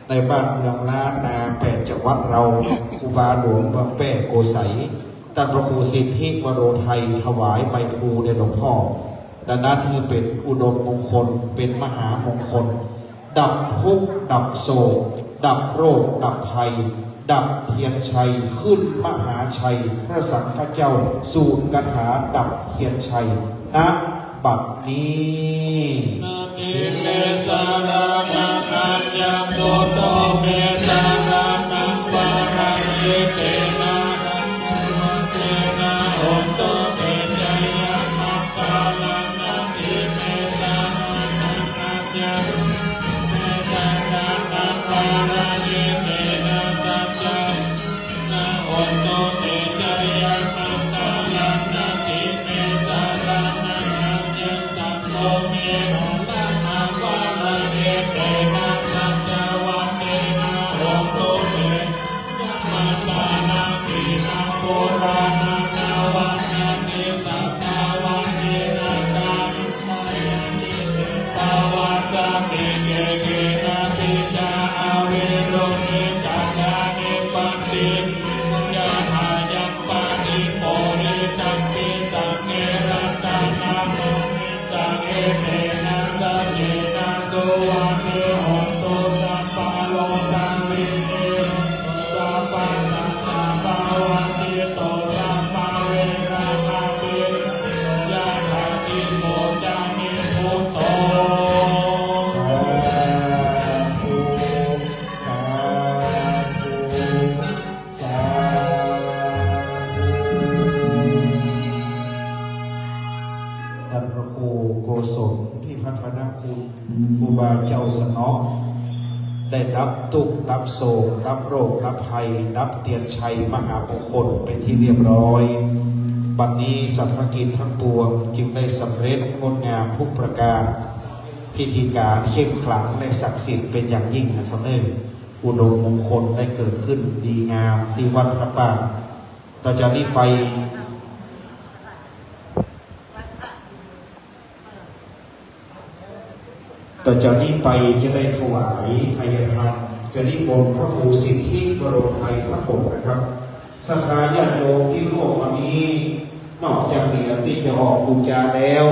ในบ้านเมืองล้านนาแปดจังหวัดเรา ครูบาหลวงเมืองแป้โกไสย ท่านพระครูสิทธิวโรไทยถวายใบพลูแด่หลวงพ่อ ดังนั้นคือเป็นอุดมมงคล เป็นมหามงคล ดับทุกข์ดับโศก ดับโรคดับภัย ดับเทียนชัย ขึ้นมหาชัย พระสังฆเจ้าสูตรคาถาดับเทียนชัย ณ บัดนี้ Natthi me saraṇaṃ aññaṃ, buddho me saraṇaṃ varaṃ, etena saccavajjena hotu te jayamaṅgalaṃ. Natthi me saraṇaṃ aññaṃ, me saraṇaṃ varaṃ, etena saccavajjena hotu te jayamaṅgalaṃ. Natthi me saraṇaṃ aññaṃ, saṅgho me saraṇaṃ varaṃ, etena saccavajjena hotu te jayamaṅgalaṃ. Khīṇaṃ purāṇaṃ navaṃ natthi sabbavajjena, kāyamajjhape bhavasmiṃ, te khīṇabījā avirūḷhichandā, nibbanti nirayaṃ. Yathāyaṃ paṭipuṭitabbi, saṅghe ratanaṃ puraṃ, etena saccena suvatthi hotu. Sabbarogavinimutto, sabbasantāpavajjito, sabbaveramatīto, พระคุณครูบาเจ้าสนอ ได้ดับทุกข์ดับโศกดับโรคดับภัยดับเตียนชัยมหามงคลเป็นที่เรียบร้อย บัดนี้สรรพกิจทั้งปวงจึงได้สำเร็จงดงามทุกประการ พิธีการเข้มขลังและศักดิ์สิทธิ์เป็นอย่างยิ่งนะครับเนอะ อุดมมงคลได้เกิดขึ้นดีงามที่วัดพระปาง ต่อจากนี้ไป ต่อจากนี้ไปจะได้ถวายทายทาน จะนิมนต์พระครูสิทธิวโรไทยทั้งหมดนะครับ ศรัทธาญาติโยมที่ร่วมวันนี้ นอกจากเหรียญที่จะออกบูชาแล้ว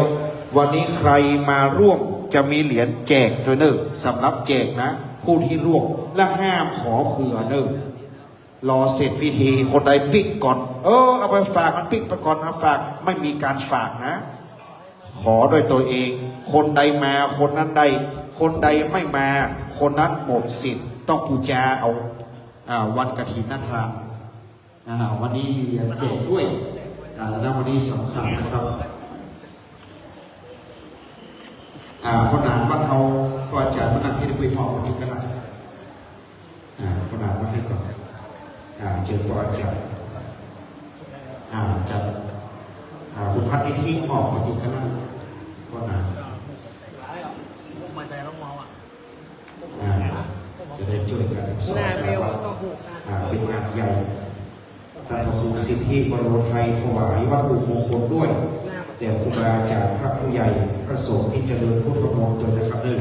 วันนี้ใครมาร่วมจะมีเหรียญแจกด้วยเนอะ สำหรับแจกนะ ผู้ที่ร่วม และห้ามขอเผื่อเนอะ รอเสร็จพิธี คนใดปิ๊กก่อน เออ เอาไปฝากมันปิ๊กไปก่อนนะ ฝาก ไม่มีการฝากนะ ขอด้วยตัวเอง คนใดมาคนนั้นได้ คนใดไม่มา คนนั้นหมดสิทธิ์ ต้องบูชาเอา อ่า วันกฐินทาน อ่า วันนี้มีเหรียญแจกด้วย อ่า แล้ววันนี้สำคัญนะครับ อ่า พระนานวัดเอา พระอาจารย์พระนานที่ได้คุยพร้อมกันที่คณะ อ่า พระนานมาให้ก่อน อ่า เชิญพระอาจารย์ อ่า อาจารย์ อ่า คุณพัฒนิธิมอบไปที่คณะ พระนาน อ่า จะได้ช่วยกันสร้างสารวัตร อ่า เป็นงานใหญ่ ท่านพระครูสิทธิวโรไทยถวายวัตถุมงคลด้วย แต่ครูบาอาจารย์พระผู้ใหญ่พระสงฆ์ที่เจริญพุทธมนต์ด้วยนะครับเด้อ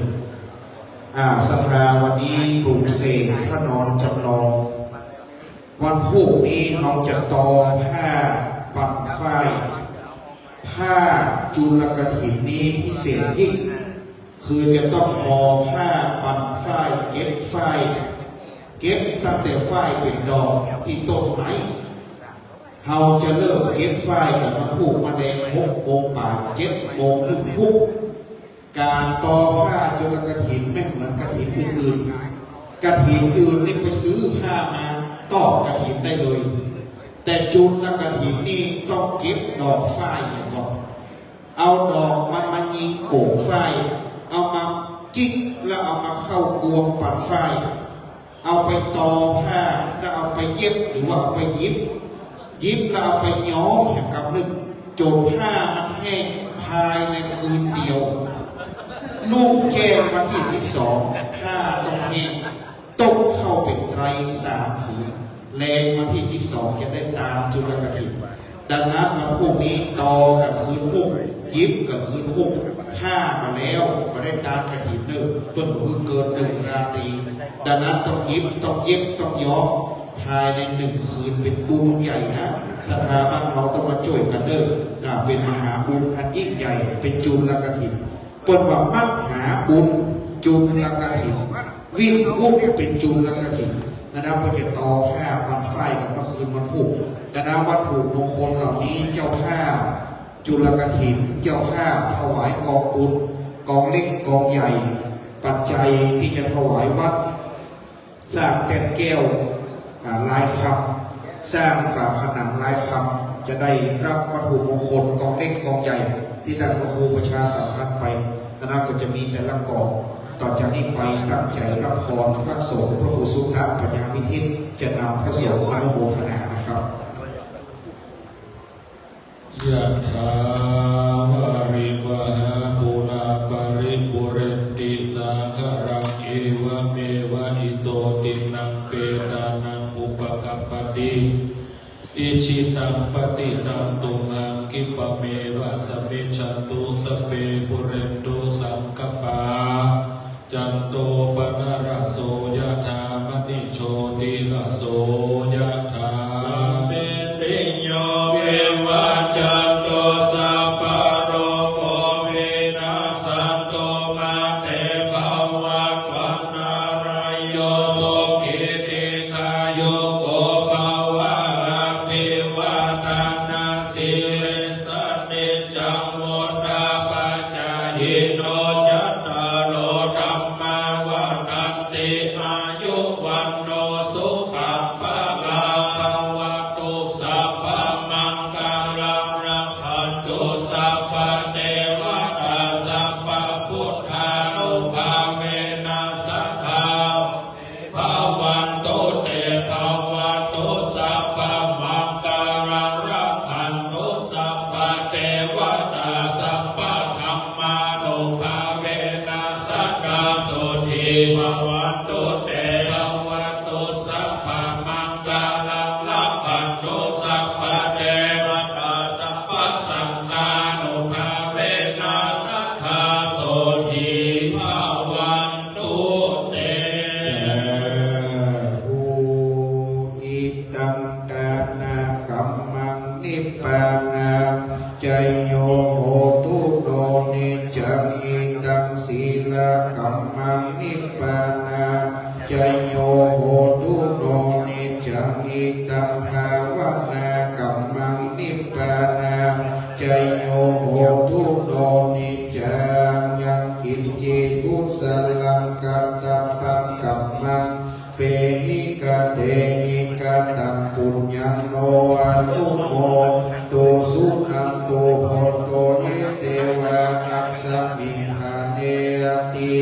อ่า ศรัทธาวันนี้ปลุกเสกพระนอนจำลอง วันพรุ่งนี้เราจะทอผ้าปันฝ้าย ผ้าจุลกฐินนี้พิเศษยิ่ง คือจะต้องทอผ้าปันฝ้าย เก็บฝ้าย เก็บตั้งแต่ฝ้ายเป็นดอกที่ต้นไม้ เราจะเริ่มเก็บฝ้ายกันวันพรุ่งมาแลงหกโมงปาย เจ็ดโมงครึ่งทุก การทอผ้าจุลกฐินไม่เหมือนกฐินอื่นๆ กฐินอื่นนี่ไปซื้อผ้ามาทอดกฐินได้เลย แต่จุลกฐินนี่ต้องเก็บดอกฝ้ายก่อน เอาดอกมันมายิงโก่งฝ้าย เอามาจิ๊กแล้วเอามาเข้ากวงปันฝ้าย เอาไปทอผ้า แล้วเอาไปเย็บหรือว่าเอาไปยิบ ยิบแล้วเอาไปย้อมแหมกำนึก จนผ้ามันแห้งภายในคืนเดียว รุ่งแจ้งวันที่สิบสอง ผ้าต้องแห้ง ตกเข้าเป็นไตรสามคืน แลงวันที่สิบสอง จะได้ตามจุลกฐิน ดังนั้นวันพรุ่งนี้ทอกันคืนพุธ ยิบกันคืนพุธ ผ้ามาแล้ว มาได้ตามกฐินเนอะ เพิ่นบ่คือเกินหนึ่งราตรี ดังนั้นต้องยิบ ต้องเย็บ ต้องย้อม ภายในหนึ่งคืนเป็นบุญใหญ่นะ ศรัทธาบ้านเราต้องมาช่วยกันเด้อ อ่า เป็นมหาบุญอันยิ่งใหญ่ เป็นจุลกฐิน เปิ้นว่ามหาบุญจุลกฐิน วิ่งวุ่นเป็นจุลกฐิน นะนะ เปิ้นจะทอผ้าปันฝ้ายกันเมื่อคืนวันพุธ นะนะ วัตถุมงคลเหล่านี้เจ้าภาพจุลกฐิน เจ้าภาพถวายกองบุญ กองเล็กกองใหญ่ ปัจจัยที่จะถวายวัด สร้างแท่นแก้ว อ่า ลายคำ สร้างฝาผนังลายคำ จะได้รับวัตถุมงคลกองเล็กกองใหญ่ ที่ท่านพระครูประชาสัมพันธ์ไป นะนะ ก็จะมีแต่ละกอง ต่อจากนี้ไปตั้งใจรับพรพระสงฆ์ พระครูสุตะปัญญาวิทิต จะนำพระสงฆ์อนุโมทนานะครับ Yathā vārivahā pūrā paripūrenti sāgaraṃ, evameva ito dinnaṃ petānaṃ upakappati. Icchitaṃ patthitaṃ tumhaṃ khippameva samijjhatu, sabbe pūrentu saṅkappā, cando pannaraso yathā, maṇi jotiraso yathā. Sabbītiyo vivajjantu, sabbarogo vinassantu, mā te bhavatvantarāyo, sukhī dīghāyuko bhava. Abhivādanasīlissa niccaṃ vuḍḍhāpacāyino cattāri Saṅghānubhāvena sadā bhavantu te. Bhavatu sabbamaṅgalaṃ rakkhantu sabbadevatā sabbadhammānubhāvena sadā sotthī bhavantu te. Bhavatu sabbamaṅgalaṃ rakkhantu sabbadevatā sabbasaṅghānubhāvena sadā sotthī bhavantu te. Sādhu. Idaṃ dānakammaṃ nibbānapaccayao hotu no niccaṃ. Idaṃ sīlakammaṃ nibbānapaccayao hotu no niccaṃ. Idaṃ bhāvanākammaṃ nibbānapaccayo hotu no niccaṃ. Yaṅkiñci kusalaṃ katabbaṃ kammaṃ pahikkhatehi kataṃ puññaṃ no anumodu suṇantu bhonto ye devā asmiṃ ṭhāne adhi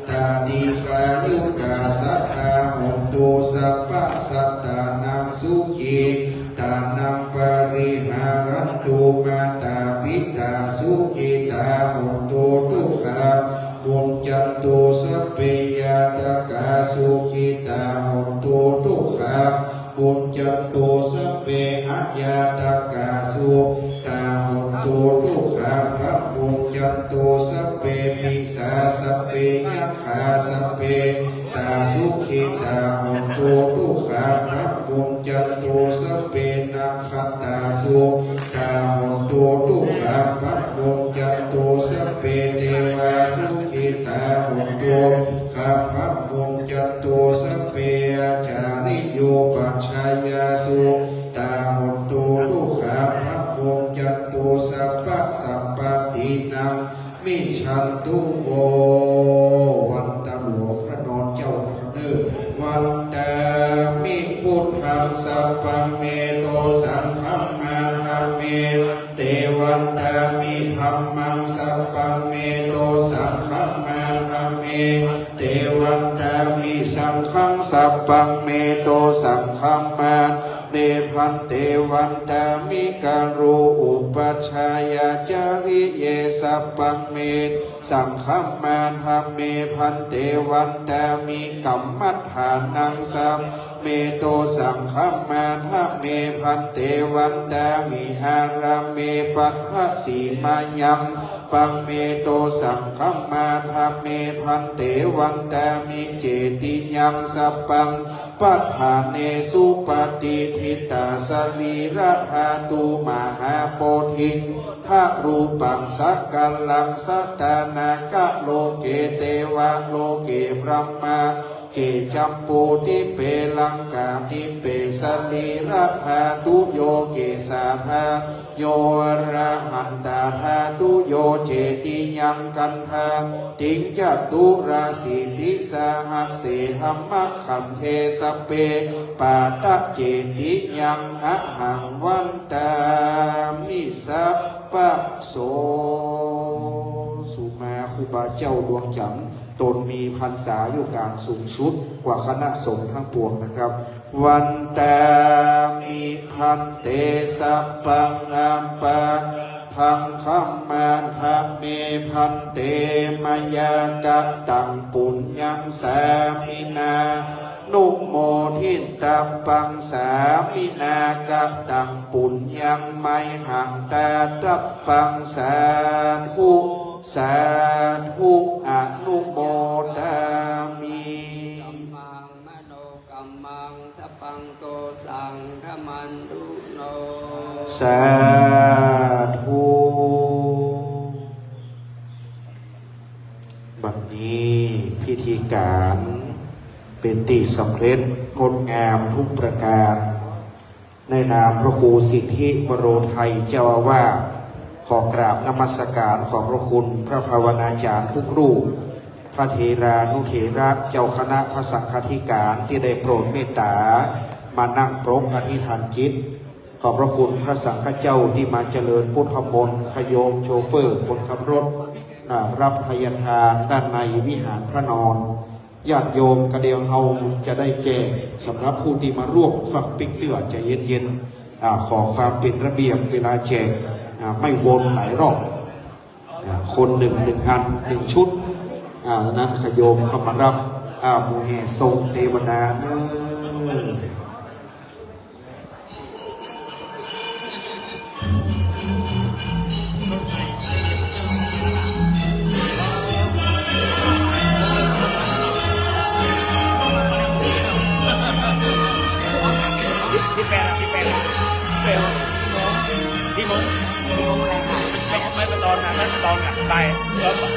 tā dīghāyukā sadā hontu sabbasattānaṃ sukhitānaṃ pariharantu. Mātā pitā sukhitā hontu dukkhā muccantu. Sabbe ñātakā sukhitā hontu dukkhā muccantu. Sabbe aññātakā sukhitā hontu dukkhā pamuccantu. Sabbe pisā sabbe yakkhā sabbe tā sukhitā hontu dukkhā pamuccantu. Sabbe nakkhattā sukhitā hontu dukkhā pamuccantu. Sabbe devā sukhitā hontu dukkhā pamuccantu. Sabbe ācariyupajjhāyā sukhitā hontu dukkhā pamuccantu. Sabbasampattī nami cantu vo. วันตาหลวงพระนอนเจ้านะครับเด้อ Vandāmi buddhaṃ sabbaṃ me to saṅghaṃ madhā me te vandāmi dhammaṃ sabbaṃ me to saṅghaṃ madhā me te vandāmi saṅghaṃ sabbaṃ me to saṅghaṃ madhā me bhante vandāmi karo upajjhāyācariye sabbaṃ me saṅghaṃ madhā me bhante vandāmi kammaṭṭhānaṃ sabbaṃ me to saṅghaṃ madhā me bhante vandāmi ārāme paṭhasimāyaṃ sabbaṃ me to saṅghaṃ madhā me bhante vandāmi cetiyaṃ sabbaṃ paṭṭhāne supatiṭṭhitā sarīradhātu mahābodhiṃ buddharūpaṃ sakalaṃ sadā nāgaloke devaloke brahmaloke jambudīpe laṅkādīpe sarīradhātuyo kesādhātuyo arahantātuyo cetiyaṃ gandhābodhiṃ caturāsītisahasсе dhammakkhandhe sabbe pādaccetiyaṃ ahaṃ vandāmi sabbaso. สุมาครูบาเจ้าดวงจันทร์ ตนมีพรรษาอายุการสูงสุดกว่าคณะสงฆ์ทั้งปวงนะครับ Vandāmi bhante sabbaṃ aparādhaṃ khamatha me bhante mayā kataṃ puññaṃ sāminā anumoditabbaṃ sāminā kataṃ puññaṃ mayhaṃ dātabbaṃ sādhu sādhu anumodāmi. Kammaṃ manokammaṃ sabbaṃ to saṅghamantu no. Sādhu. บัดนี้พิธีการเป็นที่สำเร็จงดงามทุกประการ ในนามพระครูสิทธิวโรไทยเจ้าอาวาส ขอกราบนมัสการขอบพระคุณพระภาวนาจารย์ทุกรูป พระเถรานุเถระเจ้าคณะพระสังฆาธิการที่ได้โปรดเมตตามานั่งปรกอธิษฐานจิต ขอบพระคุณพระสังฆเจ้าที่มาเจริญพุทธมนต์ ขโยมโชเฟอร์คนขับรถ อ่า รับภัยทานด้านในวิหารพระนอน ญาติโยมกะเดียวเฮาจะได้แจก สำหรับผู้ที่มาร่วมฟังปิกเตื้อใจเย็นๆ อ่า ขอความเป็นระเบียบเวลาแจก อ่า ไม่วนหลายรอบ อ่า คนหนึ่ง หนึ่งอัน หนึ่งชุด อ่า นั้นขะโยมเข้ามารับ อ่า หมู่แห่ทรงเทวดาเนอะ สิบแปดอ่ะ สิบแปดอ่ะ สิบแปดอ่ะ สี่โมง สี่โมง ไม่ ไม่ไปตอนนะ ไม่ไปตอนอ่ะ บ่าย เออ